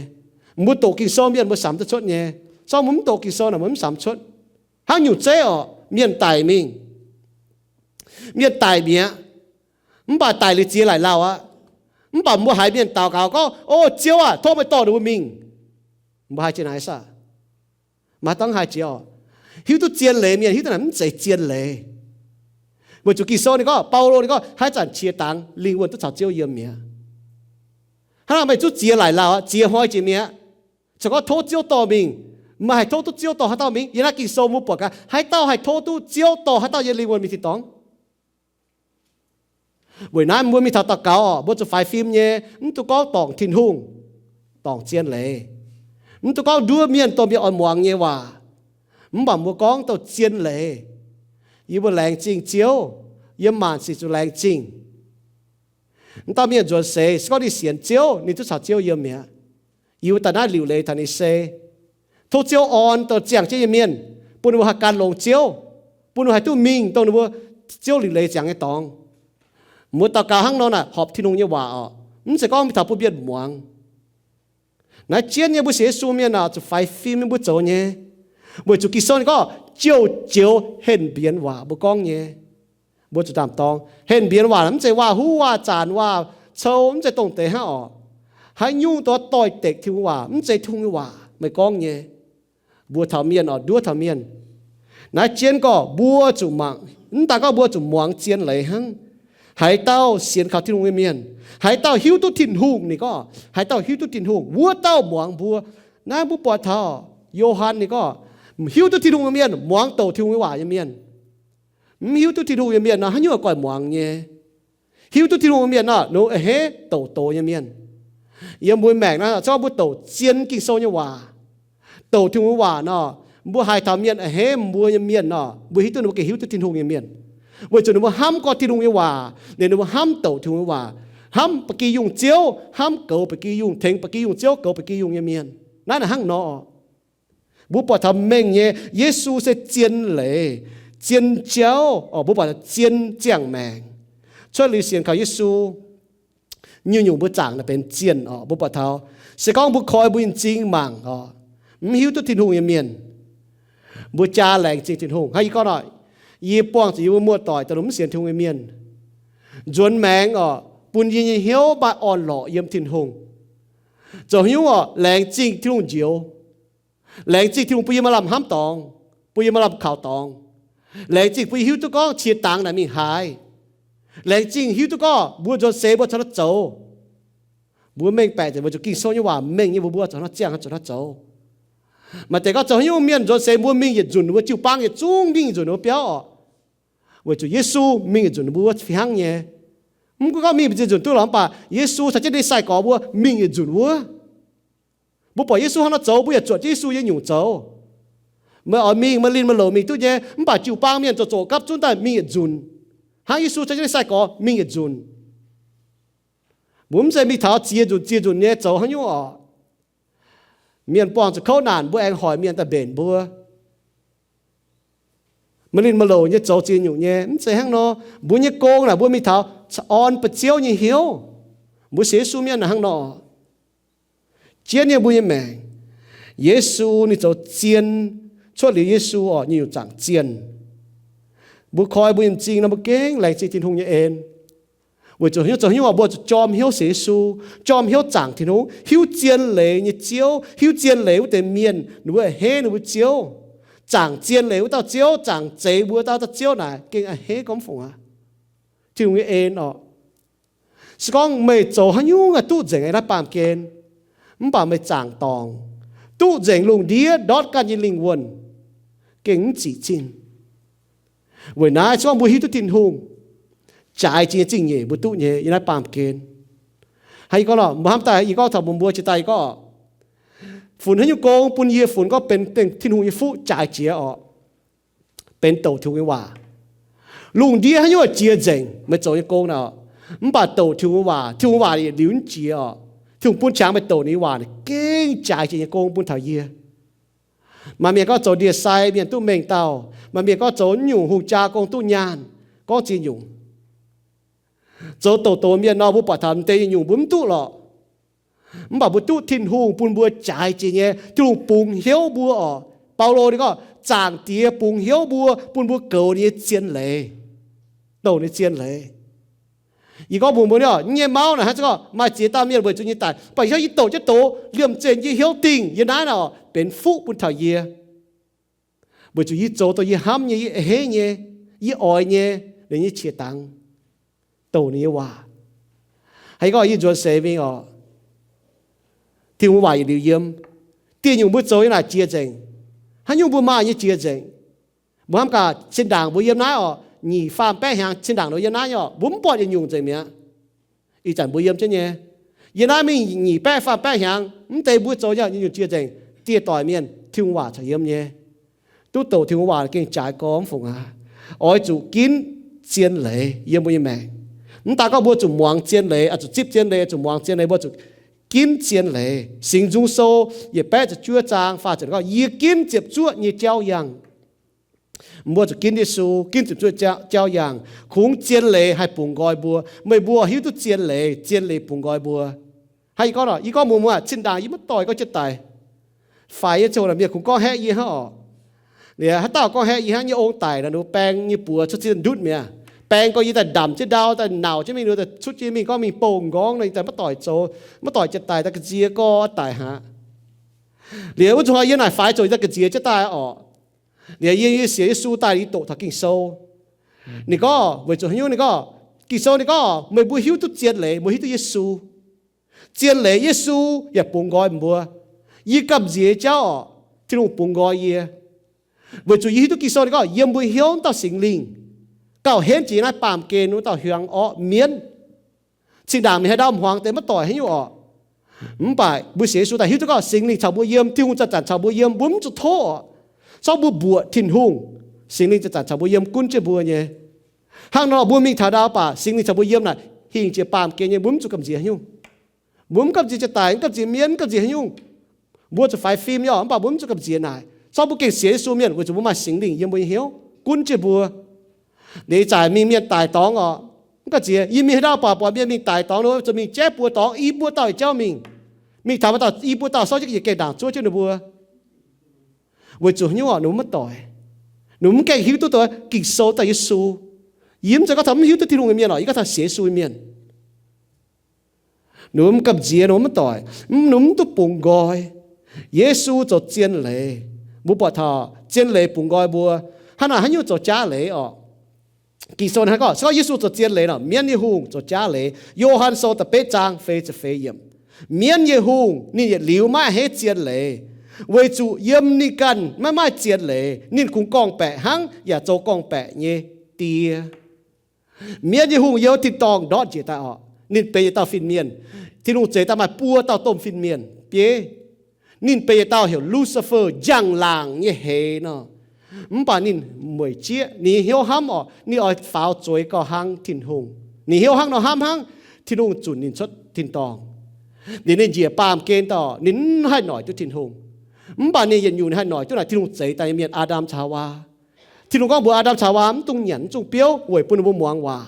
Mbuo doqc Ging-Sou mienh, mbuo samx duqv cuotv nyei. Zorqv mbuo mv doqc Ging-Sou naaic, mbuo mv samx cuotv. Hnangv nyungc zeiv oc, mienh daic mingh, mienh daic mi'aqv, mv baac daic liuz ziex laaic lauh aqv. Mv baac mbuo haiz mienh daux gaux gorngv, O Ziouv aah! Tov meih dorh ninh mbuo mingh. Mbuo haih jiex naaic saah? Maaih dangv haih jiex oc. Hiuv duqv zien leiz mienh hiuv duqv naaic mv zeiz zien leiz. Weic zuqc Ging-Sou ninh gorngv, Baulo ninh gorngv, haaix zanc qiex dangx lingh wuonh duqv caux Ziouv yiem mi'aqv. Hnangv naaic meih zuqv ziex laaic lauh aqv, ziex hnoi jiex mi'aqv. Ziouc gorngv tov Ziouv dorh mingh. Meih haih tov duqv Ziouv dorh haaix dauh mingh? Yiem naaiv Ging-Sou mbuo buatc gaax, haaix dauh haih tov duqv Ziouv dorh haaix dauh yiem lingh wuonh mingh tin-dorngh? Weic naaiv mbuo mingh taux daux gaux oc, mbuo zuqc faix fim nyei, mv dungx gorngv dorngc Tin-Hungh, dorngc zien leiz. Mv dungx gorngv nduov mienh dongh mienh oix muangx nyei waac, mv baac mbuo gorngv douh zien leiz. Yie mbuo laengz zingh Ziouv, yiem maanc sic zuqc laengz zingh. Mv dauh mienh nzuonx seix, se gorngv ninh sienx Ziouv, ninh duqv caux Ziouv yiem mi'aqv. Yie mbuo daaih naaiv liuc leiz taux ninh se. Tov Ziouv orn douh ziangh jienv nyei mienh, bun ninh mbuo haih gan longx Ziouv, bun ninh mbuo haih duqv mingh dongh ninh mbuo Ziouv liuc leiz ziangx nyei dorngx. Mbuo daux gaux hnangv nor naaic horpc Tin-Hungh nyei waac oc. Mv zeiz gorngv mingh taux bun mienh muangx. Naaiv jienv nyei mbuo sienx Yesu mienh aah, zuqc faix fim nyei mbuo zoux nyei. Weic zuqc Ging-Sou ninh gorngv jouh joux henh mbienx waac mbuo gorngv nyei. Mbuo zuqc ndaam-dorng. Henh mbienx waac mv zeiz waac-huv, waac-zanc, waac-cou, mv zeiz dongh deix hnangv oc. Haaix nyungc doix-dekc Tin-Hungh waac, mv zeiz Tin-Hungh nyei waac meih gorngv nyei, mbuox taux mienh oc, nduov taux mienh. Naaiv jienv gorngv mbuo zuqc mangc, mv daaih gorngv mbuo zuqc muangx zien leiz hnangv. Haaix dauh sienx kaux Tin-Hungh nyei mienh, haaix dauh hiuv duqv Tin-Hungh, ninh gorngv haaix dauh hiuv duqv Tin-Hungh, wuov dauh muangx mbuo. Naaiv mbuo buatc taux Yo^han ninh gorngv, hiuv duqv Tin-Hungh nyei mienh muangx douc Tin-Hungh nyei waac nyei mienh. Mv hiuv duqv Tin-Hungh nyei mienh nor, haaix nyungc oix guaix muangx nyei? Hiuv duqv Tin-Hungh nyei mienh nor, ninh a'hneiv douc doz nyei mienh. Yiem mbuo maengc naaiv, se gorngv mbuo douc zien Ging-Sou nyei waac, douc Tin-Hungh nyei waac nor, mbuo haiz taux mienh a'hneiv mbuo nyei mienh nor, mbuo hiuv duqv ninh mbuo gengh hiuv duqv Tin-Hungh nyei mienh. Weic zuqc ninh mbuo hnamv gorngv Tin-Hungh nyei waac, ninh mbuo hnamv douc Tin-Hungh nyei waac, hnamv ba'gi yungh Ziouv, hnamv goux ba'gi yungh, tengx ba'gi yungh Ziouv, goux ba'gi yungh nyei mienh. Naaiv naaic hnangv nor. Mbuo buatc taux mengh nyei, Yesu se zien leiz, zien jauv oc. Mbuo buatc taux zien ziangh maengc. Cuotv liuz sienx kaux Yesu, nyungc-nyungc mbuo zaangc naaic benx zienh oc. Mbuo buatc taux, se gorngv mbuo koi mbuo nyei m'zing mangc oc, mv hiuv duqv Tin-Hungh nyei mienh, mbuo jaa laengz zingh Tin-Hungh. Hnangv yie gorngv nor, yie buangh zuqc yie mbuo muoz-doic daaih lungh mv sienx Tin-Hungh nyei mienh, nzuonx maengx oc, bun yie nyei hnyouv maaih orn-lorqc yiem Tin-Hungh. Zoux haaix nyungc oc, laengz zingh Tin-Hungh njoux. Laengz zingh Tin-Hungh bun yie maaih lamh hnamv dorngx, bun yie maaih lamh kaux dorngx. Laengz zingh bun yie hiuv duqv gorngv qiex dangx naaic mingh haaix. Laengz zingh hiuv duqv gorngv mbuo nzuonx seix mbuo caux naaiv zoux. Mbuo mengh baeqc nzengc weic zuqc Ging-Sou nyei waac mengh nyei, mbuo mbuo zuqc naaiv ziangh, zuqc naaiv zoux. Maaih deix gorngv zoux haaix nyungc mienh nzuonx seix mbuo mingh yietc nzunc, ninh mbuo jiu-baang yietc zungv mingh yietc nzunc ninh mbuo biauv oc. Weic zuqc Yesu mingh yietc nzunc ninh mbuo fih hnangv nyei. Mv gunv gorngv mingh ziex nzunc duqv lorqc, mv baac Yesu caux jienv ninh sai-gorx mbuo mingh yietc nzunc wuov. Mbuo buatc Yesu hnangv nor zoux, mbuo yaac zuotc jienv Yesu nyei nyungc zoux. Meih oix mingh, meih linh meih louc mingh duqv nyei, mv baac jiu-baang mienh zoux zoqc gapv zunv daaih mingh yietc nzunc, hnangv Yesu caux jienv ninh sai-gorx mingh yietc nzunc. Mbuo mv zeiz mingh taux ziex nzunc ziex nzunc nyei zoux haaix nyungc oc. Mienh buangh zuqc kouv naanc, mbuo aengx hoic mienh daaih mbenc mbuo. Meih linh meih louc nyei zoux ziex nyungc nyei, mv zeiz hnangv nor. Mbuo nyei gong naaic mbuo mingh taux orn ba'ziouv nyei hnyouv. Mbuo sienx Yesu mienh naaic hnangv nor. Jienv nyei mbuo nyei maengc, Yesu ninh zoux zien. Cuotv liuz Yesu oc, nyungc-nyungc zaangc zienh. Mbuo koi mbuo nyei m'zing nor, mbuo gengh laengz zingh Tin-Hungh nyei en. Weic zuqc haaix nyungc, zoux haaix nyungc oc, mbuo zuqc jorm hnyouv sienx Yesu, jorm hnyouv zaangc Tin-Hungh, hiuv zien leiz nyei Ziouv, hiuv zien leiz wuov deix mienh, ninh mbuo a'hneiv ninh mbuo Ziouv. Zaangc zien leiz wuov dauh Ziouv, zaangc zeix mbuo dauh dauh Ziouv naaic gengh a'hneiv gormx fungc aqv. Tin-Hungh nyei en oc. Se gorngv meih zoux haaix nyungc aah, duqv nzengc yiem naaiv baamh gen, mv baac meih zaangc dorngc, duqv nzengc lungh ndiev ndortv ganh nyei lingh wuonh, gengh mv zic zingh. Weic naaiv se gorngv mbuo hiuv duqv Tin-Hungh, jaaix jiex nyei zingh nyeic mbuo duqv nyei yiem naaiv baamh gen. Hnangv yie gorngv nor, mbuo hnamv daaih yie gorngv taux mbuo mbuo jiex daaih yie gorngv, Funx haaix nyungc gong bun yie funx gorngv benx Tin-Hungh nyei fuqv jaaix jiex orqc? Benx douc Tin-Hungh nyei waac. Lungh ndiev haaix nyungc jiex nzengc meih zoux nyei gong naaic orqc? Mv baac douc Tin-Hungh nyei waac, Tin-Hungh waac yietc liuz mv jiex orqc? Tin-Hungh bun qangx meih douc ninh nyei waac gengh jaaix jiex nyei gong bun taux yie. Maaih mienh gorngv zoux ndie-sai mienh duqv mengh dauh. Maaih mienh gorngv zoux nyungc hungh jaa gong duqv nyaanh. Gorngv ziex nyungc. Zoux douc douc mienh nor, mbuo buatc taux m'deix nyungc mbuo mv duqv lorqc. Mv baac mbuo duqv Tin-Hungh bun mbuo jaaix jiex nyei. Tin-Hungh bungx hnyouv mbuo orqc? Baulo ninh gorngv Zaangc Diex bungx hnyouv mbuo, bun mbuo goux ninh nyei zien leiz, douc ninh zien leiz. Yie gorngv mbuox mbuo nyei, nyei mauv naaic hnangv gorngv maaih ziex dauh mienh weic zuqc nyei daic, mv baac yie hnyouv yie douc jienv doz, liemh zeih yie hnyouv dingh yie naaiv naaic orqc, benx fuqv bun taux yie. Weic zuqc yie zoux dongh yie hnamv nyei, yie a'hneiv nyei, yie oix nyei, ninh nyei qiex dangx, douc ninh nyei waac. Haaix gorngv yie nzuonx seix mingh orqc, Tin-Hungh waac yietc liuz yiem. Dieh nyungc mbuo zoux nyei naaic jiex nzengc. Haaix nyungc mbuo maaih nyei jiex nzengc. Mbuo hnamv gaax, zinh ndaangc mbuo yiem naaiv orqc, nyic faam baeqv hnyangx, zinh ndaangc nor yiem naaiv nyei orqc, mbuo mv buatc yietc nyungc nzengc mi'aqv. Ih zanc mbuo yiem jienv nyei, yiem naaiv mingh nyic baeqv faam baeqv hnyangx, mv deix mbuo zoux nyei yietc nyungc jiex nzengc. Dieh doic mienh, Tin-Hungh waac caux yiem nyei. Duqv douc Tin-Hungh waac gengh jaaix gorx mv fungc aqv. Oix zuqc ginv zien leiz yiem mbuo nyei maengc. Mv daaih gorngv mbuo zuqc muangx zien leiz, oix zuqc zipv zien leiz, oix zuqc muangx zien leiz, mbuo zuqc ginv zien leiz. Singx Nzung Sou yietc baeqv ziepc juov zaang faah ziepc gorngv, yie ginv ziepc zuoqv nyei jauv yangh. Mbuo zuqc ginv Yesu, ginv ziepc zuoqv jauv yangh, kungx zien leiz haih bungx nqoi mbuo. Meih mbuo hiuv duqv zien leiz, zien leiz bungx nqoi mbuo. Hnangv yie gorngv, yie gorngv mbuox mbuo, zinh ndaangc yie maiv doic gorngv jienv daic. Faix nyei ziangh hoc naaic mienh kungx gorngv haeqv yie hnangv orqc. Liuz haaix dauh gorngv haeqv yie hnangv, nyei ong daic nor, ninh mbuo baeng nyei buoz cuotv ziex ndutv mi'aqv. Baeng gorngv yie daaih ndamc jienv ndau, daaih nauc jienv mingh, ninh mbuo daaih cuotv jienv mingh gorngv mingh bouh nqorngv nor, yie daaih maiv doic zoux, maiv doic jienv daic, daaih ga'nziex gorx daic haic. Liuz wuov zuqc hnoi yie naaic faix zoux, yie daaih ga'nziex jienv daaih orqc. Liuz yie, yie sienx Yesu daaih, yie doqc taux Ging-Sou. Ninh gorngv weic zuqc haaix nyungc, ninh gorngv, Ging-Sou ninh gorngv meih mbuo hiuv duqv zien leiz, mbuo hiuv duqv Yesu. Zien leiz Yesu yaac bungx nqoi mbuo. Yie gamh nziex jauv orqc, Tin-Hungh bungx nqoi yie. Weic zuqc yie hiuv duqv Ging-Sou ninh gorngv yiem mbuo hnyouv wuov dauh Singx Lingh gauh henv jiex naaiv baamh gen wuov dauh hiuang orqv mienv. Zinh ndaangc mingh haaix ndau hmuangx deix maiv doic haaix nyungc orqc. Mv baac mbuo sienx Yesu daaih hiuv duqv gorngv Singx Lingh caux mbuo yiem, Tin-Hungh zanc-zanc caux mbuo yiem, mbuo mv zuqc tov orqc. Sorng mbuo mbuoqc Tin-Hungh, Singx Lingh zanc-zanc caux mbuo yiem, gunv jienv mbuo nyei. Hnangv nor mbuo mingh taux ndau baac Singx Lingh caux mbuo yiem naaic, hingh jiex baamh gen nyei, mbuo mv zuqc gamh nziex haaix nyungc. Mbuo mv gamh nziex jiex daic, mv gamh nziex mienv, mv gamh nziex haaix nyungc. Mbuo zuqc faix fim nyei orqc, mv baac mbuo mv zuqc gamh nziex naaic. Sorng mbuo gengh sienx Yesu mienh weic zuqc mbuo maaih Singx Lingh yiem mbuo nyei hnyouv gunv jienv mbuo. Liuz ih zanc mingh mienh daic dorngx orqc, mv gamh nziex. Yie mingh haaix ndau baac buatc mienh mingh daic dorngx, ninh mbuo zuqc mingh jaiv buo dorngx, i buo dauh jauv mingh. Mingh taux maaih dauh i buo dauh sorng jienv yietc gengh ndaangc zuov jienv ninh mbuo. Weic zuqc haaix nyungc orqc? Ninh mbuo maiv doic. Ninh mbuo mv gaengh hiuv duqv dongh Ging-Sou daaih Yesu. Yie mv zeiz gorngv taux mv hiuv duqv Tin-Hungh nyei mienh orqc, yie gorngv taux sienx Yesu nyei mienh. Ninh mbuo mv gamh nziex, ninh mbuo maiv doic, ninh mbuo mv duqv bungx nqoi. Yesu zoux zien leiz. Mbuo buatc taux zien leiz bungx nqoi mbuo. Hnangv naaic haaix nyungc zoux jaav leiz orqc? Ging-Sou hnangv gorngv, se gorngv Yesu zoux zien leiz nor, mienv nyei hungh zoux jaav leiz. Yo^han Sou da'betv zaang feix ziepc feix yiemc. Mienv nyei hungh ninh yietc liuz maiv a'hneiv zien leiz, weic zuqc yiem ninh ganh maiv maaih zien leiz. Ninh kungx gorngv-baeqc hnangv yaac zoux gorngv-baeqc nyei die. Mienv nyei hungh yiem tin-dorngh ndortv njiec daaih orqc. Ninh benx yietc dauh fin-mienh. Tin-Hungh zeix daaih maaih buo dauh domh fin-mienh bieiv. Ninh benx yietc dauh heuc Lucifer, njang-laangc nyei hleix nor. Mv baac ninh mueic jieqv, ninh nyei hnyouv hnamv orqc, ninh oix faaux zueiz gauh hnangv Tin-Hungh. Ninh hnyouv hnangv nor hnamv hnangv, Tin-Hungh zunc ninh cuotv tin-dorngh. Liuz ninh njiec baamh gen daaih, ninh mv haih noic duqv Tin-Hungh. Mv baac ninh yietc nyungc ninh haih noic duqv naaic Tin-Hungh zeix daaih nyei mienh, Aa^ndam caux Haawaa. Tin-Hungh gorngv mbuox Aa^ndam caux Haawaa mv dungx nyanc, mv dungx biouv weic bun ninh mbuo muangx waac.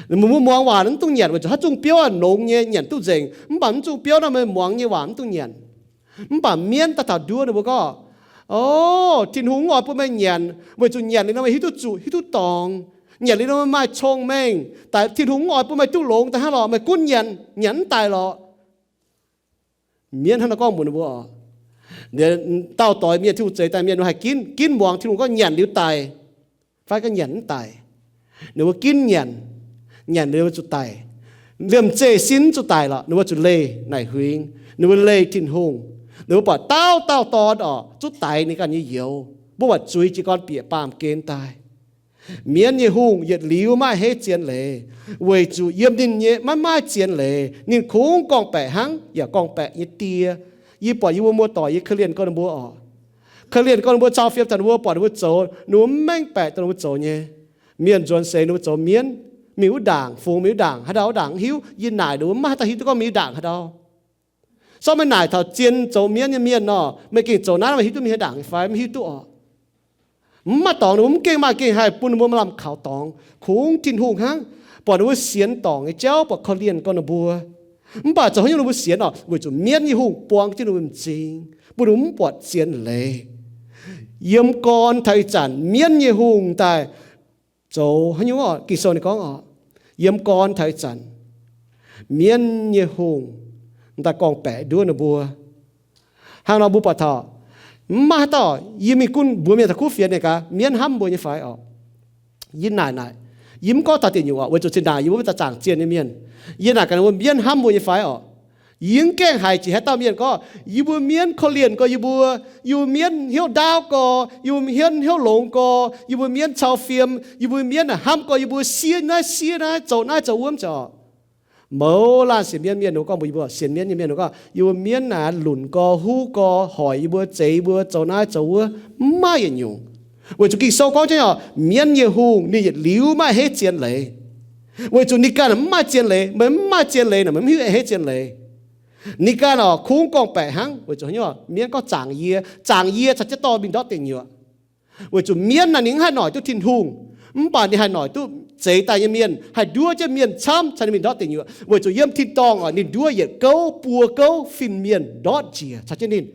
Ninh mbuo muangx waac ninh mv dungx nyanc weic zuqc haaix dungx biouv longx nyei nyanc duqv nzengc, mv baac mv dungx biouv nor meih muangx nyei waac mv dungx nyanc. Mv baac mienv daaih taux nduov ninh mbuo gorngv, O, Tin-Hungh mv oix bun meih nyanc, weic zuqc nyanc liuz nor meih hiuv duqv zuqc hiuv duqv dorngx, nyanc liuz nor meih maaih cong-mengh. Daaih Tin-Hungh mv oix bun meih duqv longx daaih hnangv lorqc, meih gunv nyanc, nyanc mv daic lorqc. Mienv hnangv naaiv gorngv mbuox ninh mbuo oc. Dauh doix mienh, Tin-Hungh zeix daaih mienh, ninh mbuo haih ginv, ginv muangx Tin-Hungh gorngv nyanc liuz daic fai gorngv nyanc mv daic. Ninh mbuo ginv nyanc, nyanc liuz zuqc daic. Liemh zeih sin mv zuqc daic lorqc, ninh mbuo zuqc leih naaic huingx, ninh mbuo leih Tin-Hungh. Ninh mbuo buatc dauh dauh dorn orqc, zuqc daix ninh ganh nyei youz. Mbuo buatc zuiz jiez gorn bieqc baamh gen daaih. Mienv nyei hungh yietc liuz maiv a'hneiv zien leiz, weic zuqc yiem ninh nyei maiv maaih zien leiz. Ninh kungx gorngv-baeqc hnangv yaac gorngv-baeqc nyei die. Yie buatc yie mbuo muoz-doic, yie korv-lienh gorx ninh mbuo oc. Korv-lienh gorx ninh mbuo cau fiem taux ninh mbuo, buatc ninh mbuo zoux, ninh mbuo mv maengx baeqc dongh ninh mbuo zoux nyei. Mienh nzuonx seix ninh mbuo zoux mienv, mingh wuov ndaangc, fungx mingh wuov ndaangc, haaix ndau wuov ndaangc mv hiuv. Yie naaic ninh mbuo, mv maaih haaix dauh hiuv duqv gorngv mingh wuov ndaangc haaix ndau. Sorng meih naaic taux zien zoux mienv nyei mienh nor, meih gengh zoux naaiv, meih hiuv duqv mingh haaix ndaangc nyei fai? Mv hiuv duqv oc. Mv maaih dorngx, ninh mbuo mv gengh maaih gengh haih bun ninh mbuo maaih lamh kaux dorngx. Kungx Tin-Hungh hnangv, buatc ninh mbuo sienx dorngc nyei jauv, buatc korv-lienh gorx ninh mbuo. Mv baac zoux haaix nyungc ninh mbuo sienx oc? Weic zuqc mienv nyei hungh buang jienv ninh mbuo m'zing, bun ninh mbuo mv buatc zien leiz. Yiem gorn taux ih zanc mienv nyei hungh daaih zoux haaix nyungc oc? Ging-Sou ninh gorngv oc, yiem gorn taux ih zanc mienv nyei hungh daaih gorngv-baeqc nduov ninh mbuo. Hnangv nor mbuo buatc taux, mv maaih haaix dauh, yie mingh gunv mbuox mienh taux kuv fienx ninh gaax, mienv hnamv mbuo nyei fai oc? Yie naaic naaic, yie mv gorngv taux deic nyuoqc oc, weic zuqc zinh ndaangc yie mbuo mv daaih zaangc zienh nyei mienh. Yie naaic gaax ninh mbuo, mienv hnamv mbuo nyei fai oc? Yie mv gaengh haiz jiex haaix dauh mienh gorngv, yie mbuo mienv korv-lienh gorx yie mbuo, yie mbuo mienv hnyouv ndaauv gorx, yie mbuo mienv hnyouv longx gorx, yie mbuo mienv cau fiem, yie mbuo mienv hnamv gorx yie mbuo, siev naaiv siev naaiv, zoux naaiv zoux wuov, mv zeiz oc. Mouz laanh sienx mienv mienh ninh gorngv mbuox yie mbuo, sienx mienv nyei mienh ninh gorngv, yie mbuo mienv naaic lunc gorx, huv gorx, hoic yie mbuo, zeix yie mbuo, zoux naaiv zoux wuov, mv maaih yietc nyungc. Weic zuqc Ging-Sou gorngv jienv oc, mienv nyei hungh ninh yietc liuz maiv a'hneiv zien leiz. Weic zuqc ninh ganh mv maaih zien leiz. Meih mv maaih zien leiz naaic, meih mv hiuv a'hneiv zien leiz. Ninh ganh oc, kungx gorngv-baeqc hnangv. Weic zuqc haaix nyungc? Mienv gorngv zaangc yie, zaangc yie caux jienv dorh mingh ndortv deic nyuoqc. Weic zuqc mienv naaic ninh mv haih noic duqv Tin-Hungh, mv baac ninh haih noic duqv zeix daaih nyei mienh, haih nduov jienv mienh camv caux ninh mingh ndortv deic nyuoqc. Weic zuqc yiem tin-dorngh oc, ninh nduov yietc gouv buo gouv fin-mienh ndortv njiec caux jienv ninh.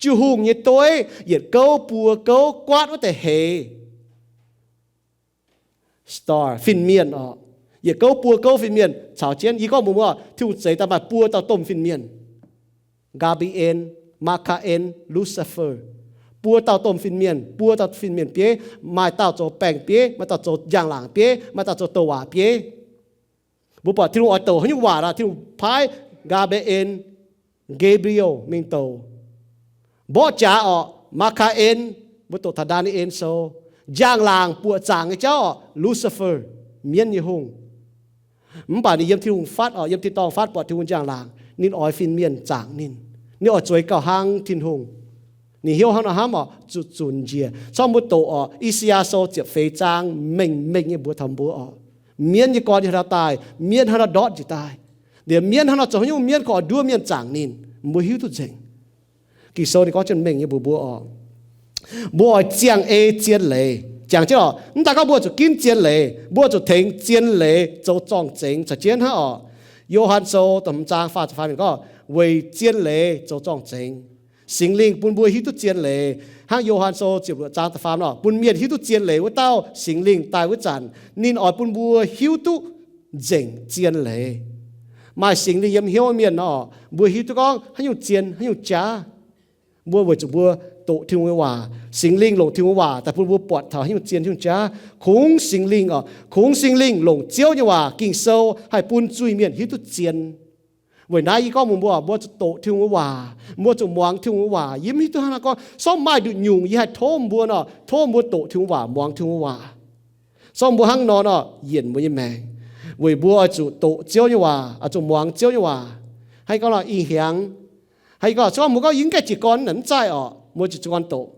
Jiu-hungh nyei dueiv yietc gouv buo gouv guaatv wuov deix heix, star, fin-mienh oc. Yietc gouv buo gouv fin-mienh caux jienv. Yie gorngv mbuox mbuo, Tin-Hungh zeix daaih maaih buo dauh domh fin-mienh. Ngaa^mbe^en, Maa^kaa^en, Lucifer. Buo dauh domh fin-mienh, buo dauh fin-mienh bieiv. Maaih dauh zoux baengh bieiv, maaih dauh zoux njang-laangc bieiv, maaih dauh zoux douc waac bieiv. Mbuo buatc Tin-Hungh oix douc haaix nyungc waac nor, Tin-Hungh paaiv Ngaa^mbe^en, Gabriel mingh douc. Mborqv jaax orqc, Maa^kaa^en, mbuo doqc taux Ndaa^ni^en Sou. Njang-laangc buoqc zaangc nyei jauv orqc, Lucifer, mienv nyei hungh. Mv baac ninh yiem Tin-Hungh fatv orqc, yiem tin-dorngh fatv buatc Tin-Hungh njang-laangc, ninh oix fin-mienh zaangc ninh. Ninh oix zueiz gauh hlang Tin-Hungh. Ninh hnyouv hnangv nor hnamv orqc, zuqc zunc njiec. Corc mbuo doqc orqc, I^saa^yaa Sou ziepc feix zaang mengh mengh nyei mbuox taux mbuo orqc, mienv nyei gorn yiem haaix ndau daaih, mienv hnangv haaix nor ndortv njiec daaih, liemh mienv hnangv haaix nor zoux haaix nyungc, mienv gorngv oix nduov mienh zaangc ninh. Mbuo hiuv duqv nzengc. Ging-Sou ninh gorngv jienv mengh nyei mbuox mbuo orqc, mbuo oix ziangh ei zien leiz. Jangx jienv orqc, mv daaih gorngv mbuo zuqc ginv zien leiz, mbuo zuqc tengx zien leiz zoux zorng-zengx caux jienv hnangv orqc. Yo^han Sou da'hmz zaang faah ziepc faam ninh gorngv, weic zien leiz zoux zorng-zengx. Singx Lingh bun mbuo hiuv duqv zien leiz. Hnangv Yo^han Sou ziepc luoqc zaang da'faam nor, bun mienh hiuv duqv zien leiz wuov dauh Singx Lingh daaih wuov zanc, ninh oix bun mbuo hiuv duqv nzengc zien leiz. Maaih Singx Lingh yiem hnyouv mienh nor, mbuo hiuv duqv gorngv haaix nyungc zien, haaix nyungc jaav. Mbuo weic zuqc mbuo doqc Tin-Hungh nyei waac, Singx Lingh longc Tin-Hungh nyei waac daaih bun mbuo buatc taux haaix nyungc zien, haaix nyungc jaav. Kungx Singx Lingh orqc, kungx Singx Lingh longc Ziouv nyei waac Ging-Sou haih bun zuiz-mienh hiuv duqv zien. Weic naaiv yie gorngv mbuox mbuo, mbuo zuqc doqc Tin-Hungh nyei waac, mbuo zuqc muangx Tin-Hungh nyei waac. Yie mv hiuv duqv hnangv naaiv gorngv, sorng maaih nduqc nyungc yie haih tov mbuo nor, tov mbuo doqc Tin-Hungh waac, muangx Tin-Hungh nyei waac. Sorng mbuo hnangv nor nor, yienc mbuo nyei maengc. Weic mbuo oix zuqc doqc Ziouv nyei waac, oix zuqc muangx Ziouv nyei waac. Hnangv yie gorngv nor, ih hiaangx, hnangv yie gorngv, se gorngv mbuo gorngv yie mv gaengh jiez gorn, mv zeiz orqc, mbuo zuqc jiez gorn doqc.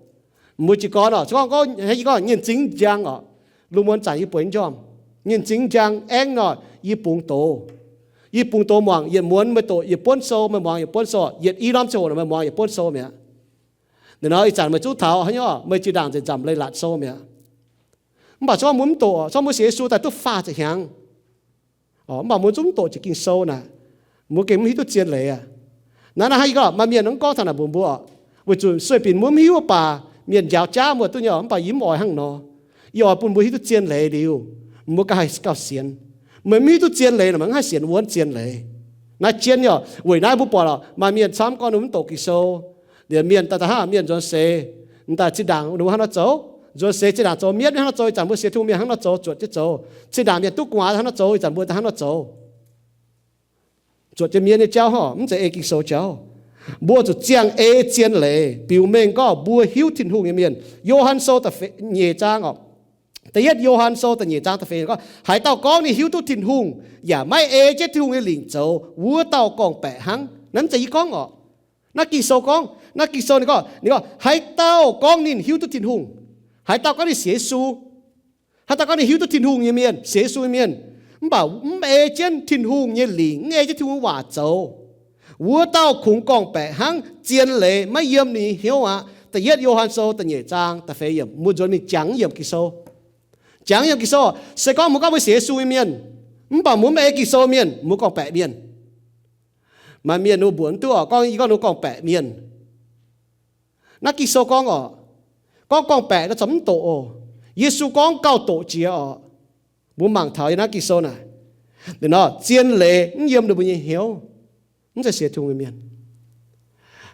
Mbuo jiez gorn orqc, se gorngv, hnangv yie gorngv nyienh zingx njang orqc, lungh muonz zanc yie bueix njormh, nyienh zingx njang aengv nor, yie bungx doz. Yie bungx doz muangx, yietc muonz meih doqc yietc buonv sou, meih muangx yietc buonv sou, yietc i norm ziangh hoc nor meih muangx yietc buonv sou mi'aqv. Ninh nor ih zanc meih zungv taux haaix nyungc, meih zinh ndaangc nzengc nzamc leiz-latc sou mi'aqv. Mv baac se gorngv mbuo mv doqc, se gorngv mbuo sienx Yesu daaih duqv faah ziepc hnyangx, mv baac mbuo zungv mv doqc jiex Ging-Sou naaic, mbuo gengh mv hiuv duqv zien leiz aqv. Naaiv naaiv hnangv yie gorngv, maaih mienh mv gorngv taux naaic mbuox mbuo, weic zuqc sueih binc mbuo mv hiuv baac mienh njaaux jaav mbuo duqv nyei, mv baac yie mv oix hnangv nor. Yie oix bun mbuo hiuv duqv zien leiz liuz, mbuo gauh haih gauh sienx. Meih mv hiuv duqv zien leiz nor, meih mv haih sienx wuonv zien leiz. Naaiv jienv nyei orqc. Weic naaiv mbuo buatc orqc, maaih mienh camv gorngv ninh mv doqc Ging-Sou. Liemh mienh daaih daaih hnangv mienh nzuonx seix, daaih zinh ndaangc ninh mbuo hnangv nor zoux, nzuonx seix zinh ndaangc zoux mienv hnangv nor zoux, ih zanc mbuo sienx Tin-Hungh mienh hnangv nor zoux, zuotc jienv zoux. Zinh ndaangc mienh duqv gu'nguaaz hnangv nor zoux, ih zanc mbuo daaih hnangv nor zoux. Zuotc jienv mienv nyei jauv hnangv, mv zeiz ei Ging-Sou jauv. Mbuo zuqc ziangh ei zien leiz, biux mengh gorngv mbuo hiuv Tin-Hungh nyei mienh. Yo^han Sou da'feix nyeic zaang orqc, da'yietv Yo^han Sou da'nyeic zaang da'feix gorngv, haaix dauh gorngv ninh hiuv duqv Tin-Hungh yaac maiv ei jienv Tin-Hungh nyei lingc zoux, wuov dauh gorngv-baeqc hnangv. Naaiv mv zeiz yie gorngv orqc. Naaiv Ging-Sou gorngv, naaiv Ging-Sou ninh gorngv, ninh gorngv, haaix dauh gorngv ninh hiuv duqv Tin-Hungh, haaix dauh gorngv ninh sienx Yesu, haaix dauh gorngv ninh hiuv duqv Tin-Hungh nyei mienh, sienx Yesu nyei mienh, mv baac mv ei jienv Tin-Hungh nyei lingc, mv ei jienv Tin-Hungh nyei waac zoux, wuov dauh kungx gorngv-baeqc hnangv zien leiz maiv yiem ninh nyei hnyouv aqv. Da'yietv Yo^han Sou da'nyeic zaang da'feix yiemc, mbuo nzuonx mingh jangx yiemc Ging-Sou. Jangx yiemc Ging-Sou, se gorngv mbuo gorngv mbuo sienx Yesu nyei mienh, mv baac mbuo mv ei Ging-Sou mienh, mbuo gorngv-baeqc mienh. Maaih mienh ninh mbuo mbuox mv duqv oc, gorngv, yie gorngv ninh mbuo gorngv-baeqc mienh. Naaiv Ging-Sou gorngv oc, gorngv gorngv-baeqc nor corc mv doqc oc. Yesu gorngv gauh doqc jiex oc. Mbuo mangc taux yiem naaiv Ging-Sou naaic, ninh nor zien leiz mv yiem ninh mbuo nyei hnyouv, mv zeiz sienx Tin-Hungh nyei mienh.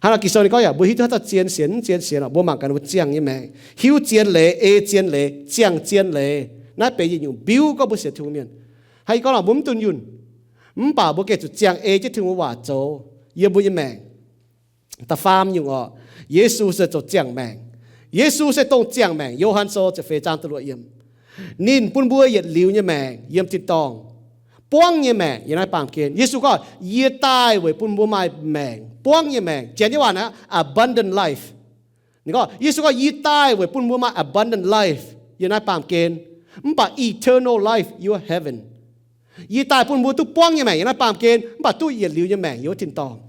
Hnangv nor Ging-Sou ninh gorngv yaac mbuo hiuv duqv haaix dauh zien sienx, mv zien sienx oc. Mbuo mangc gaax ninh mbuo ziangh nyei maengc, hiuv zien leiz, ei zien leiz, ziangh zien leiz. Naaiv benx yietc nyungc mbiuv gorngv mbuo sienx Tin-Hungh mienh. Hnangv yie gorngv nor, mbuo mv dunh yunh, mv baac mbuo gengh zuqc ziangh ei jienv Tin-Hungh nyei waac zoux yiem mbuo nyei maengc. Da'faam nyungc oc, Yesu se zoux ziangh maengc. Yesu se dongh ziangh maengc. Yo^han Sou ziepc feix zaang da'luoqc yiemc, ninh bun mbuo yietc liuz nyei maengc yiem tin-dorngh, buangv nyei maengc yiem naaiv baamh gen. Yesu gorngv, yie daaih weic bun mbuo maaih maengc, buangv nyei maengc. Janx nyei waac naaiv abundant life. Ninh gorngv, Yesu gorngv, yie daaih weic bun mbuo maaih abundant life yiem naaiv baamh gen, mv baac eternal life in heaven. Yie daaih bun mbuo duqv buangv nyei maengc yiem naaiv baamh gen, mv baac duqv yietc liuz nyei maengc yiem wuov tin-dorngh.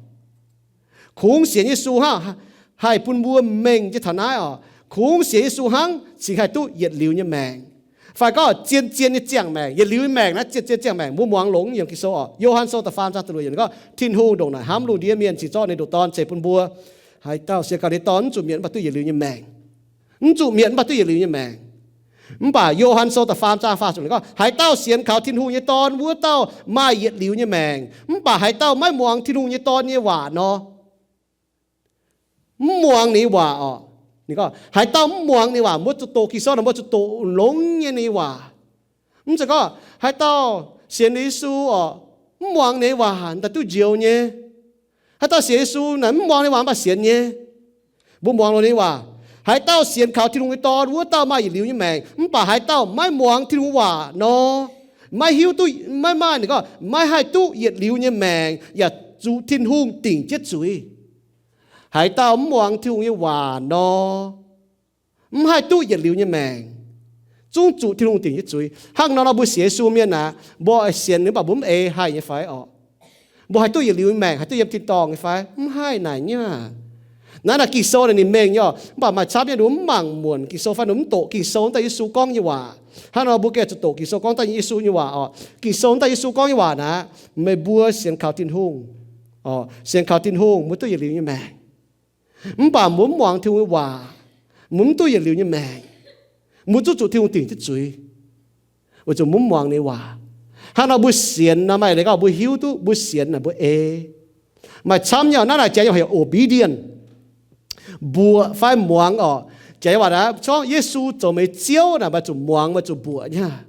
Kungx sienx Yesu hnangv haih bun mbuo mengh jienv taux naaiv oc. Kungx sienx Yesu hnangv cingx haih duqv yietc liuz nyei maengc. Fai gorngv zien-zien nyei ziangh maengc, yietc liuz nyei maengc naaiv zien-zien ziangh maengc. Mbuo muangx longx yiem Ging-Sou oc. Yo^han Sou da'faam zaang da'luoqc yiemc gorngv, Tin-Hungh ndongc naaic hnamv lungh ndiev mienh, cingx zorqv ninh nduqc Dorn ceix bun mbuo. Haaix dauh sienx kaux ninh Dorn mv zuqc mietc, mv baac duqv yietc liuz nyei maengc. Mv zuqc mietc, mv baac duqv yietc liuz nyei maengc. Mv baac Yo^han Sou da'faam zaang faah ziepc gorngv, haaix dauh sienx kaux Tin-Hungh nyei Dorn, wuov dauh maaih yietc liuz nyei maengc. Mv baac haaix dauh maiv muangx Tin-Hungh nyei Dorn nyei waac nor, mv muangx ninh nyei waac oc. Ninh gorngv, haaix dauh mv muangx ninh nyei waac, mbuo zuqc doqc Ging-Sou nor, mbuo zuqc doqc longx nyei ninh nyei waac. Mv zeiz gorngv haaix dauh sienx Yesu oc, mv muangx ninh nyei waac daaih duqv njoux nyei. Haaix dauh sienx Yesu naaic mv muangx ninh waac mv baac sienx nyei. Mbuo muangx longx ninh nyei waac. Haaix dauh sienx kaux Tin-Hungh nyei Dorn, wuov dauh maaih yietc liuz nyei maengc. Mv baac haaix dauh maiv muangx Tin-Hungh waac nor, maiv hiuv duqv, maiv maaih, ninh gorngv, maiv haih duqv yietc liuz nyei maengc, yaac zuqc Tin-Hungh dingc jienv zuiz. Haaix dauh mv muangx Tin-Hungh nyei waac nor, mv haih duqv yietc liuz nyei maengc, zungv zuqc Tin-Hungh dingc jienv zuiz. Hnangv nor nor mbuo sienx Yesu mienh aqv, mbuo oix sienx ninh mv baac mbuo mv eix haih nyei fai oc? Mbuo haih duqv yietc liuz nyei maengc, haih duqv yiem tin-dorngh nyei fai? Mv haih naaic nyei aqv. Naaiv naaic Ging-Sou naaic ninh mengh nyei oc, mv baac maaih camv nyei ninh mbuo mv mangc muonc Ging-Sou fai ninh mbuo mv doqc Ging-Sou wuov dauh Yesu gorngv nyei waac. Hnangv nor mbuo gengh zuqc doqc Ging-Sou gorngv daaih Yesu nyei waac oc. Ging-Sou wuov dauh Yesu gorngv nyei waac naaic, meih mbuo sienx kaux Tin-Hungh, sienx kaux Tin-Hungh mbuo duqv yietc liuz nyei maengc. Mv baac mbuo mv muangx Tin-Hungh nyei waac, mbuo mv duqv yietc liuz nyei maengc. Mbuo zungv zuqc Tin-Hungh dingc jienv zuiz, weic zuqc mbuo mv muangx ninh nyei waac. Hnangv nor mbuo sienx nor maaih leiz gorngv mbuo hiuv duqv mbuo sienx naaic mbuo eix. Maaih camv nyei oc, naaiv naaic jaax nyei waac heuc obedient, mbuoqc fai muangx oc. Jaax nyei waac naaic gorngv Yesu zoux meih Ziouv naaic maaih zuqc muangx maaih zuqc mbuoqc nyei aqv.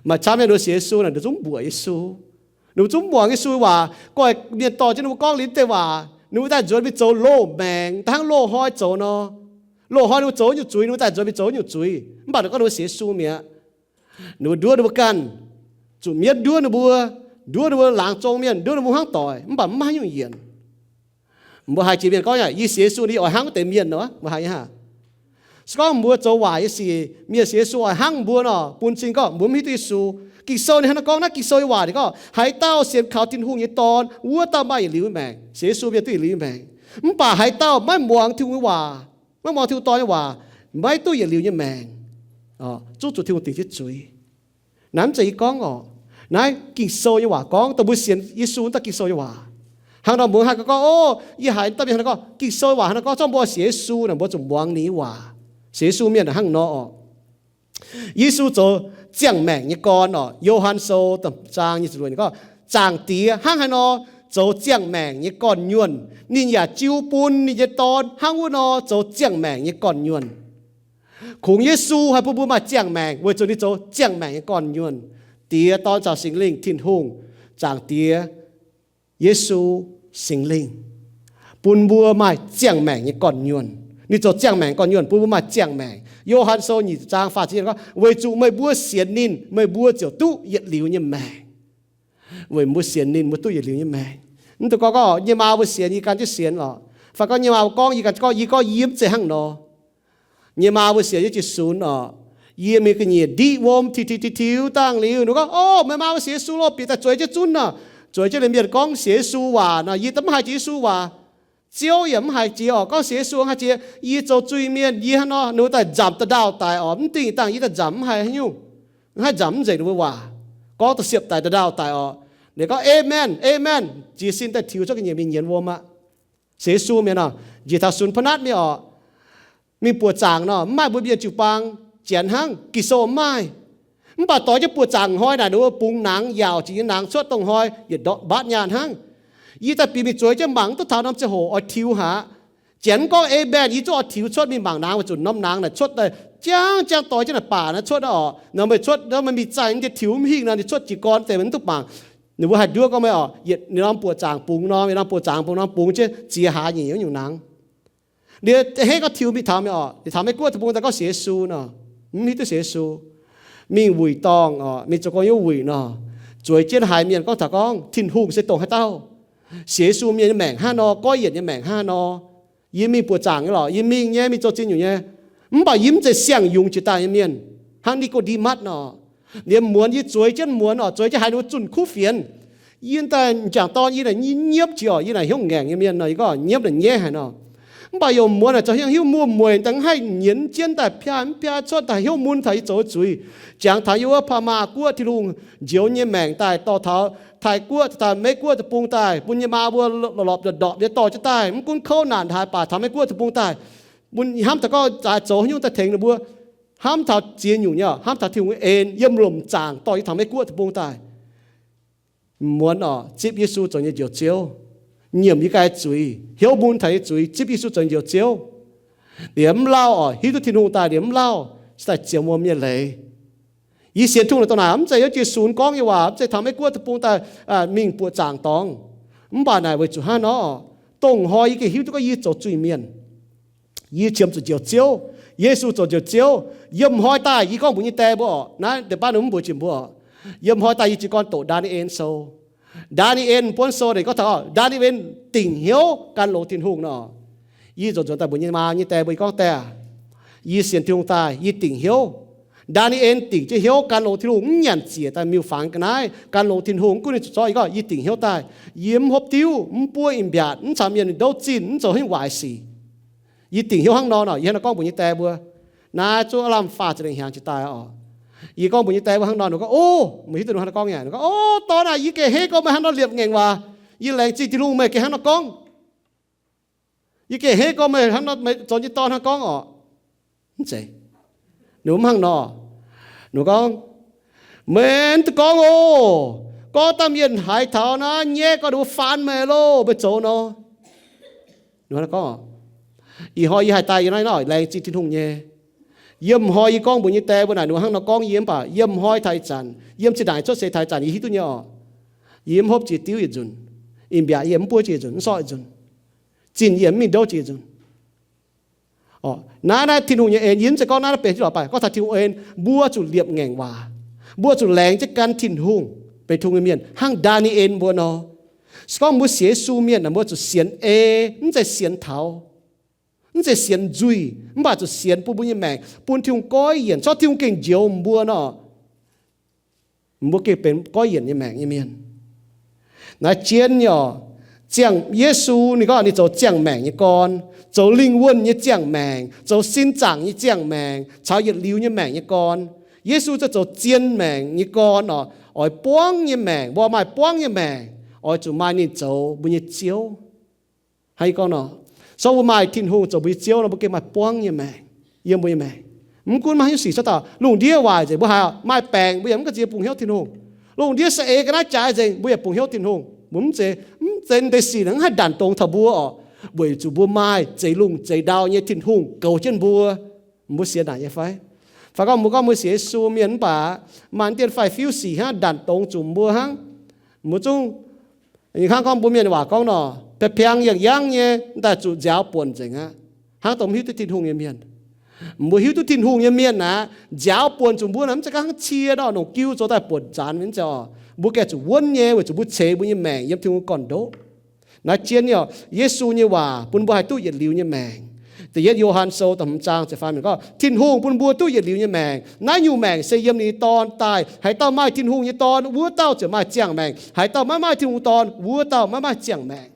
Maaih camv nyei ninh mbuo sienx Yesu naaic ninh zungv mbuoqc Yesu. Ninh mbuo zungv mv muangx Yesu nyei waac. Gorngv mienh dorh jienv ninh mbuo gorngv liuz deix waac, ninh mbuo daaih nzuonx mingh zoux loz-maengx daaih hnangv loz-hnoi zoux nor. Loz-hnoi ninh mbuo zoux nyungc zuiz, ninh mbuo daaih nzuonx mingh zoux nyungc zuiz. Mv baac ninh gorngv ninh mbuo sienx Yesu mi'aqv. Ninh mbuo nduov ninh mbuo ganh, zuqc mienv nduov ninh mbuo, nduov ninh mbuo laangz zong mienh, nduov ninh mbuo hnangv doic, mv baac mv maaih haaix nyungc yienc. Mbuo haiz jiex mienh gorngv, yie sienx Yesu, yie oix hnangv wuov deix mienh nor, mbuo haiz nyei aqv. Se gorngv mbuo zoux waaic nyei sic, mienh sienx Yesu oix hnangv mbuo nor, bun cing gorngv mbuo mv hiuv duqv Yesu. Ging-Sou ninh hnangv naaiv gorngv, naaiv Ging-Sou nyei waac ninh gorngv, haaix dauh sienx kaux Tin-Hungh nyei Dorn, wuov dauh maaih yietc liuz nyei maengc. Sienx Yesu mienh duqv yietc liuz nyei maengc. Mv baac haaix dauh maiv muangx Tin-Hungh nyei waac, maiv muangx Tin-Hungh Dorn nyei waac, maiv duqv yietc liuz nyei maengc, zungv zuqc Tin-Hungh dingc jienv zuiz. Naaiv mv zeiz yie gorngv oc. Naaiv Ging-Sou nyei waac gorngv, dongh mbuo sienx Yesu wuov dauh Ging-Sou nyei waac. Hnangv nor mbuo haih gorngv, o, yie haiz dauh mienh hnangv nor gorngv, Ging-Sou nyei waac hnangv nor gorngv, zorqv mbuo sienx Yesu naaic mbuo zuqc muangx ninh nyei waac. Sienx Yesu mienh hnangv nor oc. Yesu zoux ziangh maengc nyei gorn oc. Yo^han Sou da'hmz zaang nyic ziepc luoqc ninh gorngv, Zaangc Diex hnangv haaix nor zoux ziangh maengc nyei gorn-nyuonh, ninh yaac jiu bun ninh nyei Dorn hnangv wuov nor zoux ziangh maengc nyei gorn-nyuonh. Kungx Yesu haih bun mbuo maaih ziangh maengc weic zuqc ninh zoux ziangh maengc nyei gorn-nyuonh. Diex, Dorn caux Singx Lingh, Tin-Hungh, Zaangc Diex, Yesu, Singx Lingh, bun mbuo maaih ziangh maengc nyei gorn-nyuonh. Ninh zoux ziangh maengc gorn-nyuonh bun mbuo maaih ziangh maengc. Yo^han Sou nyic ziepc zaang faah ziepc gorngv, Weic zuqc meih mbuo sienx ninh, meih mbuo ziouc duqv yietc liuz nyei maengc. Weic mbuo sienx ninh, mbuo duqv yietc liuz nyei maengc. Mv dungx gorngv, gorngv, Yie nyei maa mbuo sienx, yie gan jienv sienx oc. Fai gorngv nyei maa mbuo gorngv, yie ganh gorngv, yie gorngv yie mv zeiz hnangv nor. Nyei maa mbuo sienx Yesu jiez sunx oc, yie mingh ga'nyiec ndiqv wuom, tiux tiux tiux tiux dangh liuz, ninh gorngv, O, meih maa mbuo sienx Yesu loh, bieqc daaih zueiz jienv zunv nor. Zueiz jienv liuz mienh gorngv sienx Yesu waac nor, yie daaih mv haiz jiex Yesu waac. Ziouv yaac mv haiz jiex oc. Gorngv sienx Yesu haiz jiex, yie zoux zuiz-mienh, yie hnangv nor, ninh mbuo daaih nzamc da'ndauh daic oc. Mv dingh dangh yie daaih nzamc mv haiz haaix nyungc, haih nzamc mv nzengc ninh mbuo waac. Gorngv da'siepv daic da'ndauh daic oc. Ninh gorngv, Aamen, aamen. Jiez sin daaih tiux cuotv ga'nyiec mingh nyienz wuom aqv. Sienx Yesu mienh nor, njiec taux sunx pa'natv mingh oc, mingh buoqc zaangc nor, mv maaih mbuo mienh jiu-baang, janx hnangv, Ging-Sou mv maaih. Mv baac doix jienv buoqc zaangc hnoi naaic, ninh mbuo bungx nangx, yaauc jiex nyei nangx cuotv dongh hnoi yietc ndortv mbaatv nyaanh hnangv. Yie daaih bieqc mingh zueiz jienv mangc duqv taux norm ziangh hoc oix tiux haic. Janx mv gorngv aamen, yie zungv oix tiux cuotv mingh mangc nangx, weic zuqc norm nangx naaic cuotv daaih jangv jangv doix jienv naaic baac naaiv cuotv oc. Nor meih cuotv, nor meih mingh zaih nyei tiux mv hingh nor, ninh cuotv jiez gorn deix meih mv duqv mangc. Ninh mbuo haih nduov gorngv meih oc, yietc norm buoqc zaangc bungx norm, yietc norm buoqc zaangc bungx norm, bungx jienv ziex hlaax nyeic wuov nyungc nangx. Liuz henv gorngv tiux mingh taux mingh oc, taux Meiv-Guoqv deic-bung daaih gorngv sienx Yesu nor, mv hiuv duqv sienx Yesu. Mingh wuic dorngh oc, mingh zoux gong yiem wuic nor, zueiz jienv haiz mienh gorngv taux gorngv Tin-Hungh se dongh haaix dauh. Sienx Yesu mienh nyei maengc hnangv nor, goiv yienc nyei maengc hnangv nor. Yie mingh buoqc zaangc nyei lorqc, yie mingh nyei, mingh zoux zingh nyungc nyei. Mv baac yie mv zeiz siang yungz jiex daaih nyei mienh, hnangv Ni^ko^nde^matv nor. Liemh muonz yie zueiz jienv muonz oc, zueiz jienv haiz ninh mbuo zunh kuv fienx. Yie daaih m'jangc dorn yie naaic nyiemv jiex oc, yie naaic hnyouv ngaengc nyei mienh nor, yie gorngv nyiemv naaic nyaiv haic nor. Mv baac yaac muonz naaic zoux hnyouv hiuv muoz-mueic daaih haih nyienz jienv daaih piaa mv piaa cuotv daaih hnyouv mun taux yie zoux zuiz. Jangx taux yie wuov พม่า guoqv Tin-Hungh njoux nyei maengc daaih dorh taux Taiv-Guoqv, taux Meiv-Guoqv deic-bung daaih, bun yie maa mbuo lorpc lorpc ndorpc ndorpc nyei dorh jienv daaih, mv gunv kouv naanc haaix baac taux Meiv-Guoqv deic-bung daaih, bun hnamv taux gorngv zaaix zoux haaix nyungc daaih tengx ninh mbuo, hnamv taux ziex nyungc nyei, hnamv taux Tin-Hungh nyei en yiem lomc zaangc dorh yie taux Meiv-Guoqv deic-bung daaih. Muonz oc, zipv Yesu zoux nyei Njoux Ziouv, nyiemc yie ganh zuiz, hnyouv mun taux yie zuiz, zipv Yesu zoux nyei Njoux Ziouv. Liemh mv lauh oc, hiuv duqv Tin-Hungh daaih liemh mv lauh, cingx daaih ziouc muonz mienh leiz. Yie sienx Tin-Hungh dongh naaic mv zeiz heuc Yesu gorngv nyei waac, mv zeiz taux Meiv-Guoqv deic-bung daaih mingh buoqc zaangc dorngx. Mv baac naaic weic zuqc hnangv nor, dongh hnoi yie gengh hiuv duqv gorngv yie zoux zuiz-mienh. Yie qiemx zuqc Njoux Ziouv, Yesu zoux Njoux Ziouv. Yiem hnoi daaih yie gorngv mbuox nyei die mbuo oc, naaiv deix baav ninh mv mbuox jiex mbuo oc. Yiem hnoi daaih yie jiez gorn doqc Ndaa^ni^en Sou. Ndaa^ni^en buonv sou deix gorngv taux Ndaa^ni^en dingc hnyouv gan longx Tin-Hungh nor. Yie nzuonx nzuonx daaih mbuox nyei maa nyei die mbuo, yie gorngv, Die aac, yie sienx Tin-Hungh daaih yie dingc hnyouv. Ndaa^ni^en dingc jienv hnyouv gan longx Tin-Hungh, mv nyanc ziec daaih miuc-fangx ga'naaiv gan longx Tin-Hungh. Mv gunv ninh zuqc zorqv, yie gorngv yie dingc hnyouv daaih, yie mv hopv diuv, mv buov im mbiaatc, mv caux mienh douv zinh, mv zoux haaix nyungc waaic sic. Yie dingc hnyouv hnangv nor nor, yie hnangv nor gorngv mbuox nyei die mbuo. Naaiv zungv lamh faah ziepc lengh hnyangx jiex daaih oc. Yie gorngv mbuox nyei die mbuo hnangv nor, ninh gorngv, O, meih hiuv duqv ninh hnangv nor gorngv nyei? Ninh gorngv, O, dorn aah, yie gengh hei gorngv meih hnangv nor liepc ngaengc waac. Yie laengz zingh Tin-Hungh meih gengh hnangv nor gorngv. Yie gengh hei gorngv meih hnangv nor, meih zoux nyei dorn hnangv gorngv oc. Mv zeiz. Ninh mbuo mv hnangv nor. Ninh gorngv, Meih mv duqv gorngv oc. Gorngv dangh mienh haiz taux naaiv nyaiv gorngv, ninh mbuo faan meih loh, meih zoux nor. Ninh hnangv nor gorngv oc. Ih hnoi yie haih daaih yiem naaiv nor laengz zingh Tin-Hungh nyei. Yiem hnoi yie gorngv mbuox nyei die mbuo naaic, ninh mbuo hnangv nor gorngv yie, mv baac yiem hnoi taux ih zanc, yiem zinh ndaangc cuotv seix taux ih zanc yie hiuv duqv nyei oc. Yie mv hopv jiex diuv yietc nzunc, im mbiaatc yie mv buov jiex nzunc, mv sortv nzunc, zinh yie mv mingh ndouv jiex nzunc. Naaiv, naaiv Tin-Hungh nyei en, yie mv zeiz gorngv naaiv naaiv benx jienv lorqc, mv baac gorngv taux Tin-Hungh en, mbuo zuqc liepc ngaengc waac. Mbuo zuqc laengz jienv gan Tin-Hungh, benx Tin-Hungh nyei mienh hnangv Ndaa^ni^en mbuo nor. Se gorngv mbuo sienx Yesu mienh naaic, mbuo zuqc sienx ei, mv zeiz sienx taux, mv zeiz sienx nzuih, mv baac zuqc sienx bun mbuo nyei maengc bun Tin-Hungh goiv yienc, corc Tin-Hungh gengh njoux mbuo nor, mbuo gengh benx goiv yienc nyei maengc nyei mienh. Naaiv jien nyei oc. Ziangh Yesu ninh gorngv ninh zoux ziangh maengc nyei gorn, zoux lingh wuonh nyei ziangh maengc, zoux sin zaangc nyei ziangh maengc, caux yietc liuz nyei maengc nyei gorn. Yesu zoux zien maengc nyei gorn oc, oix buangv nyei maengc, mbuo maaih buangv nyei maengc, oix zuqc maaih ninh zoux mbuo nyei Ziouv. Hnangv yie gorngv nor, so mbuo maaih Tin-Hungh zoux mbuo nyei Ziouv nor, mbuo gengh maaih buangv nyei maengc yiem mbuo nyei maengc. Mv gunv maaih haaix nyungc sic cuotv daaih, lungh ndiev waaic nzengc mbuo haiz maaih baengc, mbuo yaac mv gaengh ziex bungx hnyouv Tin-Hungh. Lungh ndiev saeng-eix ga'naaiv jaaix nzengc, mbuo yaac bungx hnyouv Tin-Hungh. Mbuo mv zeiz, mv zeiz deix sic naaic mv haih ndanc dongz taux mbuo oc, weic zuqc mbuo maaih zeix lungh zeix ndau nyei Tin-Hungh goux jienv mbuo. Mbuo sienx naaic nyei fai? Fai gorngv mbuo gorngv mbuo sienx Yesu mienh mv baac maaih dien fai fiuv sic hnangv ndanc dongz zuqc mbuo hnangv. Mbuo zungv, hnangv gorngv mbuo mienh waac gorngv nor, piang-piang yangh yangv nyei daaih zuqc nziaaux buonc nzengc aqv, hnangv dongh mv hiuv duqv Tin-Hungh nyei mienh. Mbuo hiuv duqv Tin-Hungh nyei mienh aeqv, nziaaux buonc zuqc mbuo naaic mv zeiz hnangv cie nor, nongc jiu zoux daaih buonc zanc mv zeiz oc. Mbuo gengh zuqc wuonv nyei weic zuqc mbuo ceix mbuo nyei maengc yiem Tin-Hungh gorn-ndoqv. Naaiv jienv nyei oc, Yesu nyei waac bun mbuo haih duqv yietc liuz nyei maengc. Da'yietv Yo^han Sou da'hmz zaang ziepc faam yiemc gorngv, Tin-Hungh bun mbuo duqv yietc liuz nyei maengc. Naaiv nyungc maengc se yiem ninh nyei Dorn daaih. Haaix dauh maaih Tin-Hungh nyei Dorn, wuov dauh ziouc maaih ziangh maengc. Haaix dauh maiv maaih Tin-Hungh Dorn, wuov dauh maiv maaih ziangh maengc.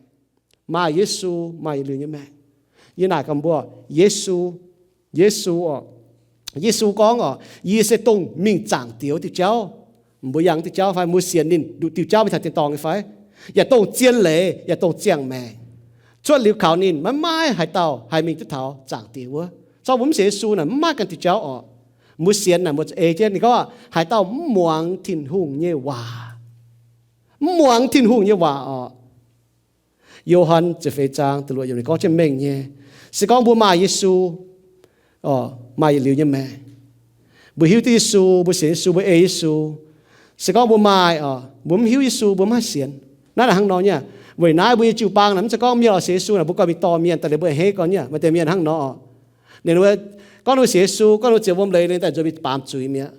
Maaih Yesu, maaih yietc liuz nyei maengc. Yie naaic gaax mbuo, Yesu, Yesu oc, Yesu gorngv oc, Yie se dongh mingh zaangc Diex wuov diuh jauv. Mbuo yangh diuh jauv fai? Mbuo sienx ninh nduqc diuh jauv mingh taux tin-dorngh nyei fai? Yaac dongh zien leiz, yaac dongh ziangh maengc. Cuotv liuz kaux ninh, maiv maaih haaix dauh haih mingh duqv taux zaangc Diex wuov. Zorqv mbuo mv sienx Yesu naaic, mv maaih ganh diuh jauv oc. Mbuo sienx naaic, mbuo zuqc ei jienv. Ninh gorngv haaix dauh mv muangx Tin-Hungh nyei waac, mv muangx Tin-Hungh nyei waac oc. Yo^han ziepc feix zaang da'luoqc yiemc ninh gorngv jienv mengh nyei. Se gorngv mbuo maaih Yesu, maaih yietc liuz nyei maengc. Mbuo hiuv duqv Yesu, mbuo sienx Yesu, mbuo ei Yesu. Se gorngv mbuo maaih oc, mbuo mv hiuv Yesu, mbuo mv haih sienx. Naaiv naaic hnangv nor nyei. Weic naaiv mbuo nyei jiu-baang naaic, mv zeiz gorngv mienh oix sienx Yesu naaic, mbuo gauh mingh dorh mienh daaih liuz mbuo a'hneiv gorn nyei. Maaih deix mienh hnangv nor oc. Ninh mbuo gorngv ninh mbuo sienx Yesu, gorngv ninh mbuo ziouc wuom leiz, ninh daaih nzuonx mingh baamz zuiz mi'aqv.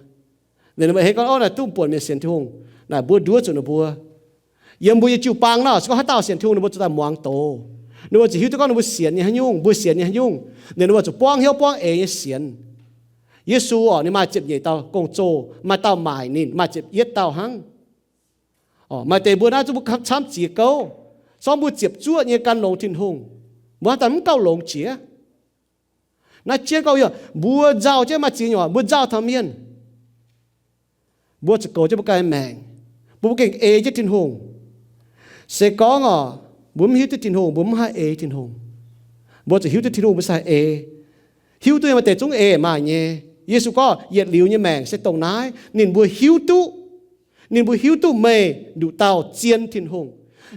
Ninh mbuo a'hneiv gorn, Ov, naaic duqv buatc mienh sienx Tin-Hungh. Naaic mbuo nduov zuqc ninh mbuo. Yiem mbuo nyei jiu-baang nor, se gorngv haaix dauh sienx Tin-Hungh, ninh mbuo zuqc daaih muangx doz. Ninh mbuo zuqc hiuv duqv gorngv ninh mbuo sienx nyei haaix nyungc, mbuo sienx nyei haaix nyungc. Ninh mbuo zuqc buangv hnyouv buangv eix nyei sienx. Yesu oc, ninh maaih ziepc nyeic dauh gong-zoh, maaih dauh maaic ninh, maaih ziepc yietv dauh hnangv. Maaih deix mbuo naaiv zungv mbuo camv ziex gouv. Zorqv mbuo ziepc zuoqv nyei gan longx Tin-Hungh, mbuo haaix dauh mv gauh longx jiex. Naaiv jienv gorngv, mbuo nzauh jienv maaih ziex nyungc, mbuo nzauh taux mienh, mbuo zuqc goux jienv mbuo ganh maengc. Mbuo gengh ei jienv Tin-Hungh. Se gorngv oc, mbuo mv hiuv duqv Tin-Hungh, mbuo mv haih ei Tin-Hungh. Mbuo zuqc hiuv duqv Tin-Hungh, mbuo sai ei. Hiuv duqv nyei maaih deix zungv ei maaih nyei. Yesu gorngv yietc liuz nyei maengc se dongh naaiv, ninh mbuo hiuv duqv. Ninh mbuo hiuv duqv meih nduqc dauh zien Tin-Hungh.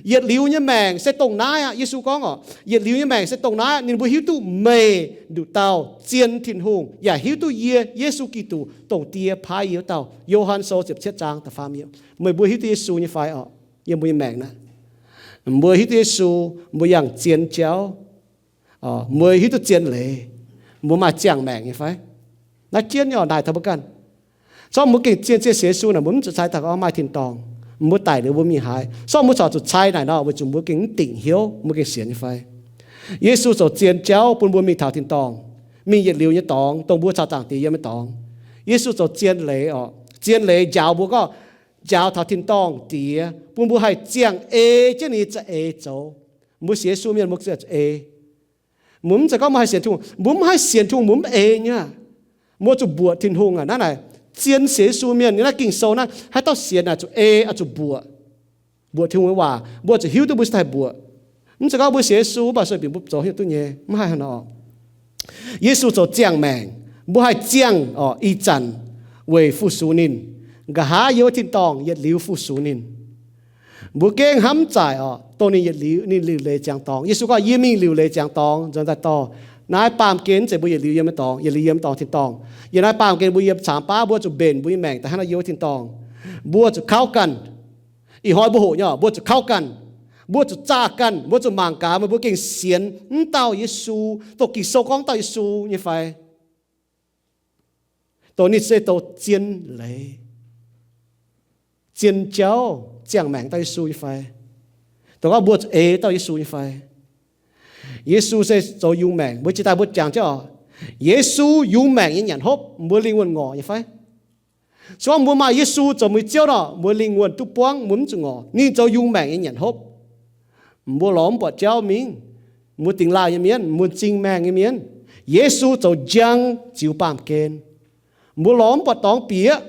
Yietc liuz nyei maengc se dongh naaiv aqv. Yesu gorngv oc, yietc liuz nyei maengc se dongh naaiv aqv, ninh mbuo hiuv duqv meih nduqc dauh zien Tin-Hungh, yaac hiuv duqv yie, Yesu Giduc, dongh Die paaiv yie wuov dauh. Yo^han Sou ziepc cietv zaang da'faam yiemc. Meih mbuo hiuv duqv Yesu nyei fai oc? Yiem mbuo nyei maengc naaiv, mbuo hiuv duqv Yesu, mbuo yangh zien jauv, mbuo hiuv duqv zien leiz, mbuo maaih ziangh maengc nyei fai? Naaiv jienv nyei oc, naaic taux mbuo ganh. Zorqv mbuo gengh zien-zien sienx Yesu naaic, mbuo mv zuqc cai daaih gorngv maaih tin-dorngh. Mbuo daic liuz mbuo mingh haaix? Zorqv mbuo corc zuqc cai naaic nor, weic zuqc mbuo gengh mv dingc hnyouv, mbuo gengh sienx nyei fai? Yesu zoux zien jauv bun mbuo mingh taux tin-dorngh, mingh yietc liuz nyei dorngx, dongh mbuo caux Zaangc Diex yiem nyei dorngx. Yesu zoux zien leiz oc. Zien leiz njaaux mbuo gorngv, njaaux taux tin-dorngh Diex, bun mbuo haih ziangh ei jienv ninh nyei za'eix zoux. Mbuo sienx Yesu mienh mbuo ziangh zuqc ei. Mbuo mv zeiz gorngv mbuo haih sienx Tin-Hungh, mbuo mv haih sienx Tin-Hungh mbuo mv ei nyei. Mbuo zuqc mbuoqc Tin-Hungh aqv. Naaiv naaic zien sienx Yesu mienh nyei naaiv Ging-Sou naaiv, haaix dauh sienx naaic zuqc ei, oix zuqc mbuoqc. Mbuoqc Tin-Hungh nyei waac, mbuo zuqc hiuv duqv mbuo cingx daaih mbuoqc. Mv zeiz gorngv mbuo sienx Yesu mv baac sueih bieqc mbuo zoux hiuv duqv nyei, mv haih haaix nor. Yesu zoux ziangh maengc, mbuo haih ziangh oc ih zanc weic fu-sux ninh. Nqa'haav yiem wuov tin-dorngh yietc liuz fu-sux ninh. Mbuo gengh hnamv zaaic oc, dongh ninh yietc liuz, ninh liuc leiz ziangx dorngx. Yesu gorngv, Yie mingh liuc leiz ziangx dorngx nzuonx daaih dorh. Naaiv baamh gen mv zeiz mbuo yietc liuz yiem nyei dorngx, yietc liuz yiem dorngx tin-dorngh. Yiem naaiv baamh gen mbuo yiem caamx baav, mbuo zuqc mbenc mbuo nyei maengc daaih hnangv nor yiem wuov tin-dorngh. Mbuo zuqc kauv ganh. Ih hnoi mbuo hoqc nyei oc, mbuo zuqc kauv ganh. Mbuo zuqc zaah ganh, mbuo zuqc mangc gaax meih mbuo gengh sienx wuov dauh Yesu, dongh Ging-Sou gorngv wuov dauh Yesu nyei fai? Dongh ninh se dongh zien leiz, zien jauv, ziangh maengc dauh Yesu nyei fai? Dongh gorngv mbuo zuqc ei dauh Yesu nyei fai? Yesu se zoux yungz maengc. Mbuo jiex daaih mbuo jangx jienv oc, Yesu yungz maengc nyei nyanc hopv, mbuo lingh wuonh ngorc nyei fai? Se gorngv mbuo maaih Yesu zoux mbuo nyei Ziouv nor, mbuo lingh wuonh duqv buangv, mbuo mv zuqc ngorc. Ninh zoux yungz maengc nyei nyanc hopv. Mbuo lorz mv buatc jauv mingh. Mbuo dingx lauh nyei mienh, mbuo m'zing maengh nyei mienh. Yesu zoux njang ziux baamh gen. Mbuo lorz mv buatc dorngx bieqc.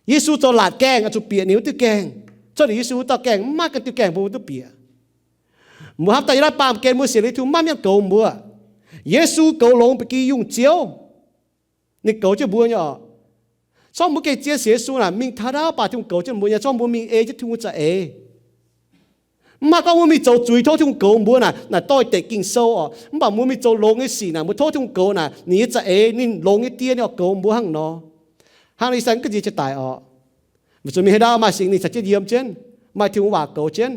Yesu zoux laatc gaengh oix zuqc bieqc ninh wuov diuh gaengh. Cuotv liuz Yesu wuov dauh gaengh, mv maaih ganh diuh gaengh mbuo duqv bieqc. Mbuo hnamv daaih yiem naaiv baamh gen mbuo sienx Tin-Hungh maiv maaih mienh goux mbuo. Yesu goux longx ba'gi yungh Ziouv. Ninh goux jienv mbuo nyei oc. Zorqv mbuo gengh zien sienx Yesu naaic, mingh taux ndaauv baac Tin-Hungh goux jienv mbuo nyei. Zorqv mbuo mingh ei jienv Tin-Hungh za'eix. Mv haih gorngv mbuo mingh zoux zuiz tov Tin-Hungh goux mbuo naaic, naaic doix-dekc Ging-Sou oc. Mv baac mbuo mingh zoux longx nyei sic naaic, mbuo tov Tin-Hungh goux naaic, ninh nyei za'eix, ninh longx nyei die ninh oix goux mbuo hnangv nor. Hnangv nor ih zanc mv gaengh nziex jiex daic oc. Weic zuqc mingh haaix ndaauv maaih Singx Lingh caux jienv yiem jienv, maaih Tin-Hungh waac goux jienv.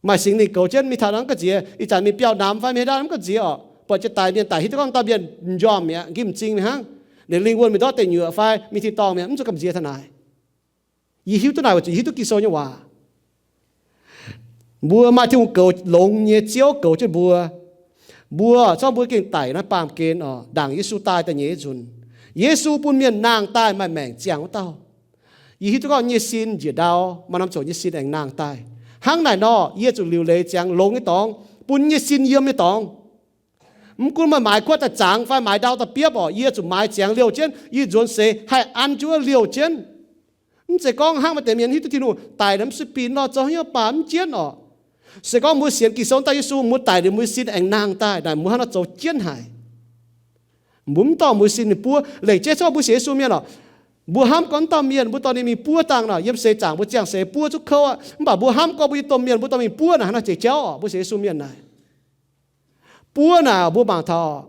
Maaih Singx Lingh goux jienv mingh taux naaiv mv gaengh nziex. Ih zanc mingh biauv namx fai mingh haaix ndaauv mv gaengh nziex oc. Buatc jiex daic mienh daic hiuv duqv gorngv dauh mienh m'njormh mi'aqv, nqimv m'zing mi'aqv hnangv. Ninh lingh wuonh mingh ndortv deic nyuoqc fai mingh tin-dorngh mi'aqv, mv zuqc gamh nziex taux naaic. Yie hiuv duqv naaic weic zuqc yie hiuv duqv Ging-Sou nyei waac. Mbuo maaih Tin-Hungh goux longx nyei Ziouv goux jienv mbuo. Mbuo zorqv mbuo gengh daic naaiv baamh gen oc, ndaangc Yesu daaih da'nyeic nzunc. Yesu bun mienh nangh daaih maaih maengc ziangh wuov dauh. Yie hiuv duqv gorngv nyei sin njiec ndau, maaih norm ziangh nyei sin aengx nangh daaih. Hnangv naaic nor, yie zuqc liuc leiz ziangx longx nyei dorngx, bun nyei sin yiem nyei dorngx. Mv gunv maaih maaiz kuotv daaih zangx fai maaiz ndau daaih biopv oc, yie zuqc maaiz ziangx liouh jienv, yie nzuonx seix haih an jienv wuov liouh jienv. Mv zeiz gorngv hnangv maaih deix mienh hiuv duqv Tin-Hungh daic naaic mv suiv-binc nor, zoux hnyouv baac mv jienv oc. Se gorngv mbuo sienx Ging-Sou dauh Yesu, mbuo daic liuz mbuo sin aengx nangh daaih, naaic mbuo hnangv nor zoux jienv haic. Mbuo mv dorh mbuo sin mingh buov. Lengc jeiv zorqv mbuo sienx Yesu mienh oc, mbuo hnamv gorngv mv dauh mienh mbuo dorh ninh mingh buov dangh nor, yiem seix zaangc mbuo ziangh seix buov zuqc kouv aqv. Mv baac mbuo hnamv gorngv mbuo nyei domh mienh mbuo dorh mingh buov naaic hnangv nor jiex jauv oc, mbuo sienx Yesu mienh naaic. Buov naaic mbuo mangc taux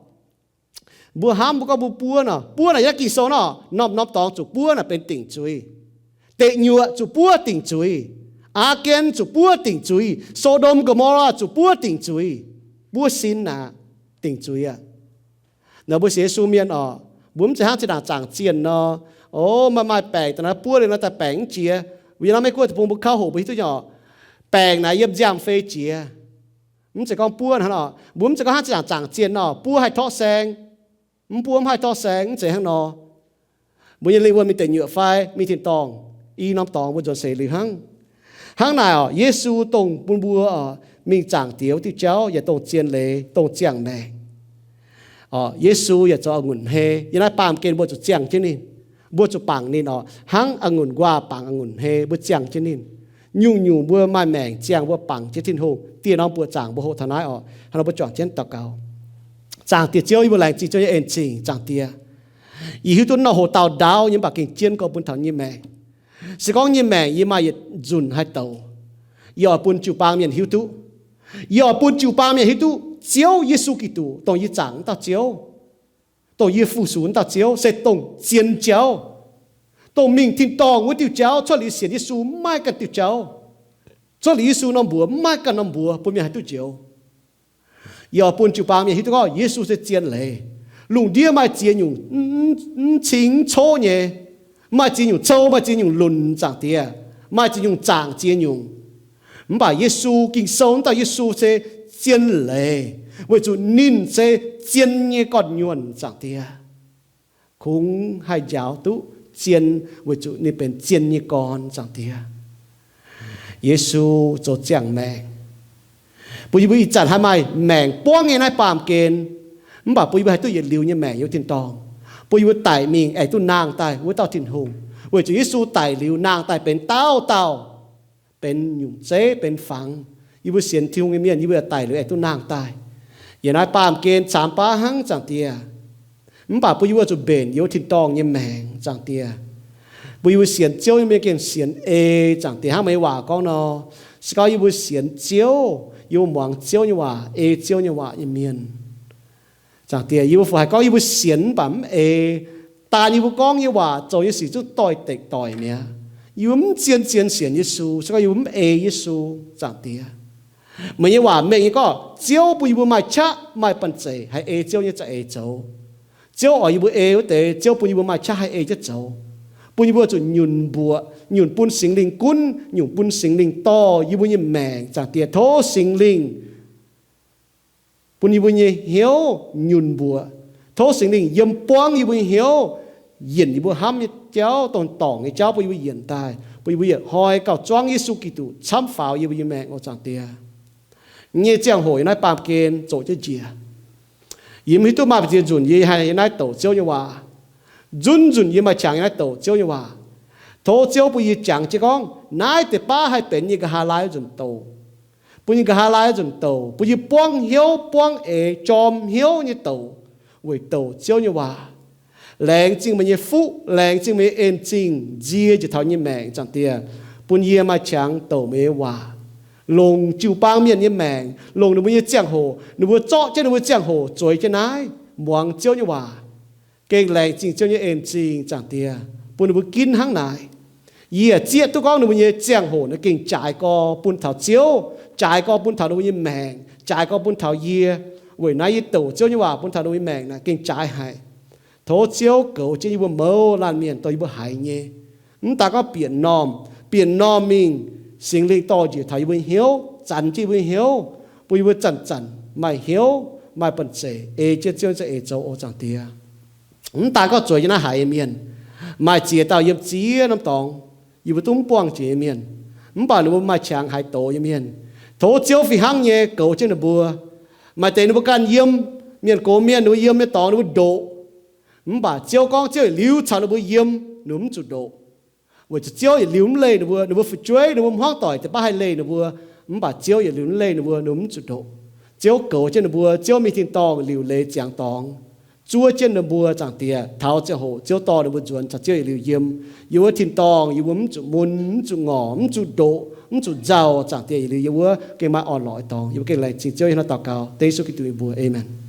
mbuo hnamv mbuo gorngv mbuo buov nor, buov naaic yiem Ging-Sou nor, norm-norm dorngx zuqc buov naaic benx dingc zuiz. Deic nyuoqc zuqc buov dingc zuiz. Aa gen zuqc buov dingc zuiz. So^ndom Go^mo^laa zuqc buov dingc zuiz. Buov sin naaic dingc zuiz aqv. Naaic mbuo sienx Yesu mienh oc, mbuo mv zeiz hnangv zinh ndaangc zaangc zienh nor, o, maaih maaih baengc daaih naaiv buov liuz nor daaih baengc mv jiex. Yiem naaiv Meiv Guoqv deic-bung mbuo kauv hoqc mbuo hiuv duqv nyei oc, baengc naaic yiem nziaamv-fei jiex. Mv zeiz gorngv buov hnangv nor, mbuo mv zeiz gorngv hnangv zinh ndaangc zaangc zienh nor, buov haih torqv saeng. Mv buov mv haih torqv saeng, mv zeiz hnangv nor. Mbuo nyei lingh wuonh mingh deic nyuoqc fai mingh tin-dorngh, i norm dorngx mbuo nzuonx seix liuz hnangv. Hnangv naaic oc, Yesu dongh bun mbuo oc mingh zaangc Diex wuov diuh jauv yaac dongh zien leiz, dongh ziangh maengc. Oc, Yesu yaac zoux a'ngunc hei. Yiem naaiv baamh gen mbuo zuqc ziangh jienv ninh, mbuo zuqc bangc ninh oc, hnangv a'ngunc nquaah bangc a'ngunc hei, mbuo ziangh jienv ninh. Nyungc-nyungc mbuo maaih maengc ziangh mbuo bangc jienv Tin-Hungh. Dieh norm buoqc zaangc mbuo hoqc taux naaiv oc, hnangv nor mbuo juangc jienv daux gaux. Zaangc Diex Ziouv, yie mbuo laengz zingh Ziouv nyei en-zingh, Zaangc Diex. Yie hiuv duqv nor hoc dauh ndaauv nyei mv baac gengh jienv gorx bun taux nyei maengc. Se gorngv nyei maengc yie maaih yietc nzunc haih douc, yie oix bun jiu-baang mienh hiuv duqv. Yie oix bun jiu-baang mienh hiuv duqv Ziouv Yesu Giduc, dongh yie zaangc wuov dauh Ziouv, dongh yie fu-sux wuov dauh Ziouv, se dongh zien jauv, dongh mingh tin-dorngh wuov diuh jauv. Cuotv liuz sienx Yesu mv maaih ganh diuh jauv. Cuotv liuz Yesu norm mbuox mv maaih ganh norm mbuox bun mienh haih duqv njoux. Yie oix bun jiu-baang mienh hiuv duqv gorngv Yesu se zien leiz. Lungh ndiev maaih ziex nyungc mv cing mv coqv nyei, maaih ziex nyungc cou, maaih ziex nyungc lunc, Zaangc Diex, maaih ziex nyungc zaangc ziex nyungc. Mv baac Yesu, Ging-Sou wuov dauh Yesu se zien leiz, weic zuqc ninh se zien nyei gorn-nyuonh, Zaangc Diex. Kungx haih njaaux duqv zien weic zuqc ninh benx zien nyei gorn, Zaangc Diex. Yesu zoux ziangh maengc, bun yie mbuo ih zanc haih maaih maengc buangv nyei naaiv baamh gen. Mv baac bun yie mbuo haih duqv yietc liuz nyei maengc yiem tin-dorngh, bun yie mbuo daic mingh aengx duqv nangh daaih wuov dauh Tin-Hungh, weic zuqc Yesu daic liuz nangh daaih benx dauh dauh, benx nyungc zeiv, benx fangx. Yie mbuo sienx Tin-Hungh nyei mienh, yie mbuo yaac daic liuz aengx duqv nangh daaih. Yiem naaiv baamh gen camx baav hnangv, Zaangc Diex. Mv baac bun yie mbuo zuqc mbenc yiem wuov tin-dorngh nyei maengc, Zaangc Diex. Bun yie mbuo sienx Ziouv nyei mienh gengh sienx ei, Zaangc Diex, hnangv meih nyei waac gorngv nor. Se gorngv yie mbuo sienx Ziouv, yie mbuo muangx Ziouv nyei waac, ei Ziouv nyei waac nyei mienh, Zaangc Diex, yie mbuo fu haiz gorngv yie mbuo sienx mv baac mv ei, daan yie mbuo gorngv nyei waac, zoux nyei sic zungv doix-dekc doic mi'aqv. Yie mbuo mv zien-zien sienx Yesu, se gorngv yie mbuo mv ei Yesu, Zaangc Diex. Meih nyei waac mengh nyei gorngv Ziouv bun yie mbuo maaih qaqv maaih banh zeic haih ei Ziouv nyei za'eix zoux. Ziouv oix yie mbuo ei wuov deix, Ziouv bun yie mbuo maaih qaqv haih ei jienv zoux, bun yie mbuo zuqc nyunc mbuoqc, nyunc bun Singx Lingh gunv, nyunc bun Singx Lingh dorh yie mbuo nyei maengc, Zaangc Diex. Tov Singx Lingh bun yie mbuo nyei hnyouv nyunc mbuoqc. Tov Singx Lingh yiem buangv yie mbuo nyei hnyouv, yienc yie mbuo hnamv nyei jauv, dongh dorngc nyei jauv bun yie mbuo yienc daaih, bun yie mbuo yietc hnoi gauh zuangv Yesu Giduc camv faaux yie mbuo nyei maengc oc, Zaangc Diex. Nyei ziangh hoc yiem naaiv baamh gen zoqc jienv njiec. Yie mv hiuv duqv maaih ziex nzunc yie haih yiem naaiv douc Ziouv nyei waac. Zunv nzunc yie maaih qangx yiem naaiv douc Ziouv nyei waac. Tov Ziouv bun yie jangx jienv gorngv naaiv deix baav haih benx yie nqa'haav laai wuov nzunc douc, bun yie nqa'haav laai wuov nzunc douc, bun yie buangv hnyouv buangv eix jorm hnyouv nyei douc weic douc Ziouv nyei waac. Laengz zingh meih nyei fuqv, laengz zingh meih nyei en-zingh nzie njiec taux nyei maengc, Zaangc Diex, bun yie maaih qangx douc meih nyei waac, longc jiu-baang mienh nyei maengc, longc ninh mbuo nyei ziangh hoc, ninh mbuo zorqv jienv ninh mbuo ziangh hoc zueiz jienv naaiv muangx Ziouv nyei waac. Gengh laengz zingh Ziouv nyei en-zingh, Zaangc Diex, bun ninh mbuo ginv hnangv naaic. Yie zieqv duqv gorngv ninh mbuo nyei ziangh hoc naaiv gengh jaaix gorx bun taux Ziouv, jaaix gorx bun taux ninh mbuo nyei maengc, jaaix gorx bun taux yie. Weic naaiv yie douc Ziouv nyei waac bun taux ninh mbuo nyei maengc naaic gengh jaaix haic. Tov Ziouv goux jienv yie mbuo mouz laanh mienh dorh yie mbuo haiz nyei. Mv daan gorngv bieqc normh, bieqc normh mingh, Singx Lingh dorh njiec taux yie mbuo nyei hnyouv, zanc jienv yie mbuo hnyouv, bun yie mbuo zanc-zanc maaih hnyouv, maaih banh zeic ei jienv Ziouv nyei za'eix zoux, o Zaangc Diex. Mv daaih gorngv zueiz nyei naaiv haiz nyei mienh, maaih ziex dauh yiem ziex norm dorngx yie mbuo duqv mv buangh jiex nyei mienh, mv baac ninh mbuo maaih qangx haaix doz nyei mienh. Tov Ziouv fih hnangv nyei goux jienv ninh mbuo. Maaih deix ninh mbuo ganh yiem, mienh gox mienh, ninh mbuo yiem nyei dorngx ninh mbuo ndoqc. Mv baac Ziouv gorngv Ziouv yietc liuz caux ninh mbuo yiem, ninh mbuo mv zuqc ndoqc. Weic zuqc Ziouv yietc liuz mv leih ninh mbuo, ninh mbuo fu'jueiv, ninh mbuo hmuangv doic deix baav haih leih ninh mbuo. Mv baac Ziouv yietc liuz mv leih ninh mbuo, ninh mbuo mv zuqc ndoqc. Ziouv goux jienv ninh mbuo, Ziouv mingh tin-dorngh liuc leiz ziangx dorngx, zuov jienv ninh mbuo, Zaangc Diex, taux ziangh hoc Ziouv dorh ninh mbuo nzuonx caux Ziouv yietc liuz yiem. Yiem wuov tin-dorngh yie mbuo mv zuqc mun, mv zuqc ngorc, mv zuqc ndoqc, mv zuqc nzauh, Zaangc Diex, yietc liuz yiem wuov gengh maaih orn-lorqc nyei dorngx. Yie mbuo gengh laengz zingh Ziouv nyei hnangv daux gaux dengv Yesu Giduc nyei mbuox. Aamen.